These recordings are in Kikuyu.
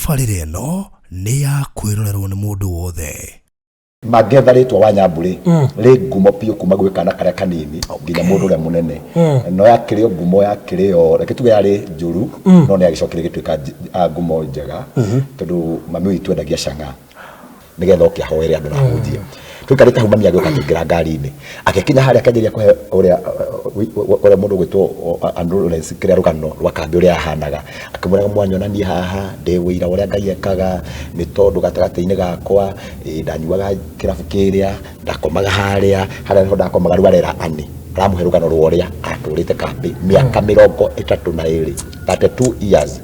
Tabarĩra ĩno nĩ ya kwĩrorerwo nĩ mũndũ wothe. Mangetha rĩtwa Wanyambu-rĩ, rĩ ngumo biũ kuma gwĩ kana karĩa kanini nginya mũndũ ũrĩa mũnene. No yakĩrĩ o ngumo yakĩrĩ o, reke tuge yarĩ njũru, no nĩ yagĩcokire ĩgĩtuĩka ngumo njega, tondũ mami witũ endagia chang'aa. Nĩgetha oke ahoere andũ na ahunjie. Tũikarĩte hau mami agĩũka akĩingĩra ngari-inĩ. Agĩkinya harĩa akĩanjĩrĩria kũhe ũrĩa ũrĩa mũndũ ũgwĩtwo Andũ Lawrence kĩrĩa rũgano rwa kambĩ ũrĩa yahanaga. Akĩmwĩraga mwanyona niĩ haha ndĩ ũira wa ũrĩa Ngai ekaga nĩ tondũ gatagatĩ-inĩ gakwa ndanyuaga kĩrabu kĩrĩa, ndakomaga harĩa, harĩa nĩho ndakomaga rĩu arera Annie. Aramũhe rũgano rwa ũrĩa atũrĩte kambĩ mĩaka 32, 32 years.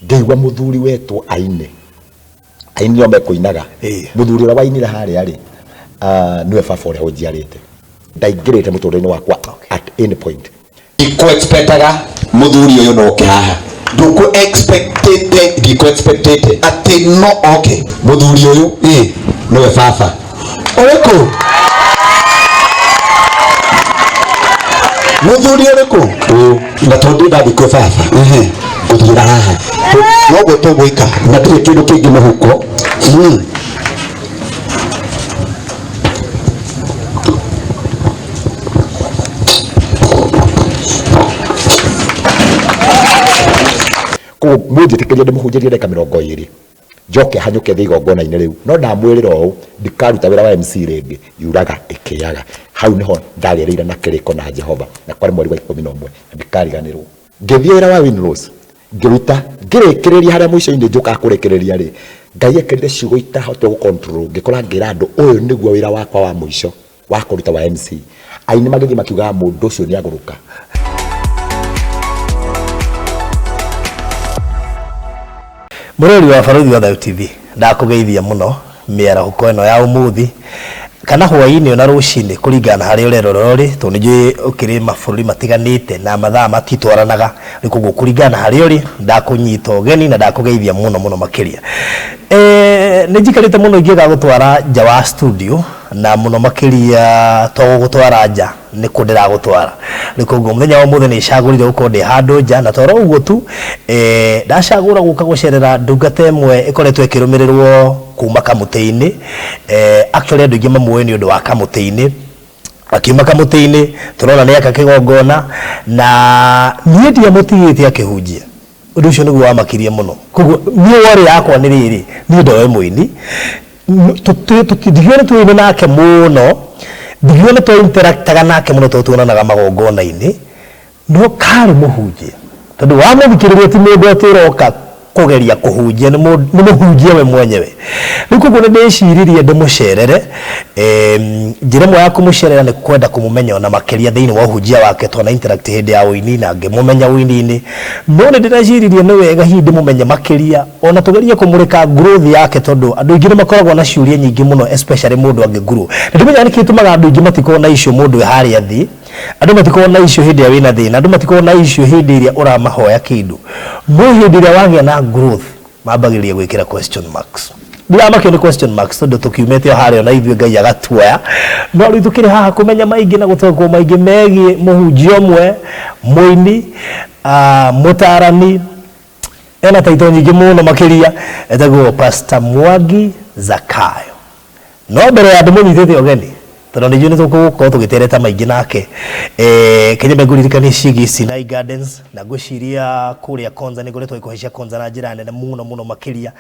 Ngĩigua mũthuri wetwo aine. Aini nĩo mekũinaga. Mũthuri ũrĩa wainire harĩa rĩ, nĩwe baba ũrĩa ũnjiarĩte. Ndaingĩrĩte mũtũrĩre-inĩ wakwa at any point. Ndikũ expectaga mũthuri ũyũ no oke haha. Ndũkũ expectĩte. Ndikũ expectĩte. Atĩ no oke. Mũthuri ũyũ nĩwe baba. Ũrĩkũ? Mũthuri ũrĩkũ? Ũyũ. Na tondũ ndathiĩ kwĩ baba. Ngũthiĩra haha. Noguo tũgwĩka. Na ndirĩ kĩndũ kĩngĩ mũhuko. Koguo mũnjĩtĩkĩrie ndĩmũhunjĩrie ndagĩka 20 njoke hanyũke thiĩ igongona-inĩ rĩu. No ndamwĩrĩra ũũ, ndikaruta wĩra wa MC rĩngĩ, yuraga ĩkĩaga. Hau nĩho ndagĩrĩire na kĩrĩko na Jehova, na kwarĩ mweri wa 11, na ndikariganĩrwo. Ngĩthiĩ wĩra wa Winrose, ngĩruta, ngĩrĩkĩrĩria harĩa mũico-inĩ njũkaga kũrĩkĩrĩria rĩ, Ngai ekĩrire ciugo itahotire gũ control, ngĩkora ngĩra andũ ũyũ nĩguo wĩra wakwa wa mũico wa kũruta wa MC. Aini magĩthiĩ makiugaga mũndũ ũcio nĩ agũrũka. Mũrori wa Barũthi wa Thayũ TV, ndakũgeithia mũno mĩarahũko ĩno ya ũmũthĩ kana hwaĩ-inĩ ona rũcinĩ kũringana na harĩa ũrerorera ũrĩ, tondũ nĩ njũĩ ũkĩrĩ mabũrũri matiganĩte na mathaa matitwaranaga, rĩu koguo kũringana na harĩa ũrĩ ndakũnyita ũgeni na ndakũgeithia mũno mũno makĩria. Nĩ njikarĩte mũno ingĩgagũtwara nja wa studio na mũno makĩria to gũgũtwara nja nĩ kũ ndĩragũtwara. Rĩu koguo mũthenya wa ũmũthĩ nĩ cagũrire gũkorwo ndĩ handũ nja na toro ũguo tu ndacagũra gũka gũcerera ndungata ĩmwe ĩkoretwo ĩkĩrũmĩrĩrwo kuma kamũtĩ-inĩ. Actually andũ aingĩ mamũĩ nĩ ũndũ wa kamũtĩ-inĩ. Akiuma kamũtĩ-inĩ tũrona nĩ aka kĩgongona na niĩ ndiamũtigĩte akĩhunjia. Ũndũ ũcio nĩguo wamakirie mũno. Koguo niĩ worry yakwa nĩ rĩrĩ, niĩ ndoĩ mũini, Ndingiuga nĩ tũraine nake mũno, ndingiuga nĩ twa interactaga nake mũno tondũ tuonanaga magongona-inĩ, no karĩ mũhunjia. Tondũ wamũthikĩrĩria ti mũndũ atĩ ũroka kũgeria kũhunjia, nĩ mũhunjia we mwenyewe. Rĩu koguo nĩ ndeciririe ndĩmũcerere, njĩra ĩmwe ya kũmũcerera nĩ kwenda kũmũmenya ona makĩria thĩinĩ wa ũhunjia wake, twana interact hĩndĩ ya ũini na ngĩmũmenya ũini-inĩ. No nĩ ndĩreciririe nĩ wega hihi ndĩmũmenye makĩria, O na tũgerie kũmũrĩka growth yake tondũ andũ aingĩ nĩ makoragwo na ciũria nyingĩ mũno especially mũndũ angĩ grow. Na ndimenya nĩkĩ gĩtũmaga andũ aingĩ matikorwo na issue mũndũ wĩ harĩa thĩ, andũ matikoragwo na issue hĩndĩ ĩrĩa wĩna thĩna, andũ matikoragwo na issue hĩndĩ ĩrĩa ũramahoya kĩndũ. No hĩndĩ ĩrĩa wagĩa na growth mambagĩrĩria gwĩkĩra question marks. Ndiramakio nĩ question marks tondũ tũkiumĩte o harĩa ona ithuĩ Ngai agatuoya. No rĩu tũkĩrĩ haha kũmenya maingĩ na gũtaũkwo maingĩ megiĩ mũhunjia ũmwe, mũini, mũtaarani, Ena taito nyingĩ mũno makĩria etagwo Pastor Mwangi Zakayo. No mbere ya ndĩmũnyitĩte ũgeni tondũ nĩ njũĩ nĩ tũgũkorwo tũgĩtereta maingĩ nake eh, kenya ngũririkanie ciĩgiĩ Sinai Gardens na ngwĩciria kũrĩa Konza nĩ ngoretwo ngĩkũhaicia Konza na njĩra nene mũno mũno makĩria.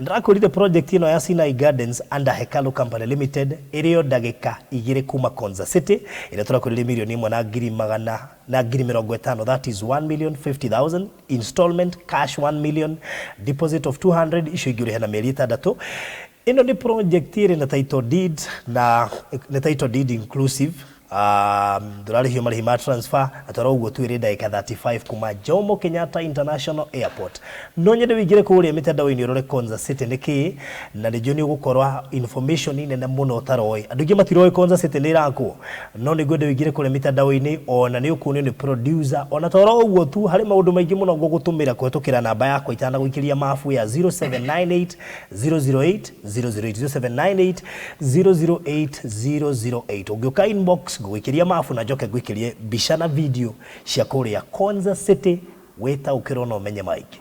Ndĩrakwĩrire project ĩno ya Sinai Gardens under Hekalu Company Limited ĩrĩ o ndagĩka 2 kuma Konza City ĩrĩa tũrakwĩrire mirioni ĩmwe na ngiri magana na ngiri 50, that is 1,050,000. Installment cash 1 million, deposit of 200 icio ingĩ ũrĩhe na mĩeri ĩtandatũ. Ĩno nĩ project ĩrĩ na title deed na nĩ title deed inclusive ndũrarĩhio marĩhi ma transfer na twara ũguo tu ĩrĩ ndagĩka 35 kuma Jomo Kenyatta International Airport. No nyende ũingĩre kũrĩa mĩtandao-inĩ ũrore Konza City nĩ kĩĩ na nĩ njũĩ nĩ ũgũkora information nene mũno ũtaroĩ. Andũ aingĩ matiroĩ Konza City nĩ ĩrakwo. No nĩ ngwenda ũingĩre kũrĩa mĩtandao-inĩ ona nĩ ũkuonio nĩ producer. Ona to oro ũguo tu, harĩ maũndũ maingĩ mũno ngũgũtũmĩra kũhetũkĩra namba yakwa itanagũikĩria mabu ya 0798 008 008, 0798 008 008. Ũngĩũka inbox ngũgũikĩria mabu na njoke ngũikĩrie mbica na video cia kũrĩa Konza City wĩtaũkĩrwo na ũmenye maingĩ.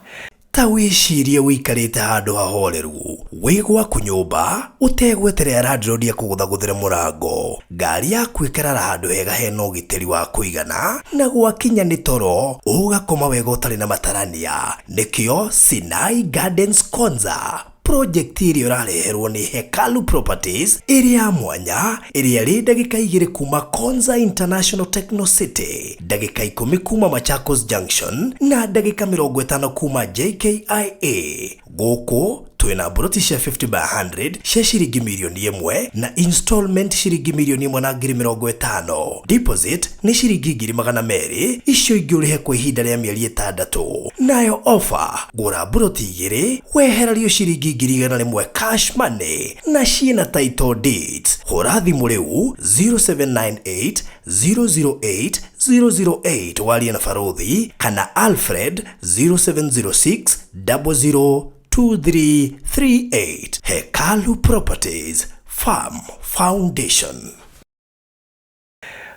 Ta wĩcirie wĩikarĩte handũ hahoreru wĩ gwaku nyũmba ũtegweterera landlord akũgũthagũthĩre mũrango, ngari yaku ĩkarara handũ hega hena ũgitĩri wa kũigana, na gwakinya nĩ toro ũgakoma wega ũtarĩ na matarania. Nĩkĩo Sinai Gardens Konza project ĩrĩa ũrareherwo nĩ Hekalu Properties ĩrĩ ya mwanya, ĩrĩa ĩrĩ ndagĩka 2 kuma Konza International Techno City, ndagĩka 10 kuma Machakos Junction na ndagĩka 50 kuma JKIA. Gũkũ twĩna mburoti cia 50 by 100 cia ciringi mirioni 1 na installment ciringi mirioni 1 na ngiri 50. Deposit nĩ ciringi ngiri 200, icio ingĩ ũrĩhe kwa ihinda rĩa mĩeri 6. Nayo offer, gũra mburoti 2 wehererio ciringi ngiri 100 cash money na ciĩna title deeds. Hũra thimũ rĩu 0798 008 008 warie na Barothi kana Alfred 0706 00 2338. Hekalu Properties Farm Foundation.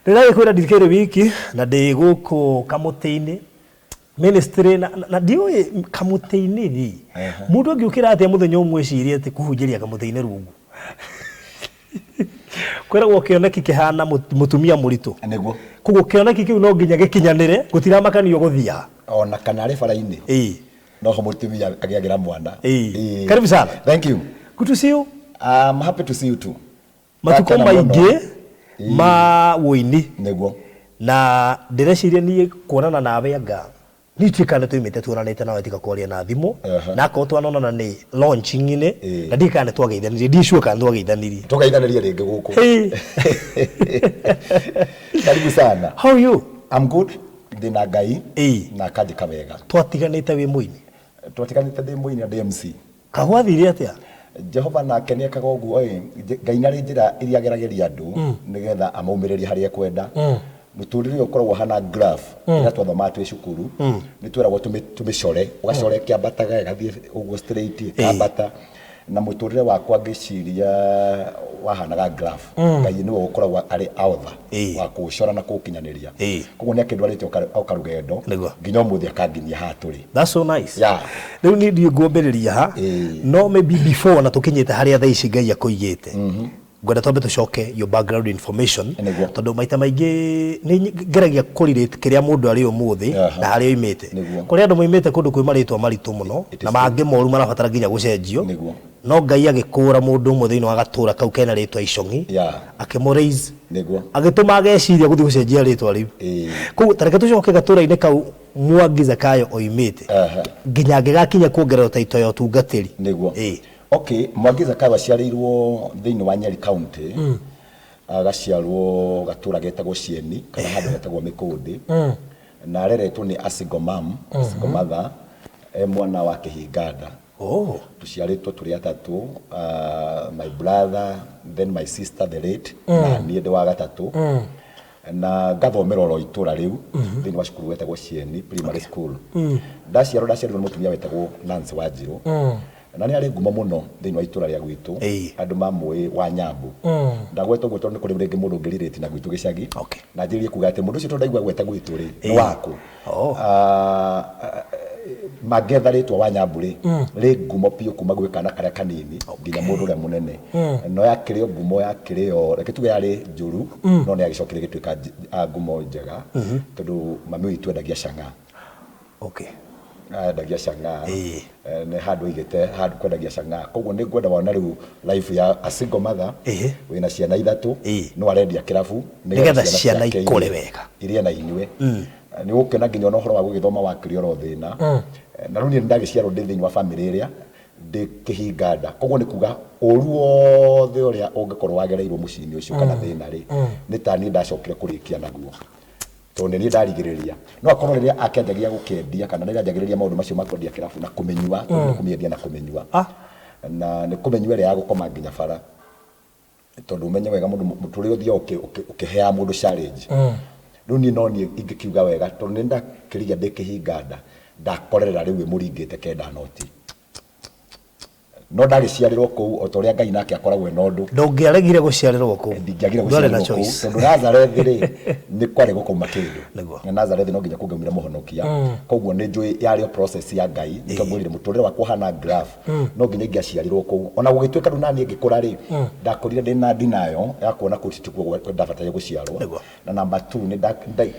Ndĩragĩkwĩra ndikĩrĩ wiki na ndĩ gũkũ kamũtĩ-inĩ ministry na ndiũĩ kamũtĩ-inĩ rĩ, mũndũ angĩũkĩra atĩa mũthenya ũmwe ecirie atĩ kũhunjĩria kamũtĩ-inĩ rungu? Kwĩragwo kĩoneki kĩhana mũtumia mũritũ. Nĩguo. Koguo kĩoneki kĩu no nginya gĩkinyanĩre, gũtiramakanio gũthia. Ona kana arĩ bara-inĩ. Noho mũtumia agĩagĩra mwana. Ĩĩ. Karibu sana. Thank you. Good to see you. I'm happy to see you too. Matukũ Ndakena mũno. maingĩ ma wũini. Nĩguo. Na ndĩreciria niĩ kuonana nawe anga niĩ ndiũĩ kana nĩtwaumĩte tuonanĩte nawe tiga kwaria na thimũ. Na akorwo twanonana nĩ launching-inĩ, na ndiũĩ kana nĩtwageithanirie, ndirĩ sure kana nĩtwageithanirie. Tũgeithanirie rĩngĩ gũkũ. Hey. Karibu sana. How are you? I'm good. Ndĩna Ngai na akanjĩka wega. Twatiganĩte wĩ mũini? Twatiganĩte ndĩ mũini na ndĩ MC. Kagwathire atĩa? Jehova nake nĩekaga ũguo ĩ, Ngai nĩ arĩ njĩra iria ageragĩria andũ nĩgetha amaumĩrĩrie harĩa ekwenda. Mũtũrĩre ũyũ ũkoragwo ũhana graph ĩrĩa twathomaga twĩ cukuru, nĩ tweragwo tũmĩcore, ũgacora ĩkĩambataga ĩgathiĩ ũguo straight ĩkambata. Na mũtũrĩre wakwa ngĩciria wahanaga graph. Ngai nĩwe ũkoragwo arĩ author wa kũũcora na kũũkinyanĩria. Koguo nĩ akĩndwarĩte o karũgendo nginya ũmũthĩ akanginyia haha tũrĩ. That's so nice. Yeah. Rĩu niĩ ndiũĩ ngwambĩrĩria ha, no maybe before na tũkinyĩte harĩa thaa ici Ngai akũigĩte, ngwenda twambe tũcoke your background information, tondũ maita maingĩ nĩ ngeragia kũ-relate kĩrĩa mũndũ arĩ ũmũthĩ na harĩa oimĩte. Kũrĩ andũ moimĩte kũndũ kwĩ marĩtwa maritũ mũno na mangĩ moru marabatara nginya gũcenjio. No Ngai agĩkũra mũndũ ũmwe thĩinĩ wa gatũra kau kena rĩtwa Icong'i, akĩmũ raise, agĩtũma ageciria gũthiĩ gũcenjia rĩtwa rĩu. Koguo ta reke tũcoke gatũra-inĩ kau Mwangi Zakayo oimĩte nginya angĩgakinya kuongererwo taito ya ũtungatĩri. Nĩguo. Okay, Mwangi Zakayo aciarĩirwo thĩinĩ wa Nyeri County. Agaciarwo gatũra getagwo Cieni kana handũ hetagwo Mĩkũndĩ. Na areretwo nĩ a single mom, a single mother, e mwana wa kĩhinganda. Tũciarĩtwo tũrĩ atatũ, my brother, then my sister the late, na niĩ ndĩ wa gatatũ. Na ngathomera oro itũra rĩu, thĩinĩ wa cukuru wetagwo Cieni Primary School. Ndaciarwo ndaciarirwo nĩ mũtumia wetagwo Nancy Wanjirũ. Na nĩ arĩ ngumo mũno thĩinĩ wa itũra rĩa gwitũ. Andũ mamũĩ wa Nyambu. Ndagweta ũguo tondũ nĩ kũrĩ rĩngĩ mũndũ ũngĩrirĩti na gwitũ gĩcagi. Na njĩrĩrie kuga atĩ mũndũ ũcio tondũ ndaigua gweta gwitũ rĩ, nĩ waku. Mangĩetha rĩtwa wa Nyambu rĩ, rĩ ngumo biũ kuma gwĩ kana karĩa kanini nginya mũndũ ũrĩa mũnene. No yakĩrĩ o ngumo yakĩrĩ o, reke tuge yarĩ njũru, no nĩ yagĩcokire ĩgĩtuĩka ngumo njega, tondũ mami witũ endagia cang'aa. Endagia cang'aa. Nĩ handũ aigĩte handũ kwendagia cang'aa. Koguo nĩ ngwenda wone rĩu life ya a single mother, wĩna ciana ithatũ, no arendia kĩrabu, Nĩgetha nĩgetha ciana ciake ikũre wega. Irie na inyue. Nĩ ũgũkĩona nginya ona ũhoro wa gũgĩthoma wakĩrĩ oro thĩna. Na rĩu niĩ nĩndagĩciarwo ndĩ thĩinĩ wa family ĩrĩa ndĩ kĩhinganda. Koguo nĩ kuga ũru wothe ũrĩa ũngĩkorwo wagereirwo mũciĩ-inĩ ũcio kana thĩna rĩ, nĩ ta niĩ ndacokire kũrĩkia naguo. Tondũ nĩ niĩ ndarigĩrĩria. No akorwo rĩrĩa akĩanjagia gũkĩendia kana rĩrĩa anjagĩrĩria maũndũ macio ma kwendia kĩrabu na kũmĩnyua, tondũ nĩ kũmĩendia na kũmĩnyua. Na nĩ kũmĩnyua ĩrĩa ya gũkoma nginya bara. Tondũ ũmenye wega mũndũ mũtũrĩre ũthiaga ũkĩheaga mũndũ challenge. Rĩu niĩ no niĩ ingĩkiuga wega tondũ nĩ ndakĩrigia ndĩ kĩhinganda, ndakorerera rĩu ĩmũringĩte kenda noti. No ndagĩciarĩrwo kũu o ta ũrĩa Ngai nake akoragwo ena ũndũ. Ndũngĩaregire gũciarĩrwo kũu. Ndingĩagire Ndwarĩ na gũciarĩrwo kũu choice. tondũ Nazareth rĩ nĩ kwarĩ gũkauma kĩndũ. Nĩguo. Na Nazareth no nginya kũngĩaumire mũhonokia. Koguo nĩ njũĩ yarĩ o process ya Ngai. Nĩkĩo ngwĩrire mũtũrĩre wakwa ũhana graph. No nginya ingĩaciarirwo kũu. Ona gũgĩtuĩka rĩu naniĩ ngĩkũra rĩ, ndakũrire ndĩna denial ya kuona kũu tikuo ndabatairie gũciarwo. Nĩguo. Na number 2 nĩ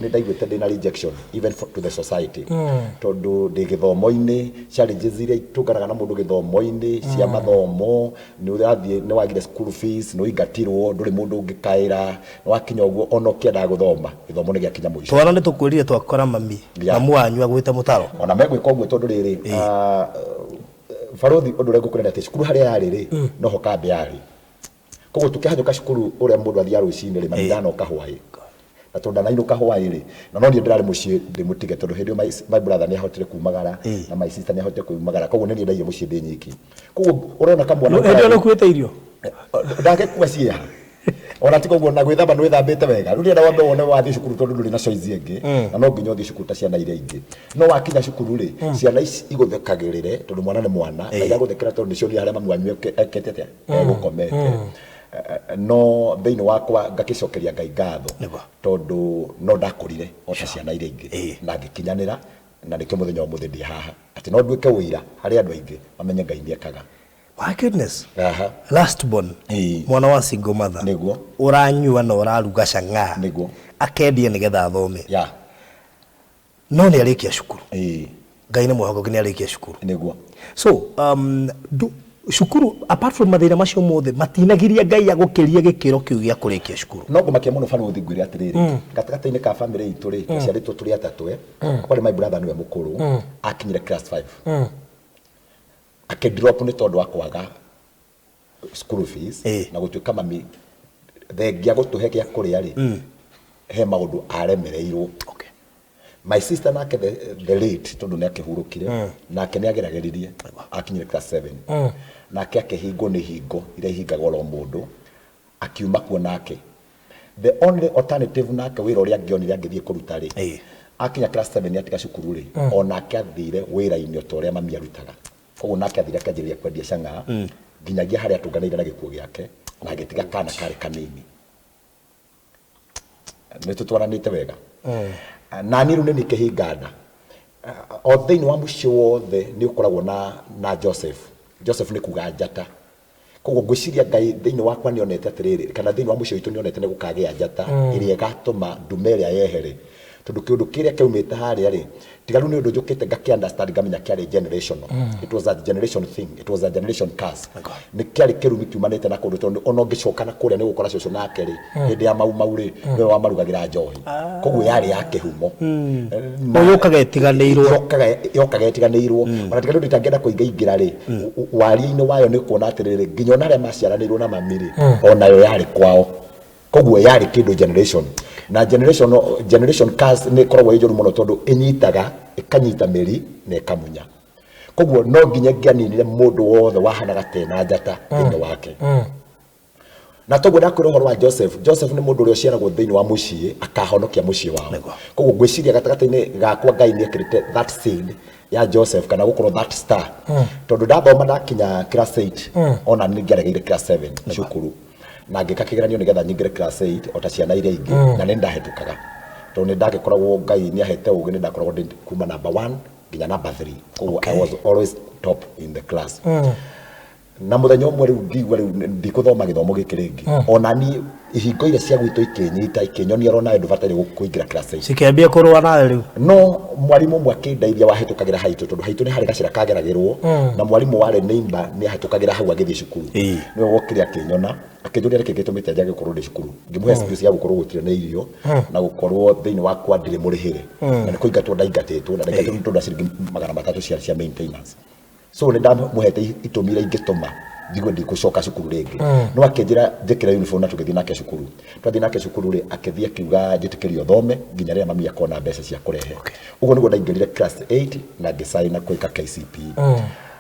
ndaiguĩte ndĩna rejection even to the society. Tondũ ndĩ gĩthomo-inĩ, challenges iria itũnganaga na mũndũ gĩthomo-inĩ cia mathomo, nĩ ũrathiĩ nĩ wagire school fees, nĩ ũingatirwo, ndũrĩ mũndũ ũngĩkaĩra, nĩ wakinya ũguo ona ũkĩendaga gũthoma, gĩthomo nĩ gĩakinya mũico. Twana nĩ tũkwĩrire twakora mami. Yeah. Mamu wanyu agwĩte mũtaro. Ona megwĩka ũguo tondũ rĩrĩ, barothi ũndũ ũrĩa ngũkwĩra nĩ atĩ cukuru harĩa yarĩ rĩ, noho kambĩ yarĩ. Koguo tũkĩhanyũka cukuru ũrĩa mũndũ athiaga rũcinĩ rĩ, mami ndanoka hwaĩ. Na tondũ ndanainũka hwaĩ rĩ, na no niĩ ndĩrarĩ mũciĩ ndĩmũtige tondũ hĩndĩ ĩyo my brother nĩ ahotire kumagara na my sister nĩ ahotire kumagara, koguo nĩ niĩ ndaigire mũciĩ ndĩ nyiki. Koguo ũrona kamwana Hĩndĩ ĩyo nĩũkuĩte irio? Ndagĩkua ciĩha. Ona ti koguo na gwĩthamba nĩ wĩthambĩte wega. Rĩu ndĩrenda wambe wone wathiĩ cukuru tondũ ndũrĩ na choice ĩngĩ, na no nginya ũthiĩ cukuru ta ciana iria ingĩ. No wakinya cukuru rĩ, ciana ici igũthekagĩrĩre tondũ mwana nĩ mwana, na iragũthekera tondũ nĩcionire harĩa mamu wanyu ekĩte atĩa, egũkomete. No thĩinĩ wakwa ngakĩcokeria Ngai ngatho Nĩguo. tondũ no ndakũrire o ta ciana iria ingĩ na ngĩkinyanĩra, na nĩkĩo mũthenya wa ũmũthĩ ndĩ haha atĩ no nduĩke ũira harĩ andũ aingĩ mamenye Ngai nĩekaga. My goodness. Aha. Last born. Ĩĩ. Mwana wa single mother. Nĩguo. Ũranyua na ũraruga cang'aa. Nĩguo. Akendie nĩgetha athome. Yeah. No nĩ arĩkia cukuru. Ĩĩ. Ngai nĩ mwĩhokeku nĩ arĩkia cukuru. Nĩguo. So, cukuru apart from mathĩna macio mothe matinagiria Ngai agũkĩrie gĩkĩro kĩu gĩa kũrĩkia cukuru. No ngũmakia mũno barothi ngwĩre atĩrĩrĩ, gatagatĩ-inĩ ka family itũ rĩ, twaciarĩtwo tũrĩ atatũ, kwarĩ my brother nĩwe mũkũrũ, akinyire class 5. Akĩdrop nĩ tondũ wa kwaga school fees na gũtuĩka mami thengia gũtũhe gĩa kũrĩa rĩ, he maũndũ aremereirwo. Okay. My sister nake the late tondũ nĩ akĩhurũkire, nake nĩ agerageririe, akinyire class 7. Nake akĩhingwo nĩ hingo iria ihingagwo oro mũndũ, akiuma kuo nake. The only alternative nake wĩra ũrĩa angĩonire angĩthiĩ kũruta rĩ, akinya class 7 atiga cukuru rĩ, onake athire wĩra-inĩ o ta ũrĩa mami arutaga. Koguo nake athire akĩanjĩrĩria kwendia cang'aa nginyagia harĩa atũnganĩire na gĩkuũ gĩake, na agĩtiga kana karĩ kanini. Nĩ tũtwaranĩte wega. Na niĩ rĩu nĩ niĩ kĩhinga nda. O thĩinĩ wa mũciĩ wothe nĩ ũkoragwo na Joseph. Joseph nĩ kuga njata. Koguo ngwĩciria Ngai thĩinĩ wakwa nĩ onete atĩrĩrĩ, kana thĩinĩ wa mũciĩ witũ nĩ onete nĩ gũkagĩa njata ĩrĩa ĩgatũma ndume ĩrĩa yehere. Tondũ kĩũndũ kĩrĩa kĩaumĩte harĩa rĩ, tiga rĩu nĩ ũndũ njũkĩte ngakĩ understand ngamenya kĩarĩ generational. It was a generation thing. It was a generation curse. Nĩ kĩarĩ kĩrumi kiumanĩte na kũndũ tondũ ona ũngĩcoka na kũrĩa nĩ ũgũkora cũcũ nake rĩ, hĩndĩ ya mau mau rĩ, nĩwe wamarugagĩra njohi. Koguo yarĩ ya kĩhumo. Na yũkaga ĩtiganĩirwo. Yokaga ĩtiganĩirwo. Ona tiga rĩu nditangĩenda kũingaingĩra rĩ, waria-inĩ wayo nĩ kuona atĩrĩrĩ, nginya ona arĩa maciaranĩirwo na mami rĩ, onayo yarĩ kwao. Koguo yarĩ kĩndũ generation. Na generation curse nĩ ĩkoragwo ĩ njũru mũno tondũ ĩnyitaga, ĩkanyita mĩri na ĩkamunya. Koguo no nginya ngĩaninire mũndũ wothe wahanaga ta ena njata thĩinĩ wake. Na toguo ndakwĩra ũhoro wa Joseph. Joseph nĩ mũndũ ũrĩa ũciaragwo thĩinĩ wa mũciĩ akahonokia mũciĩ wao. Koguo ngwĩciria gatagatĩ-inĩ gakwa Ngai nĩ ekĩrĩte that seed ya Joseph kana gũkorwo that star. Tondũ ndathoma ndakinya class 8, ona nĩ ngĩaregeire class 7 cukuru. Na ngĩka kĩgeranio nĩgetha nyingĩre class 8 o ta ciana iria ingĩ, na nĩ ndahĩtũkaga. Tondũ nĩ ndagĩkoragwo Ngai nĩ ahete ũgĩ, nĩ ndakoragwo ndĩ kuma number 1 nginya number 3. Koguo I was always top in the class. Na mũthenya ũmwe rĩu ngĩigua rĩu ndikũthoma gĩthomo gĩkĩ rĩngĩ. Ona niĩ ihingo iria cia gwitũ ikĩnyita, ikĩnyonia oro nawe ndũbataire kũingĩra class 8. Cikĩambia kũrũa nawe rĩu. No mwarimũ ũmwe akĩndeithia wahĩtũkagĩra haitũ, tondũ haitũ nĩ harĩ gacĩra kageragĩrwo, na mwarimũ warĩ neighbor nĩ ahĩtũkagĩra hau agĩthiĩ cukuru. Nĩwe wokire akĩnyona, akĩnjũria nĩkĩ gĩtũmĩte njage gũkorwo ndĩ cukuru. Ngĩmũhe excuse ya gũkorwo gũtirĩ na irio, na gũkorwo thĩinĩ wakwa ndirĩ mũrĩhĩre. Na nĩ kũingatwo ndaingatĩtwo, na ndaingatĩtwo nĩ tondũ wa ciringi magana matatũ cia maintenance. So nĩ ndamũhete itũmi iria ingĩtũma njigue ndikũcoka cukuru rĩngĩ. No akĩnjĩra njĩkĩre uniform na tũgĩthiĩ nake cukuru. Twathiĩ nake cukuru rĩ, akĩthiĩ akiuga njĩtĩkĩrio thome nginya rĩrĩa mami akona mbeca cia kũrehe. Ũguo nĩguo ndaingĩrire class 8 na ngĩcaina gwĩka KCPE.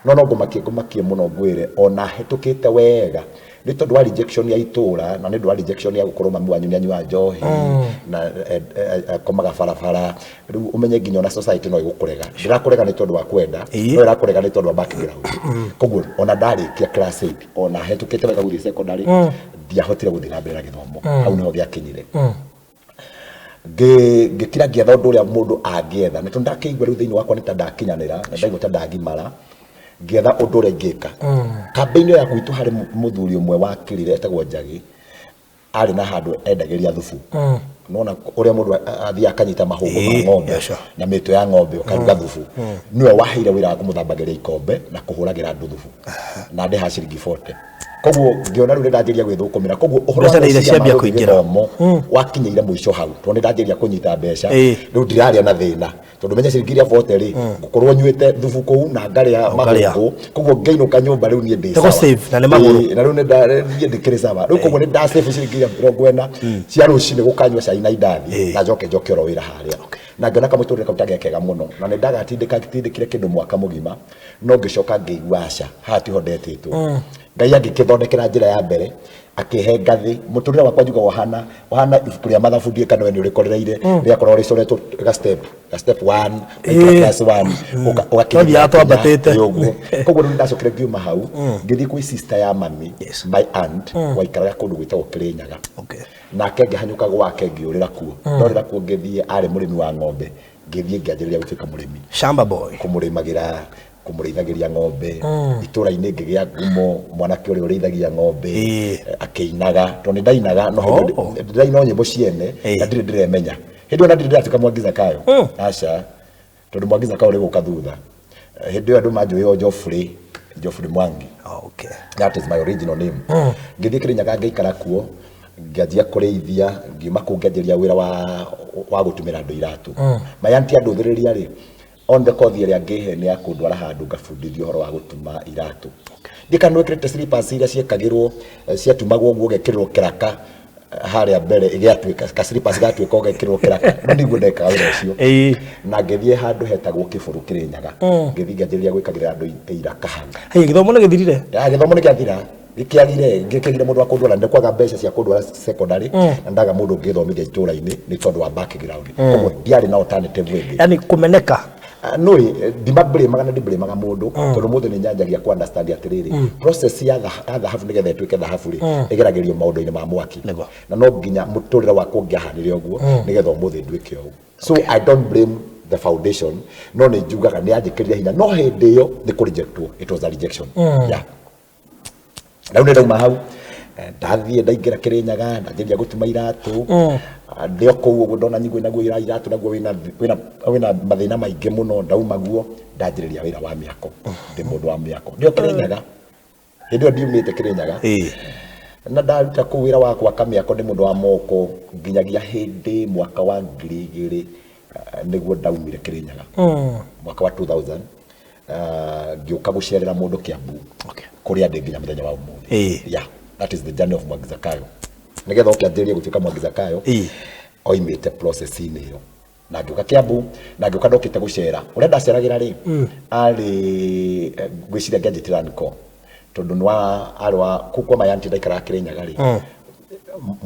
No ngũmakie mũno ngwĩre ona hĩtũkĩte wega. Nĩ tondũ wa rejection ya itũra, na nĩ ũndũ wa rejection ya gũkorwo mami wanyu nĩ anyuaga njohi na akomaga barabara. Rĩu ũmenye nginya ona society no ĩgũkũrega. Ndĩrakũrega nĩ tondũ wa kwenda, no ĩrakũrega nĩ tondũ wa background. Koguo ona ndarĩkia class 8, ona hetũkĩte wega gũthiĩ secondary, ndiahotire gũthiĩ na mbere na gĩthomo. Hau nĩho gĩakinyire. Ngĩkira ngĩetha ũndũ ũrĩa mũndũ angĩetha, nĩ tondũ ndakĩigua rĩu thĩinĩ wakwa nĩ ta ndakinyanĩra na ndaigua ta ndagimara. Ngĩetha ũndũ ũrĩa ingĩka. Kambĩ-inĩ ya gwitũ harĩ mũthuri ũmwe wakĩrire etagwo Njagi, arĩ na handũ endagĩria thubu. Nona ũrĩa mũndũ athiĩ akanyita mahũngũ ma ng'ombe na mĩtwe ya ng'ombe ũkaruga thubu. Nĩwe waheire wĩra wa kũmũthambagĩria ikombe na kũhũragĩra andũ thubu, na ndĩha ciringi 40. Koguo ngĩona rĩu nĩndanjĩria gwĩthũkũmĩra. Koguo ũhoro wa Mbeca nĩ meciria ciambia ma gũthiĩ kũingĩra. gĩthomo wakinyĩire mũico hau, tondũ nĩndanjĩria kũnyita mbeca. Rĩu ndirarĩa na thĩna, tondũ menya ciringi iria 40 rĩ, ngũkorwo nyuĩte thubu kũu na ngarĩa Ũkarĩa. mahũngũ. Koguo ngĩinũka nyũmba rĩu niĩ ndĩ Nĩ sawa. gũ-save, na nĩ magũrũ. Ĩĩ, na rĩu niĩ ndĩkĩrĩ sawa. Rĩu koguo nĩndasave ciringi iria 40 cia rũcinĩ gũkanyua cai na indathi, na njoke njoke oro wĩra harĩa. Na ngĩona kamũtũrĩre kau ta gekega mũno, na nĩndagatindĩka tindĩkire kĩndũ mwaka mũgima, no ngĩcoka ngĩigua aca, haha tiho ndetĩtwo. Ngai angĩkĩthondekera njĩra ya mbere, akĩhe ngathĩ. Mũtũrĩre wakwa njugaga ũhana ibuku rĩa mathabu, ndiũĩ kana we nĩ ũrĩkorereire, rĩakoragwo rĩcoretwo ga step, ga step 1, ũkaingĩra class 1, ũgakinya Twathiaga twambatĩte. Ĩĩ, ũguo. Koguo rĩu nĩndacokire ngiuma hau, ngĩthiĩ kwĩ sister ya mami, my aunt, waikaraga kũndũ gwĩtagwo Kĩrĩnyaga. Nake ngĩhanyũka gwake ngĩũrĩra kuo. Ndorĩra kuo ngĩthiĩ, arĩ mũrĩmi wa ng'ombe, ngĩthiĩ ngĩanjĩrĩria gũtuĩka mũrĩmi. Shamba boy. Kũmũrĩmagĩra, kũmũrĩithagĩria ng'ombe. Itũra-inĩ ngĩgĩa ngumo, mwanake ũrĩa ũrĩithagia ng'ombe, akĩinaga, tondũ nĩ ndainaga, no hĩndĩ ĩyo ndĩraina o nyĩmbo ciene, na ndirĩ ndĩremenya. Hĩndĩ ĩyo na ndirĩ ndĩratuĩka Mwangi Zakayo. Aca, tondũ Mwangi Zakayo rĩgũka thutha. Hĩndĩ ĩyo andũ manjũĩ o Geoffrey, Geoffrey Mwangi. That is my original name. Ngĩthiĩ Kĩrĩnyaga ngĩikara kuo, ngĩanjia kũrĩithia, ngiuma kũu ngĩanjĩrĩria wĩra wa gũtumĩra andũ iratũ. My auntie andũthĩrĩria rĩ, on the kothi ĩrĩa ngĩhe nĩ ya kũndwara handũ ngabundithio ũhoro wa gũtuma iratũ. Ndiũĩ kana nĩwĩkĩrĩte slippers iria ciĩkagĩrwo, ciatumagwo ũguo ũgekĩrĩrwo kĩraka harĩa mbere, ĩgĩatuĩka, ka slippers gatuĩka ũgekĩrĩrwo kĩraka. Rĩu nĩguo ndekaga wĩra ũcio. Na ngĩthiĩ handũ hetagwo Kĩbũrũ Kĩrĩnyaga. Ngĩthiĩ ngĩanjĩrĩria gwĩkagĩrĩra andũ iraka hau. Hey, gĩthomo nĩ gĩthirire? Ya, gĩthomo nĩ gĩathira. Gĩkĩagire, gĩkĩagire mũndũ wa kũndwara, nĩ kwaga mbeca cia kũndwara secondary, na ndaga mũndũ ũngĩthomithia itũra-inĩ nĩ tondũ wa background. Koguo ndiarĩ na alternative ĩngĩ. Yani kũmeneka. Nũĩ, ndimablameaga na ndiblameaga mũndũ, tondũ mũndũ nĩ nyanjagia ku understand atĩrĩrĩ, process ya thahabu nĩgetha ĩtuĩke thahabu rĩ, ĩgeragĩrio maũndũ-inĩ ma mwaki. Na no nginya mũtũrĩre wakwa ũngĩahanire ũguo, nĩgetha ũmũthĩ nduĩke ũũ. So I don't blame the foundation, no nĩ njugaga nĩ yanjĩkĩrire hinya, no hĩndĩ ĩyo nĩ kũ rejectwo, it was a rejection. Yeah. Rĩu nĩ ndauma hau, ndathiĩ ndaingĩra Kĩrĩnyaga, ndanjĩrĩria gũtuma iratũ. Ndĩ o kũu ũguo ndona nyigua naguo iratũ naguo wĩna mathĩna maingĩ mũno, ndauma guo ndanjĩrĩria wĩra wa mĩako. Ndĩ mũndũ wa mĩako. Ndĩ o Kĩrĩnyaga. Hĩndĩ ĩyo ndiumĩte Kĩrĩnyaga. Na ndaruta kũu wĩra wa gwaka mĩako, ndĩ mũndũ wa moko nginyagia hĩndĩ mwaka wa ngiri igĩrĩ, nĩguo ndaumire Kĩrĩnyaga. Mwaka wa 2000, ngĩũka gũcerera mũndũ Kiambu. Kũrĩa ndĩ nginya mũthenya wa ũmũthĩ. Yeah, that is the journey of Mwangi Zakayo. Nĩgetha oke anjĩrĩrie gũtuĩka Mwangi Zakayo, oimĩte process-inĩ ĩyo. Na ngĩũka Kiambu, na ngĩũka ndokĩte gũcera. Ũrĩa ndaceragĩra rĩ, arĩ, ngwĩciria ngĩanjĩtĩra Nko. Tondũ nĩ wa, arĩ wa, kũu kwa my auntie ndaikaraga Kĩrĩnyaga rĩ,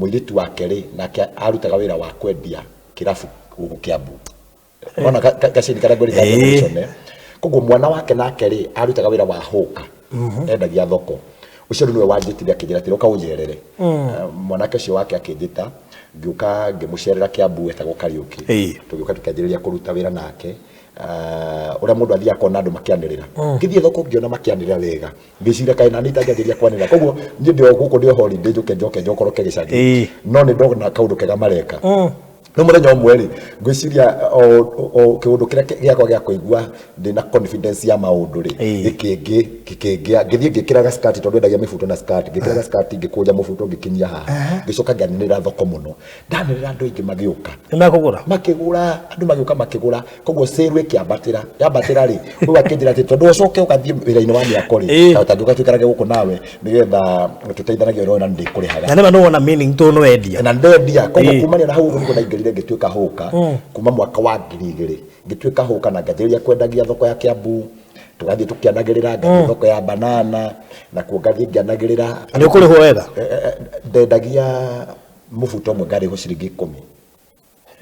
mũirĩtu wake rĩ, nake arutaga wĩra wa kwendia kĩrabu gũkũ Kiambu. Ona gacini karĩa ngwĩrĩte atĩ Koguo mwana wake nake rĩ, arutaga wĩra wa hũka. Endagia thoko. Ũcio rĩu nĩwe wanjĩtire akĩnjĩra atĩrĩ, ũka ũnjerere. Mwanake ũcio wake akĩnjĩta, ngĩũka ngĩmũcerera Kiambu etagwo Kariũki. Tũgĩũka tũkĩanjĩrĩria kũruta wĩra nake. Ũrĩa mũndũ athiaga akona andũ makĩanĩrĩra. Ngĩthiĩ thoko ngĩona makĩanĩrĩra wega. Ngĩciria kaĩ nani itangĩanjĩrĩria kwanĩrĩra. Koguo niĩ ndĩ o gũkũ ndĩ o holiday njũke njoke njokoroke gĩcagi. No nĩ ndona kaũndũ kega mareka. No mũthenya ũmwe rĩ, ngwĩciria o kĩũndũ kĩrĩa gĩakwa gĩa kũigua ndĩna confidence ya maũndũ rĩ, gĩkĩngĩa, ngĩthiĩ ngĩkĩra gaskati tondũ endagia mĩbuto na skati, ngĩkĩra gaskati ngĩkũnja mũbuto ngĩkinyia haha, ngĩcoka ngĩanĩrĩra thoko mũno. Ndanĩrĩra andũ aingĩ magĩũka. Nĩ mekũgũra? Makĩgũra, andũ magĩũka makĩgũra, koguo sale ĩkĩambatĩra. Yambatĩra rĩ, rĩu akĩnjĩra atĩ tondũ ũcoke ũgathiĩ wĩra-inĩ wa mĩako rĩ, ta ũtangĩũka tũikarage gũkũ nawe nĩgetha tũteithanagie wĩra ũyũ na nĩndĩkũrĩhaga. Na nĩma nĩwona meaning tondũ nĩwendia. Na ndendia, koguo kumania na hau ũguo nĩguo ndaingĩrire ngĩtuĩka hũka, kuma mwaka wa ngiri igĩrĩ ngĩtuĩka hũka na ngĩanjĩrĩria kwendagia thoko ya Kiambu. Tũgathiĩ tũkĩanagĩrĩra, ngathiĩ thoko ya banana nakuo, ngathiĩ ngĩanagĩrĩra. Na nĩ ũkũrĩhwo wega? Ndendagia mũbuto ũmwe ngarĩhwo ciringi 10.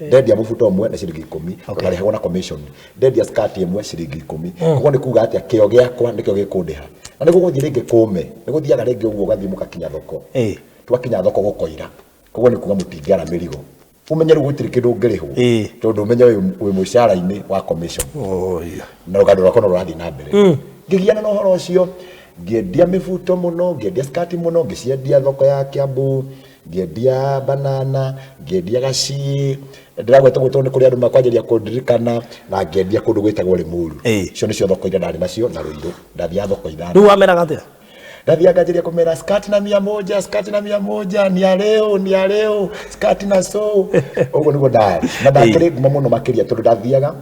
Ndendia mũbuto ũmwe na ciringi 10, ngarĩhagwo na commission. Ndendia skirt ĩmwe ciringi 10. Koguo nĩ kuga atĩa? Kĩo gĩakwa nĩkĩo gĩkũndĩha, na nĩ gũgũthiĩ rĩngĩ kũme, nĩ gũthiaga rĩngĩ ũguo, ũgathiĩ mũgakinya thoko. Twakinya thoko gũkoira, koguo nĩ kuga mũtingĩara mĩrigo. Ũmenye rĩu gũtirĩ kĩndũ ũngĩrĩhwo, tondũ ũmenye wĩ mũcara-inĩ wa commission. Oh, yeah. Na rũgano rwakwa no rũrathiĩ na mbere. Ngĩgiana na ũhoro ũcio, ngĩendia mĩbuto mũno, ngĩendia skati mũno, ngĩciendia thoko ya Kiambu, ngĩendia banana, ngĩendia gacii. Ndĩragweta ũguo tondũ nĩ kũrĩ andũ makwanjĩria kũndirikana, na ngĩendia kũndũ gwĩtagwo Limuru. Icio nĩcio thoko iria ndarĩ nacio na Ruiru. Ndathiaga thoko 5. Rĩu wameraga atĩa? Ndathiaga nganjĩria kũmera, "Skati na 100, skati na 100, ni ya leo, ni ya leo, skati na so." Ũguo nĩguo ndarĩ na ndakĩrĩ ngumo mũno makĩria, tondũ ndathiaga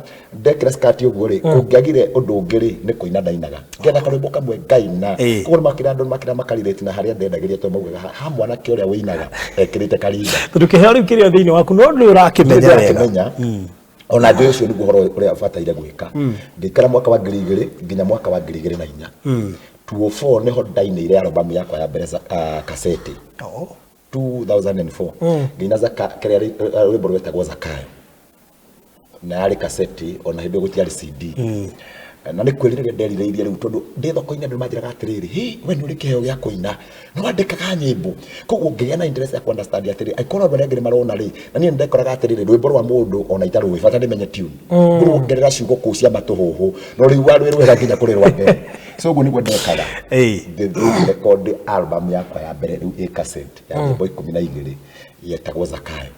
ndekĩra skati ũguo rĩ, kũngĩagire ũndũ ũngĩ rĩ, nĩ kũina ndainaga, ngetha karwĩmbo kamwe ngaina. Koguo nĩ makĩra andũ makĩra makarirĩti na harĩa ndendagĩria, tondũ maugaga, "Ha mwanake ũrĩa wĩinaga ekĩrĩte karinda." Tondũ kĩheo rĩu kĩrĩ o thĩinĩ waku, no ndũrĩ ũrakĩmenya wega. Ndĩrakĩmenya, ona njũĩ ũcio nĩguo ũhoro ũrĩa bataire gwĩka. Ngĩikara mwaka wa 2000 nginya mwaka wa 2004, 2004 nĩho ndainĩire album yakwa ya mbere, kaseti. 2004 ngĩina zaka kĩrĩa rwĩmbo rwetagwo Zakayo, na yarĩ kaseti, ona hĩndĩ ĩyo gũtiarĩ CD. Na nĩ kwĩrirĩria nderirĩirie rĩu, tondũ ndĩ thoko-inĩ andũ nĩmanjĩraga atĩrĩrĩ, "Hĩ, we nĩ ũrĩ kĩheo gĩa kũina, nĩ wandĩkaga nyĩmbo." Koguo ngĩgĩa na interest ya kũ-understand atĩrĩ, angĩkorwo andũ arĩa angĩ nĩ marona rĩ, na niĩ nĩndekoraga atĩrĩrĩ, rwĩmbo rwa mũndũ ona itarũĩ, bata ndĩmenye tune, ngũruongerera ciugo kũu cia matũhũhũ, no rĩu warwĩ rwega nginya kũrĩ rwa mbere. So ũguo nĩguo ndekaga. Ngĩthiĩ ngĩrecord album yakwa ya mbere rĩu ĩ cassette ya nyĩmbo 12, yetagwo Zakayo.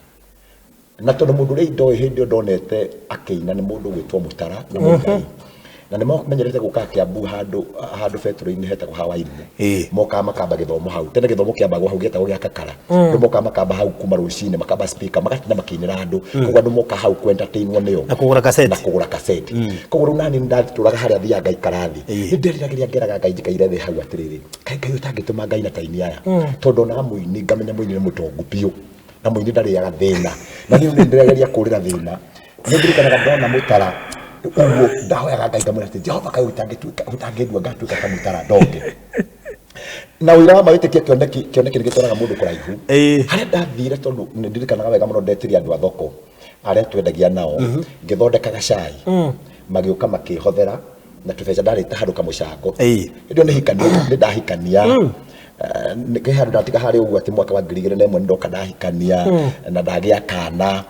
Na tondũ mũndũ ũrĩa indoĩ hĩndĩ ĩyo ndonete akĩina nĩ mũndũ ũgwĩtwo Mũtara na Mũigai, na nĩ mamenyerete gũka Kiambu handũ betũrũ-inĩ hetagwo ha Wairimũ. Mokaga makamba gĩthomo hau. Tene gĩthomo kĩambagwo hau, gĩetagwo gĩa Kakara. Andũ mokaga makamba hau kuma rũcinĩ, makamba speaker, magatinda makĩinĩra andũ. Koguo andũ moka hau ku entertainwo nĩo. Na kũgũra kaseti. Na kũgũra kaseti. Koguo rĩu nani ndatũraga harĩa thiaga ngaikara thĩ, nĩ nderiragĩria, ngeraga Ngai njikaire thĩ hau atĩrĩrĩ, kaĩ Ngai ũtangĩtũma ngaina ta aini aya? Tondũ ndonaga mũini, ngamenya mũini nĩ mũtongu biũ, na mũini ndarĩaga thĩna, na niĩ nĩ ndĩrageria kũrĩra thĩna. Nĩ ndirikanaga ndona Mũtara ũguo, ndahoyaga Ngai ngamwĩra atĩ, "Jehova, kaĩ ũtangĩtuĩka, ũtangĩndua ngatuĩka ta Mũtara ndonge?" Na ũira wa ma wĩtĩkie kĩoneki, kĩoneki nĩ gĩtwaraga mũndũ kũraihu. Harĩa ndathire, tondũ nĩ ndirikanaga wega mũno, ndetirie andũ a thoko arĩa twendagia nao, ngĩthondekaga cai, magĩũka makĩhothera na tũbeca ndarĩte handũ kamũcango. Hĩndĩ ĩyo nĩ hikania, nĩ ndahikania. Nĩ handũ ndatiga harĩa ũguo atĩ mwaka wa 2001 nĩ ndoka ndahikania na ndagĩa kana.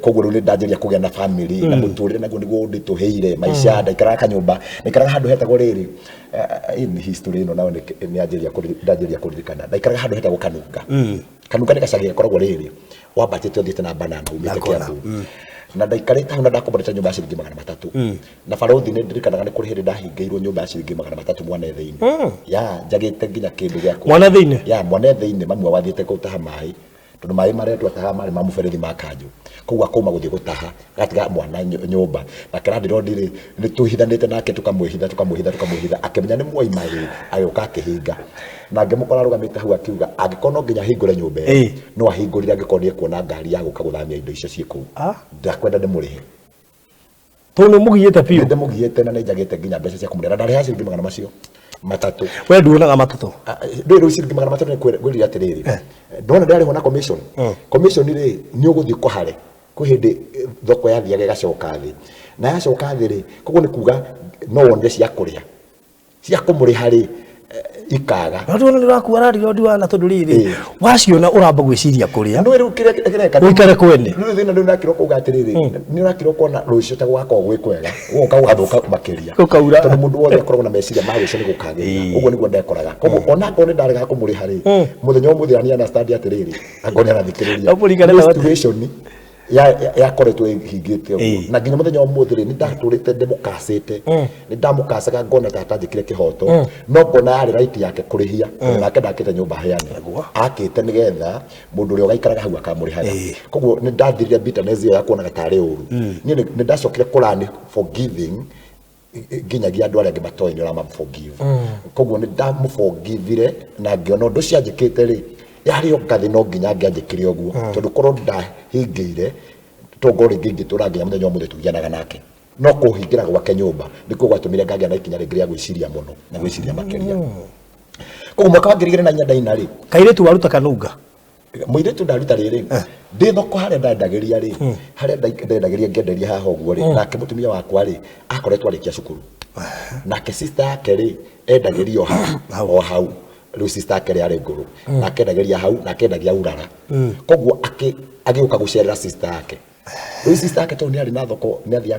Koguo rĩu nĩ ndanjĩria kũgĩa na family, na mũtũrĩre naguo nĩguo ũnditũhĩire maica. Ndaikaraga kanyũmba, ndaikaraga handũ hetagwo rĩrĩ, ĩĩ nĩ history ĩno nayo nĩ yanjĩrĩria ndanjĩrĩria kũririkana. Ndaikaraga handũ hetagwo Kanunga. Kanunga nĩ gacagi gakoragwo rĩrĩ wambatĩte ũthiĩte na banana umĩte Ndakona. Kiambu. Na ndaikarĩte hau na ndakomborete nyũmba ya ciringi 300. Na barũthi nĩ ndirikanaga nĩ kũrĩ hĩndĩ ndahingĩirwo nyũmba ya ciringi 300 mwana e thĩinĩ, ya njagĩte nginya kĩndũ gĩa Mwana thĩinĩ? Ya mwana e thĩinĩ. Mamu wao athiĩte gũtaha maĩ, tondũ maĩ marĩa twatahaga marĩ ma mũberethi ma kanjũ. Koguo akauma gũthiĩ gũtaha, agatiga mwana nyũmba. Na landlord rĩ, nĩ tũhithanĩte nake, tũkamwĩhitha, tũkamwĩhitha, tũkamwĩhitha. Akĩmenya nĩ muoi maĩ, agĩũka akĩhinga, na ngĩmũkora arũgamĩte hau akiuga angĩkorwo no nginya ahingũre nyũmba ĩyo, no ahingũrire angĩkorwo nĩ ekuona ngari ya gũka gũthamia indo icio ciĩ kũu. Ndakwenda ndĩmũrĩhe. Tondũ nĩ mũgiĩte biũ. Nĩ ndĩmũgiĩte na nĩ njagĩte nginya mbeca cia kũmũrĩha, na ndarĩha ciringi magana macio matatũ. We nduonaga matatũ? Ndũĩ rĩu ciringi 300 nĩ kwĩrire atĩrĩrĩ, ndona ndĩrarĩhwo na commission. Commission rĩ, nĩ ũgũthiĩ kũhare kwĩ hĩndĩ thoko yathiaga ĩgacoka thĩ, na yacoka thĩ rĩ, koguo nĩ kuga no wonire cia kũrĩa, cia kũmũrĩha rĩ, ikaga. No tuona nĩ ũrakua landlord wana, tondũ rĩrĩ, waciona ũramba gwĩciria kũrĩa. Nĩ rĩu kĩrĩa kĩreka Ũikare kwene. Rĩu thĩna nĩ ũrakĩrwo kuga atĩrĩrĩ, nĩ ũrakĩrwo kuona rũciũ ta gũgakorwo gwĩ kwega, gũgoka gũgathũka makĩria. Gũkaura. Tondũ mũndũ wothe akoragwo na meciria ma rũciũ nĩ gũkagĩrĩra. Ũguo nĩguo ndekoraga. Koguo ona akorwo nĩ ndaregaga kũmũrĩha rĩ, mũthenya ũmũthĩ nĩ understand atĩrĩrĩ, angorwo nĩ arathikĩrĩria. No mũringane Nĩ na situation yakoretwo ĩhingĩte ũguo, na nginya mũthenya wa ũmũthĩ rĩ, nĩ ndatũrĩte ndĩmũkacĩte, nĩ ndamũkacaga, ngona ta atanjĩkire kĩhoto, no ngona yarĩ right yake kũrĩhia, tondũ nake ndakĩte nyũmba heane, akĩte nĩgetha mũndũ ũrĩa ũgaikaraga hau akamũrĩhaga. Koguo nĩ ndathirire bitterness ĩyo ya kuonaga tarĩ ũru. Niĩ nĩ ndacokire kũrani forgiving nginyagia andũ arĩa angĩ matoĩ nĩ ũrama forgive. Koguo nĩ ndamũforgivire na ngĩona ũndũ ũcio anjĩkĩte rĩ, yarĩ o ngathĩ, no nginya angĩanjĩkire ũguo, tondũ korwo ndahingĩire tongorwo rĩngĩ ingĩtũra nginya mũthenya wa ũmũthĩ tũgianaga nake. No kũhingĩra gwake nyũmba nĩkuo gwatũmire ngagĩa na ikinya rĩngĩ rĩa gwĩciria mũno na gwĩciria makĩria. Koguo mwaka wa 2004 ndaina rĩ, Kairĩtu waruta kanunga. Mũirĩtu ndaruta rĩrĩ ndĩ thoko harĩa ndendagĩria rĩ, harĩa ndendagĩria ngĩenderia haha ũguo rĩ, nake mũtumia wakwa rĩ akoretwo arĩkia cukuru, nake sister yake rĩ endagĩria o hau o hau. Rĩu sister yake rĩ arĩ ngũrũ, nake endagĩria hau, nake endagia urara. Koguo agĩũka gũcerera sister yake. Rĩu sister yake tondũ nĩ arĩ na thoko, nĩ athiĩ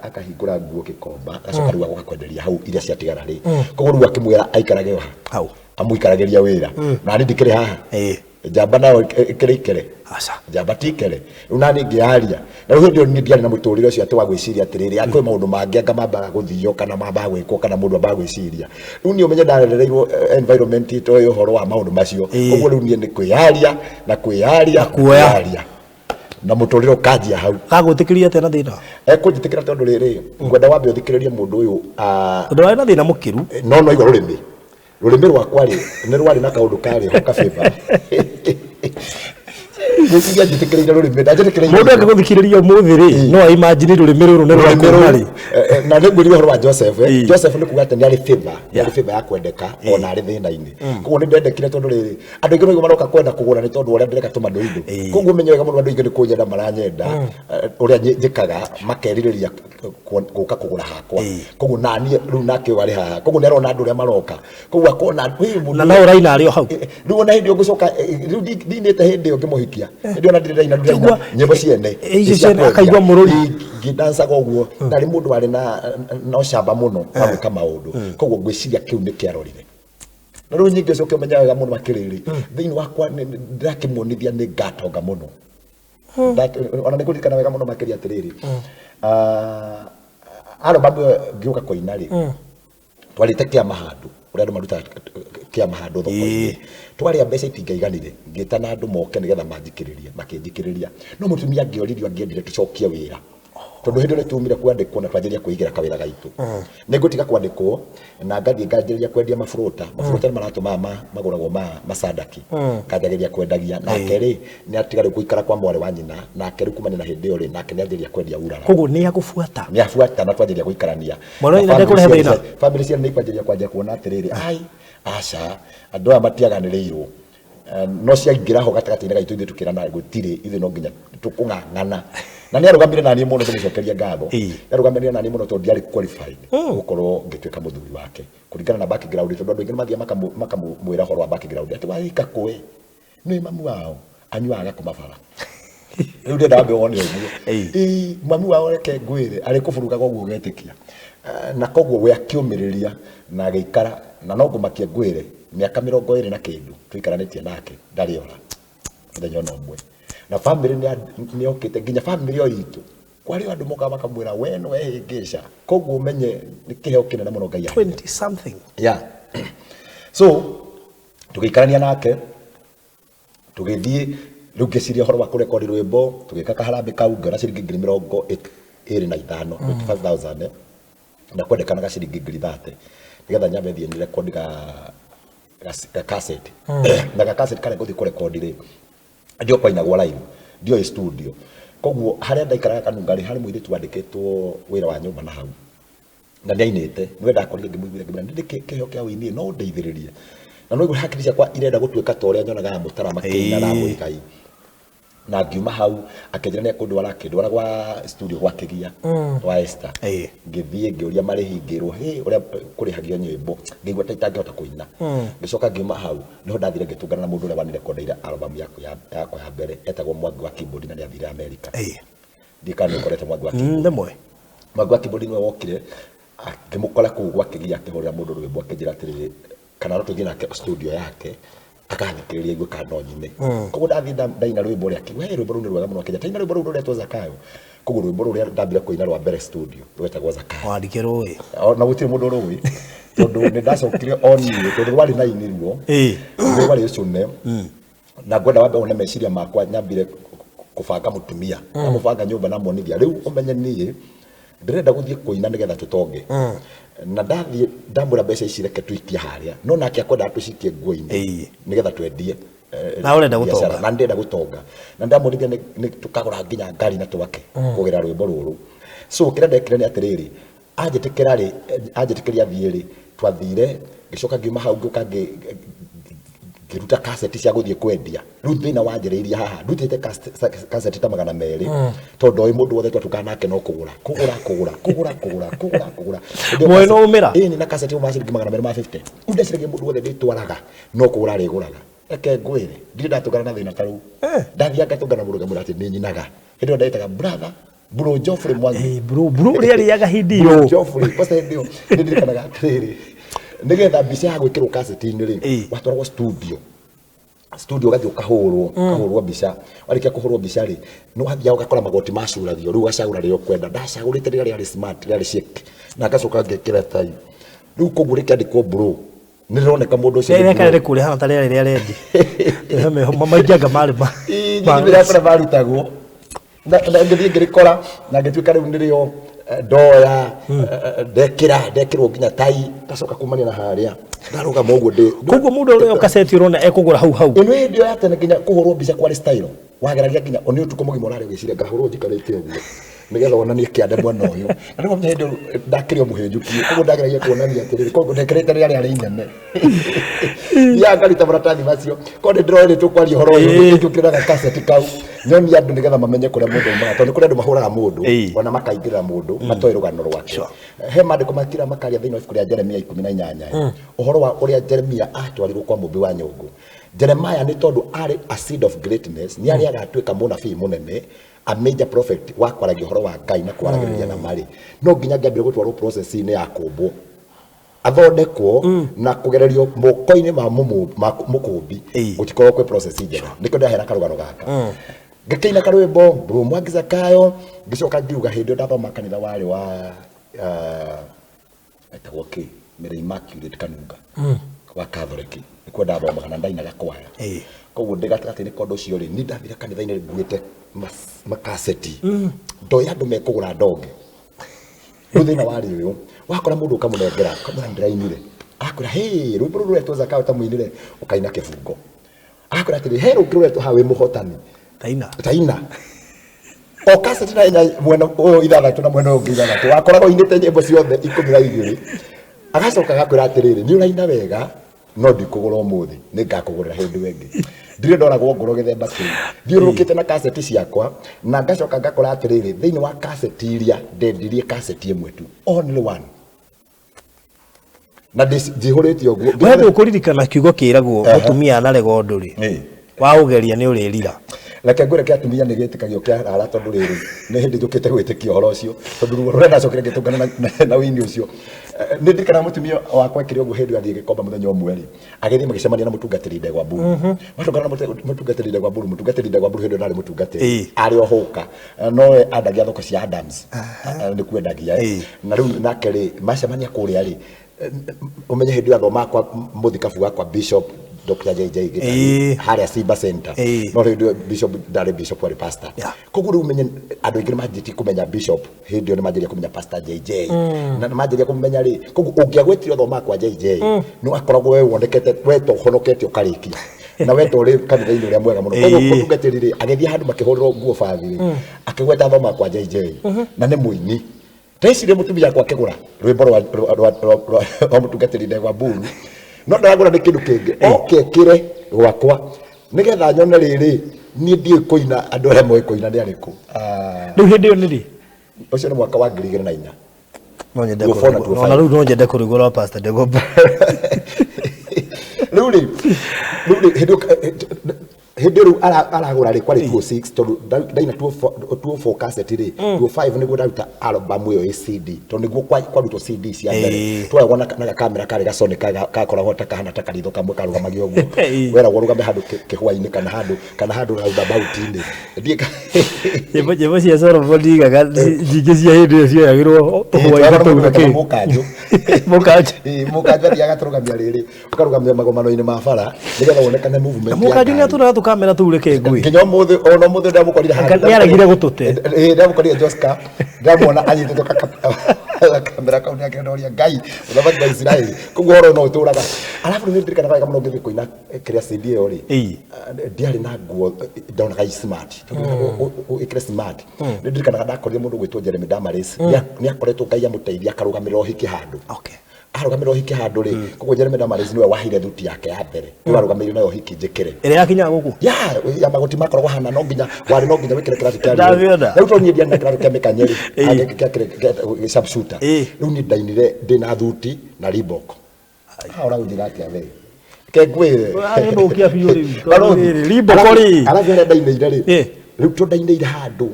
akahingũra nguo Gĩkomba, agacoka rĩu agoka kwenderia hau iria ciatigara rĩ. Koguo rĩu akĩmwĩra aikarage o ha Hau. Amũikaragĩria wĩra na niĩ ndikĩrĩ haha. Njamba nayo ĩkĩrĩ ikere? Aca. Njamba ti ikere. Rĩu nani ngĩaria na rĩu hĩndĩ ĩyo niĩ ndiarĩ na mũtũrĩre ũcio atĩ wa gwĩciria atĩrĩrĩ kwĩ maũndũ mangĩ anga mambaga gũthio kana mambaga gwĩkwo kana mũndũ ambaga gwĩciria. Rĩu niĩ ũmenye ndarereirwo environment itoĩ ũhoro wa maũndũ macio. Ũguo rĩu niĩ nĩ kwĩyaria na kwĩyaria Na kuoya. Kwĩyaria na mũtũrĩre ũkanjia hau. Gagwĩtĩkĩria atĩa na thĩna? Ekũnjĩtĩkĩra tondũ rĩrĩ ngwenda wambe ũthikĩrĩrie mũndũ ũyũ Tondũ warĩ na thĩna mũkĩru. No no igua rũrĩmĩ rwakwa rĩ nĩ rwarĩ na kaũndũ karĩ ho kabĩba ngwĩciria njĩtĩkĩrĩire rũrĩmĩ ndanjĩtĩkĩrĩire. Mũndũ angĩgũthikĩrĩria ũmũthĩ rĩ, no aimagine rũrĩmĩ rũrũ nĩ rũrĩmĩ rwakuma rũu rĩ. Na nĩ ngwĩrire ũhoro wa Joseph. Joseph nĩ kuga atĩ nĩ arĩ favor, nĩ arĩ favor ya kwendeka ona arĩ thĩna-inĩ. Koguo nĩ ndendekire tondũ rĩrĩ andũ aingĩ no maroka kwenda kũgũra nĩ tondũ ũrĩa ndĩreka tũmanũindũ. Koguo menye wega mũno andũ aingĩ nĩ kũnyenda maranyenda, ũrĩa njĩkaga makerirĩria gũka kũgũra hakwa. Koguo naniĩ rĩu nake ũyũ arĩ haha, koguo nĩ arona andũ ũrĩa maroka, koguo akona wĩ mũndũ Na no ũraina arĩ o hau. Rĩu ona hĩndĩ ĩyo ngũcoka rĩu ndinĩte hĩndĩ ĩyo ngĩmũhikia, hĩndĩ ĩyo ona ndirĩ ndaina ndiraina nyĩmbo ciene icio cia ciene, kwendia. akaigua mũrũri. Ngĩdancaga ũguo ndarĩ mũndũ warĩ na ũcamba mũno wa gwĩka maũndũ. Koguo ngwĩciria kĩu nĩ kĩarorire na rĩu nyingĩ ũcoke ũmenye wega mũno makĩrĩrĩ thĩinĩ wakwa ndĩrakĩmuonithia nĩ ngatonga mũno. Ona nĩ ngũririkana wega mũno makĩria atĩrĩrĩ, album ĩyo ngĩũka kũina rĩ, twarĩte kĩama handũ ũrĩa andũ marutaga kĩama handũ thoko-inĩ, twarĩa mbeca itingĩaiganire, ngĩtana andũ moke nĩgetha manjikĩrĩrie, makĩnjikĩrĩria, no mũtumia angĩoririo angĩendire tũcokie wĩra tondũ hĩndĩ ĩyo nĩtumire kwandĩkwo na twanjĩrĩria kwĩigĩra kawĩra gaitũ. Nĩ ngũtiga kwandĩkwo na ngathiĩ nganjĩrĩria kwendia maburũta. Maburũta nĩ maratũ maya magũragwo ma macandaki, nganjagĩrĩria kwendagia. Nake rĩ nĩ atiga rĩu gũikara kwa mwarĩ wa nyina, nake rĩu kumania na hĩndĩ ĩyo rĩ nake nĩ anjĩrĩria kwendia urara. Koguo nĩ agũbuata. Nĩ abuata na twanjĩrĩria gũikarania. Mwana wa Na nyina ndekũrehe family thĩna? Family ciana nĩ ikwanjĩrĩria kwanjia kuona atĩrĩrĩ, ai aca, andũ aya matiaganĩrĩirwo. No ciaingĩra ho gatagatĩ-inĩ gaitũ ithuĩ tũkĩrana gũtirĩ, ithuĩ no nginya tũkũng'ang'ana. Na nĩ arũgamire naniĩ mũno, ndĩmũcokerie ngatho. Nĩ arũgamire naniĩ mũno tondũ ndiarĩ qualified gũkorwo ngĩtuĩka mũthuri wake kũringana na background, tondũ andũ aingĩ nĩ mathiaga makamwĩra ũhoro wa background atĩ wahika kũĩ nĩ mamu wao anyuaga agakoma bara. Rĩu ndĩrenda wambe wone ũguo. Ĩĩ, mami wao reke ngwĩre arĩ kũburugaga ũguo ũgetĩkia. Na koguo we akĩũmĩrĩria na agĩikara, na no ngũmakia ngwĩre mĩaka 20 na kĩndũ tũikaranĩtie nake ndarĩ ora mũthenya ona ũmwe. Na family nĩ yokĩte nginya family o itũ kwarĩ o andũ mokaga makamwĩra we nĩ wehĩngĩca. Koguo ũmenye nĩ kĩheo kĩnene mũno Ngai aheire. 20 something. Yeah. So tũgĩikarania nake, tũgĩthiĩ rĩu ngĩciria ũhoro wa kũrekondi rwĩmbo, tũgĩka kaharambĩ kau, ngĩona ciringi 25,000, 25,000, na kwendekanaga ciringi 30,000 nĩgetha nyambe thiĩ nĩ rekondi ga cassette. Na ga cassette karĩa ngũthiĩ kũrekondi rĩ, ndio kwainagwo live, ndioĩ studio. Koguo harĩa ndaikaraga Kanunga rĩ, harĩ mũirĩtu wandĩkĩtwo wĩra wa nyũmba na hau, na nĩ ainĩte, nĩwe ndakorire ngĩmũiguithia ngĩmwĩra nĩ ndĩ kĩheo kĩa ũini no ũndeithĩrĩrie, na no igua hakiri ciakwa irenda gũtuĩka ta ũrĩa nyonaga Mũtara makĩina na Mũigai. Na ngiuma hau akĩnjĩra nĩ ekũndwara, akĩndwara gwa studio gwa Kĩgia wa Esther. Ngĩthiĩ ngĩũria marĩhi, ngĩrwo hĩ ũrĩa kũrĩhagio nyĩmbo, ngĩigua ta itangĩhota kũina. Ngĩcoka ngiuma hau nĩho ndathire ngĩtũngana na mũndũ ũrĩa wanirekondeire album yakwa ya mbere, etagwo Mwangi wa Keyboard, na nĩ athire America. Ndiũĩ kana nĩ ũkorete Mwangi wa Keyboard. Ndĩmũĩ. Mwangi wa Keyboard nĩwe wokire ngĩmũkora kũu gwa Kĩgia akĩhũrĩra mũndũ rwĩmbo, akĩnjĩra atĩrĩrĩ kana no tũthiĩ nake studio yake akathikĩrĩria aigue kana no nyine. Koguo ndathiĩ ndaina rwĩmbo rĩa akiuga hey, rwĩmbo rũu nĩ rwega mũno, akĩnjĩra taina rwĩmbo rũu rũretwo Zakayo. Koguo rwĩmbo rũrĩa ndambire kũina rwa mbere studio rwetagwo Zakayo. Wandĩkĩrwo ĩ? Na gũtirĩ mũndũ rũĩ tondũ nĩ ndacokire o niĩ tondũ rwarĩ na ini ruo rwarĩ ũcune, na ngwenda wambe wone meciria makwa nyambire kũbanga mũtumia na mũbanga nyũmba na muonithia rĩu ũmenye niĩ ndĩrenda gũthiĩ kũina nĩgetha tũtonge. Na ndathiĩ ndamwĩra mbeca ici reke tũikie harĩa, no nake akwendaga tũcikie nguo-inĩ nĩgetha twendie. Na ũrenda biacara. gũtonga. Na ndĩrenda gũtonga na ndamwĩrire nĩ tũkagũra nginya ngari na twake kũgerera rwĩmbo rũrũ. So kĩrĩa ndekire nĩ atĩrĩrĩ, anjĩtĩkĩra rĩ, anjĩtĩkĩria thiĩ rĩ, twathire, ngĩcoka ngiuma hau ngĩũka ngĩruta kaseti cia gũthiĩ kwendia. Rĩu thĩna wanjĩrĩirie haha, ndutĩte kaseti ta 200, tondũ ndoĩ mũndũ wothe twatũkana nake no kũgũra kũgũra kũgũra kũgũra kũgũra kũgũra kũgũra. Hĩndĩ ĩyo Mũĩ no ũmĩra? Ĩĩ, na kaseti ĩyo ciringi 250. Rĩu ndeciragia mũndũ wothe ndĩtwaraga no kũgũra arĩgũraga. Reke ngwĩre, ndirĩ ndatũngana na thĩna ta rũu. Ndathiaga ngatũngana na mũndũ ngamwĩra atĩ nĩ nyinaga. Hĩndĩ ĩyo ndetaga brother bro Geoffrey Mwangi. Eh, bro bro ũrĩa arĩaga hĩndĩ Bro ĩyo. Geoffrey, kwanza hĩndĩ ĩyo nĩ ndirikanaga atĩrĩrĩ, nĩgetha mbica ya gwĩkĩrwo kaseti-inĩ rĩ, watwaragwo studio, studio ũgathiĩ ũkahũrwo, ũkahũrwo mbica. Warĩkia kũhũrwo mbica rĩ, nĩ wathiaga ũgakora magoti macuragio, rĩu ũgacagũra rĩrĩa ũkwenda. Ndacagũrĩte rĩrĩa rĩarĩ smart, rĩarĩ chic, na ngacoka ngekĩra tai. Rĩu koguo rĩkĩandĩkwo bro, nĩ rĩroneka mũndũ ũcio nĩ Rĩrĩa bro. karĩ kũrĩa hana ta rĩarĩ rĩa rendi. Maingianga marĩ ma. Ĩĩ, kũrĩa marutagwo na ngĩthiĩ ngĩrĩkora na ngĩtuĩka rĩu nĩrĩo ndoya, ndekĩra ndekĩrwo nginya tai, ngacoka kumania na harĩa ndarũgama ũguo ndĩ. Koguo mũndũ ũrĩa kaseti ũrona ekũgũra hau hau. Ĩno hĩndĩ ĩyo ya tene nginya kũhũrwo mbica kwarĩ style, wageragia nginya nĩ ũtukũ mũgima ũrarĩ ũgĩciria ngahũrwo njikarĩte ũguo nĩgetha wonanie kĩande mwena ũyũ. Na rĩu hĩndĩ ĩyo ndakĩrĩ o mũhĩnjũkie, koguo ndageragia kuonania atĩrĩrĩ, koguo ndekĩrĩte rĩrĩa rĩarĩ inene. Thiaga ngaruta maratathi macio, korwo nĩ ndĩroĩ nĩ tũkwaria ũhoro ũyũ, njũkĩraga kaseti kau nyonie andũ nĩgetha mamenye kũrĩa mũndũ aumaga, tondũ nĩ kũrĩ andũ mahũraga mũndũ ona makaingĩrĩra mũndũ matoĩ rũgano rwake. He maandĩko makira makaria thĩinĩ wa ibuku rĩa Jeremia 18, ũhoro wa ũrĩa Jeremia atwarirwo kwa mũmbi wa nyũngũ. Jeremiah nĩ tondũ arĩ a seed of greatness, nĩ arĩ agatuĩka mũnabii mũnene, a major prophet wa kwaragia ũhoro wa Ngai na kwaragĩrĩria na marĩ, no nginya angĩambire gũtwarwo process-inĩ ya kũmbwo, athondekwo na kũgererio moko-inĩ ma mũkũmbi. Gũtikorwo kwĩ process njega. Nĩkĩo ndĩraheana karũgano gaka. Ngĩkĩina karwĩmbo bro Mwangi Zakayo, ngĩcoka ngiuga hĩndĩ ĩyo ndathoma kanitha warĩ wa etagwo kĩ, Mary Immaculate Kanunga wa Catholic, nĩkuo ndathomaga na ndainaga kwaya. Koguo ndĩ gatagatĩ-inĩ ka ũndũ ũcio rĩ, niĩ ndathire kanitha-inĩ nguĩte makaseti, ndoĩ andũ mekũgũra ndonge. Rĩu thĩna warĩ ũyũ, wakora mũndũ ũkamũnengera, ũkamwĩra ndĩrainire, akwĩra hĩ, rwĩmbo rũrũ rũretwo Zakayo ta mũinire, ũkaina kĩbungo. Akwĩra atĩrĩ, he rũngĩ rũretwo haha wĩ mũhotani. Taina. Taina. O kaseti na ĩnya mwena ũyũ 6 na mwena ũyũ ũngĩ 6, wakoraga ũinĩte nyĩmbo ciothe 12. Agacoka agakwĩra atĩrĩrĩ, nĩ ũraina wega, no ndikũgũra ũmũthĩ, nĩ ngakũgũrĩra hĩndĩ ĩyo ĩngĩ. Ndirĩ ndoragwo ngoro gĩthemba kĩu. Thiũrũrũkĩte na kaseti ciakwa, na ngacoka ngakora atĩrĩrĩ, thĩinĩ wa kaseti iria ndendirie kaseti ĩmwe tu, only one. Na njihũrĩte ũguo. We ndũkũririkana kiugo kĩragwo mũtumia anarega ũndũ rĩ, waũgeria nĩ ũrĩrira. Reke ngwĩre kĩa atumia nĩ gĩtĩkagio kĩa rara, tondũ rĩrĩ nĩ hĩndĩ njũkĩte gwĩtĩkia ũhoro ũcio, tondũ ruo rũrĩa ndacokire ngĩtũngana na wĩini ũcio. Nĩ ndirikanaga mũtumia wakwa ekire ũguo hĩndĩ ĩyo athiĩ Gĩkomba mũthenya ũmwe rĩ, agĩthiĩ magĩcemania na mũtungatĩri Ndegwa Mburu. Matũngana na mũtungatĩri Ndegwa Mburu, mũtungatĩri Ndegwa Mburu hĩndĩ ĩyo ndarĩ mũtungatĩri, arĩ o hũka, nowe andagia thoko cia Adams, nĩ kwendagia. Na rĩu nake rĩ, macemania kũrĩa rĩ, ũmenye hĩndĩ ĩyo athomaga kwa mũthikabu wakwa Bishop Dr. JJ Gitari harĩa Simba Center. No hĩndĩ ĩyo Bishop ndarĩ bishop, arĩ pastor. Koguo rĩu ũmenye andũ aingĩ nĩ manjĩtie kũmenya Bishop hĩndĩ ĩyo, nĩ manjĩrĩria kũmenya Pastor JJ. Na nĩ manjĩrĩria kũmenya rĩ, koguo ũngĩagwĩtire ũthomaga kwa JJ, nĩ wakoragwo we wonekete we to ũhonokete ũkarĩkia na we to ũrĩ kanitha-inĩ ũrĩa mwega mũno. Koguo mũtungatĩri rĩ, agĩthiĩ handũ makĩhũrĩrwo nguo bathi rĩ, akĩgweta athomaga kwa JJ na nĩ mũini. Ndeciria mũtumia wakwa akĩgũra rwĩmbo rwa mũtungatĩri Ndegwa Mburu, no ndaragũra nĩ kĩndũ kĩngĩ, oke ekĩre gwakwa nĩgetha nyone rĩrĩ, niĩ ndiũĩ kũina, andũ arĩa moĩ kũina nĩ arĩkũ. Rĩu hĩndĩ ĩyo nĩ rĩ? Ũcio nĩ mwaka wa 2004. No nyende 2004 na kũrũgwo. Ona 2005. rĩu no nyende kũrũgwo rwa Pastor Ndegwa Mburu. Rĩu rĩ, hĩndĩ ĩyo rĩu aragũra rĩ, kwarĩ 206, tondũ ndaina 204 cassette rĩ, 205 nĩguo ndaruta album ĩyo ĩ CD, tondũ nĩguo kwarutwo CD cia mbere. Twoyagwo na gakamera karĩ ga Sony gakoragwo ta kahana ta karitho kamwe karũgamagia ũguo. Weragwo ũrũgame handũ kĩhũa-inĩ kana handũ roundabout-inĩ. Nyĩmbo cia Solomon ndigaga nyingĩ cia hĩndĩ ĩyo cioyagĩrwo tũhũa-inĩ tũu na kĩ. Mũkanjũ. Mũkanjũ. Ĩĩ, mũkanjũ athiaga agatũrũgamia rĩrĩ ũkarũgamia magomano-inĩ ma bara nĩgetha wonekane movement ya Mũkanjũ nĩ ngari. atũraga tũkamera tũu reke ngui. Nginya ũmũthĩ, ona ũmũthĩ ndamũkorire handũ. Nĩaregire gũtũte. Ĩĩ, ndamũkorire Joska, ndamwona anyitĩte kamera kau nĩake ndoria Ngai mũthamaki wa Isiraeli. Koguo ũhoro ũyũ no ũtũraga. Arabu nĩ ndirikanaga wega mũno ngĩthiĩ kũina kĩrĩa CD ĩyo rĩ, Ĩĩ. ndiarĩ na nguo ndonaga i smart. Tondũ wĩkĩre smart. Nĩ ndirikanaga ndakorire mũndũ ũgwĩtwo Jeremy Damaris. Nĩ akoretwo Ngai amũteithia akarũgamĩrĩra ũhiki handũ. Okay. Arũgamĩrĩra ũhiki handũ rĩ, koguo Jeremy Damaris nĩwe waheire thuti yake ya mbere. Nĩwe warũgamĩrĩire nayo ũhiki njĩkĩre. Ĩrĩa yakinyaga gũkũ. Ya ya magoti makoragwo hana no nginya warĩ no nginya wĩkĩre kĩratũ kĩa Ndabiona. rĩu tondũ niĩ ndiarĩ na kĩratũ kĩa mĩkanye rĩ, Ĩĩ. kĩa sharpshooter. Ĩĩ. Rĩu niĩ ndainire ndĩna thuti na Reebok. Ha ũragũnjĩra atĩa we? Ke ngwĩre. Ũragĩthũkia biũ rĩu. Barũthi. Rĩrĩ, Reebok rĩ. Arabu harĩa ndainĩire rĩ, Ĩĩ. rĩu tondũ ndainĩire handũ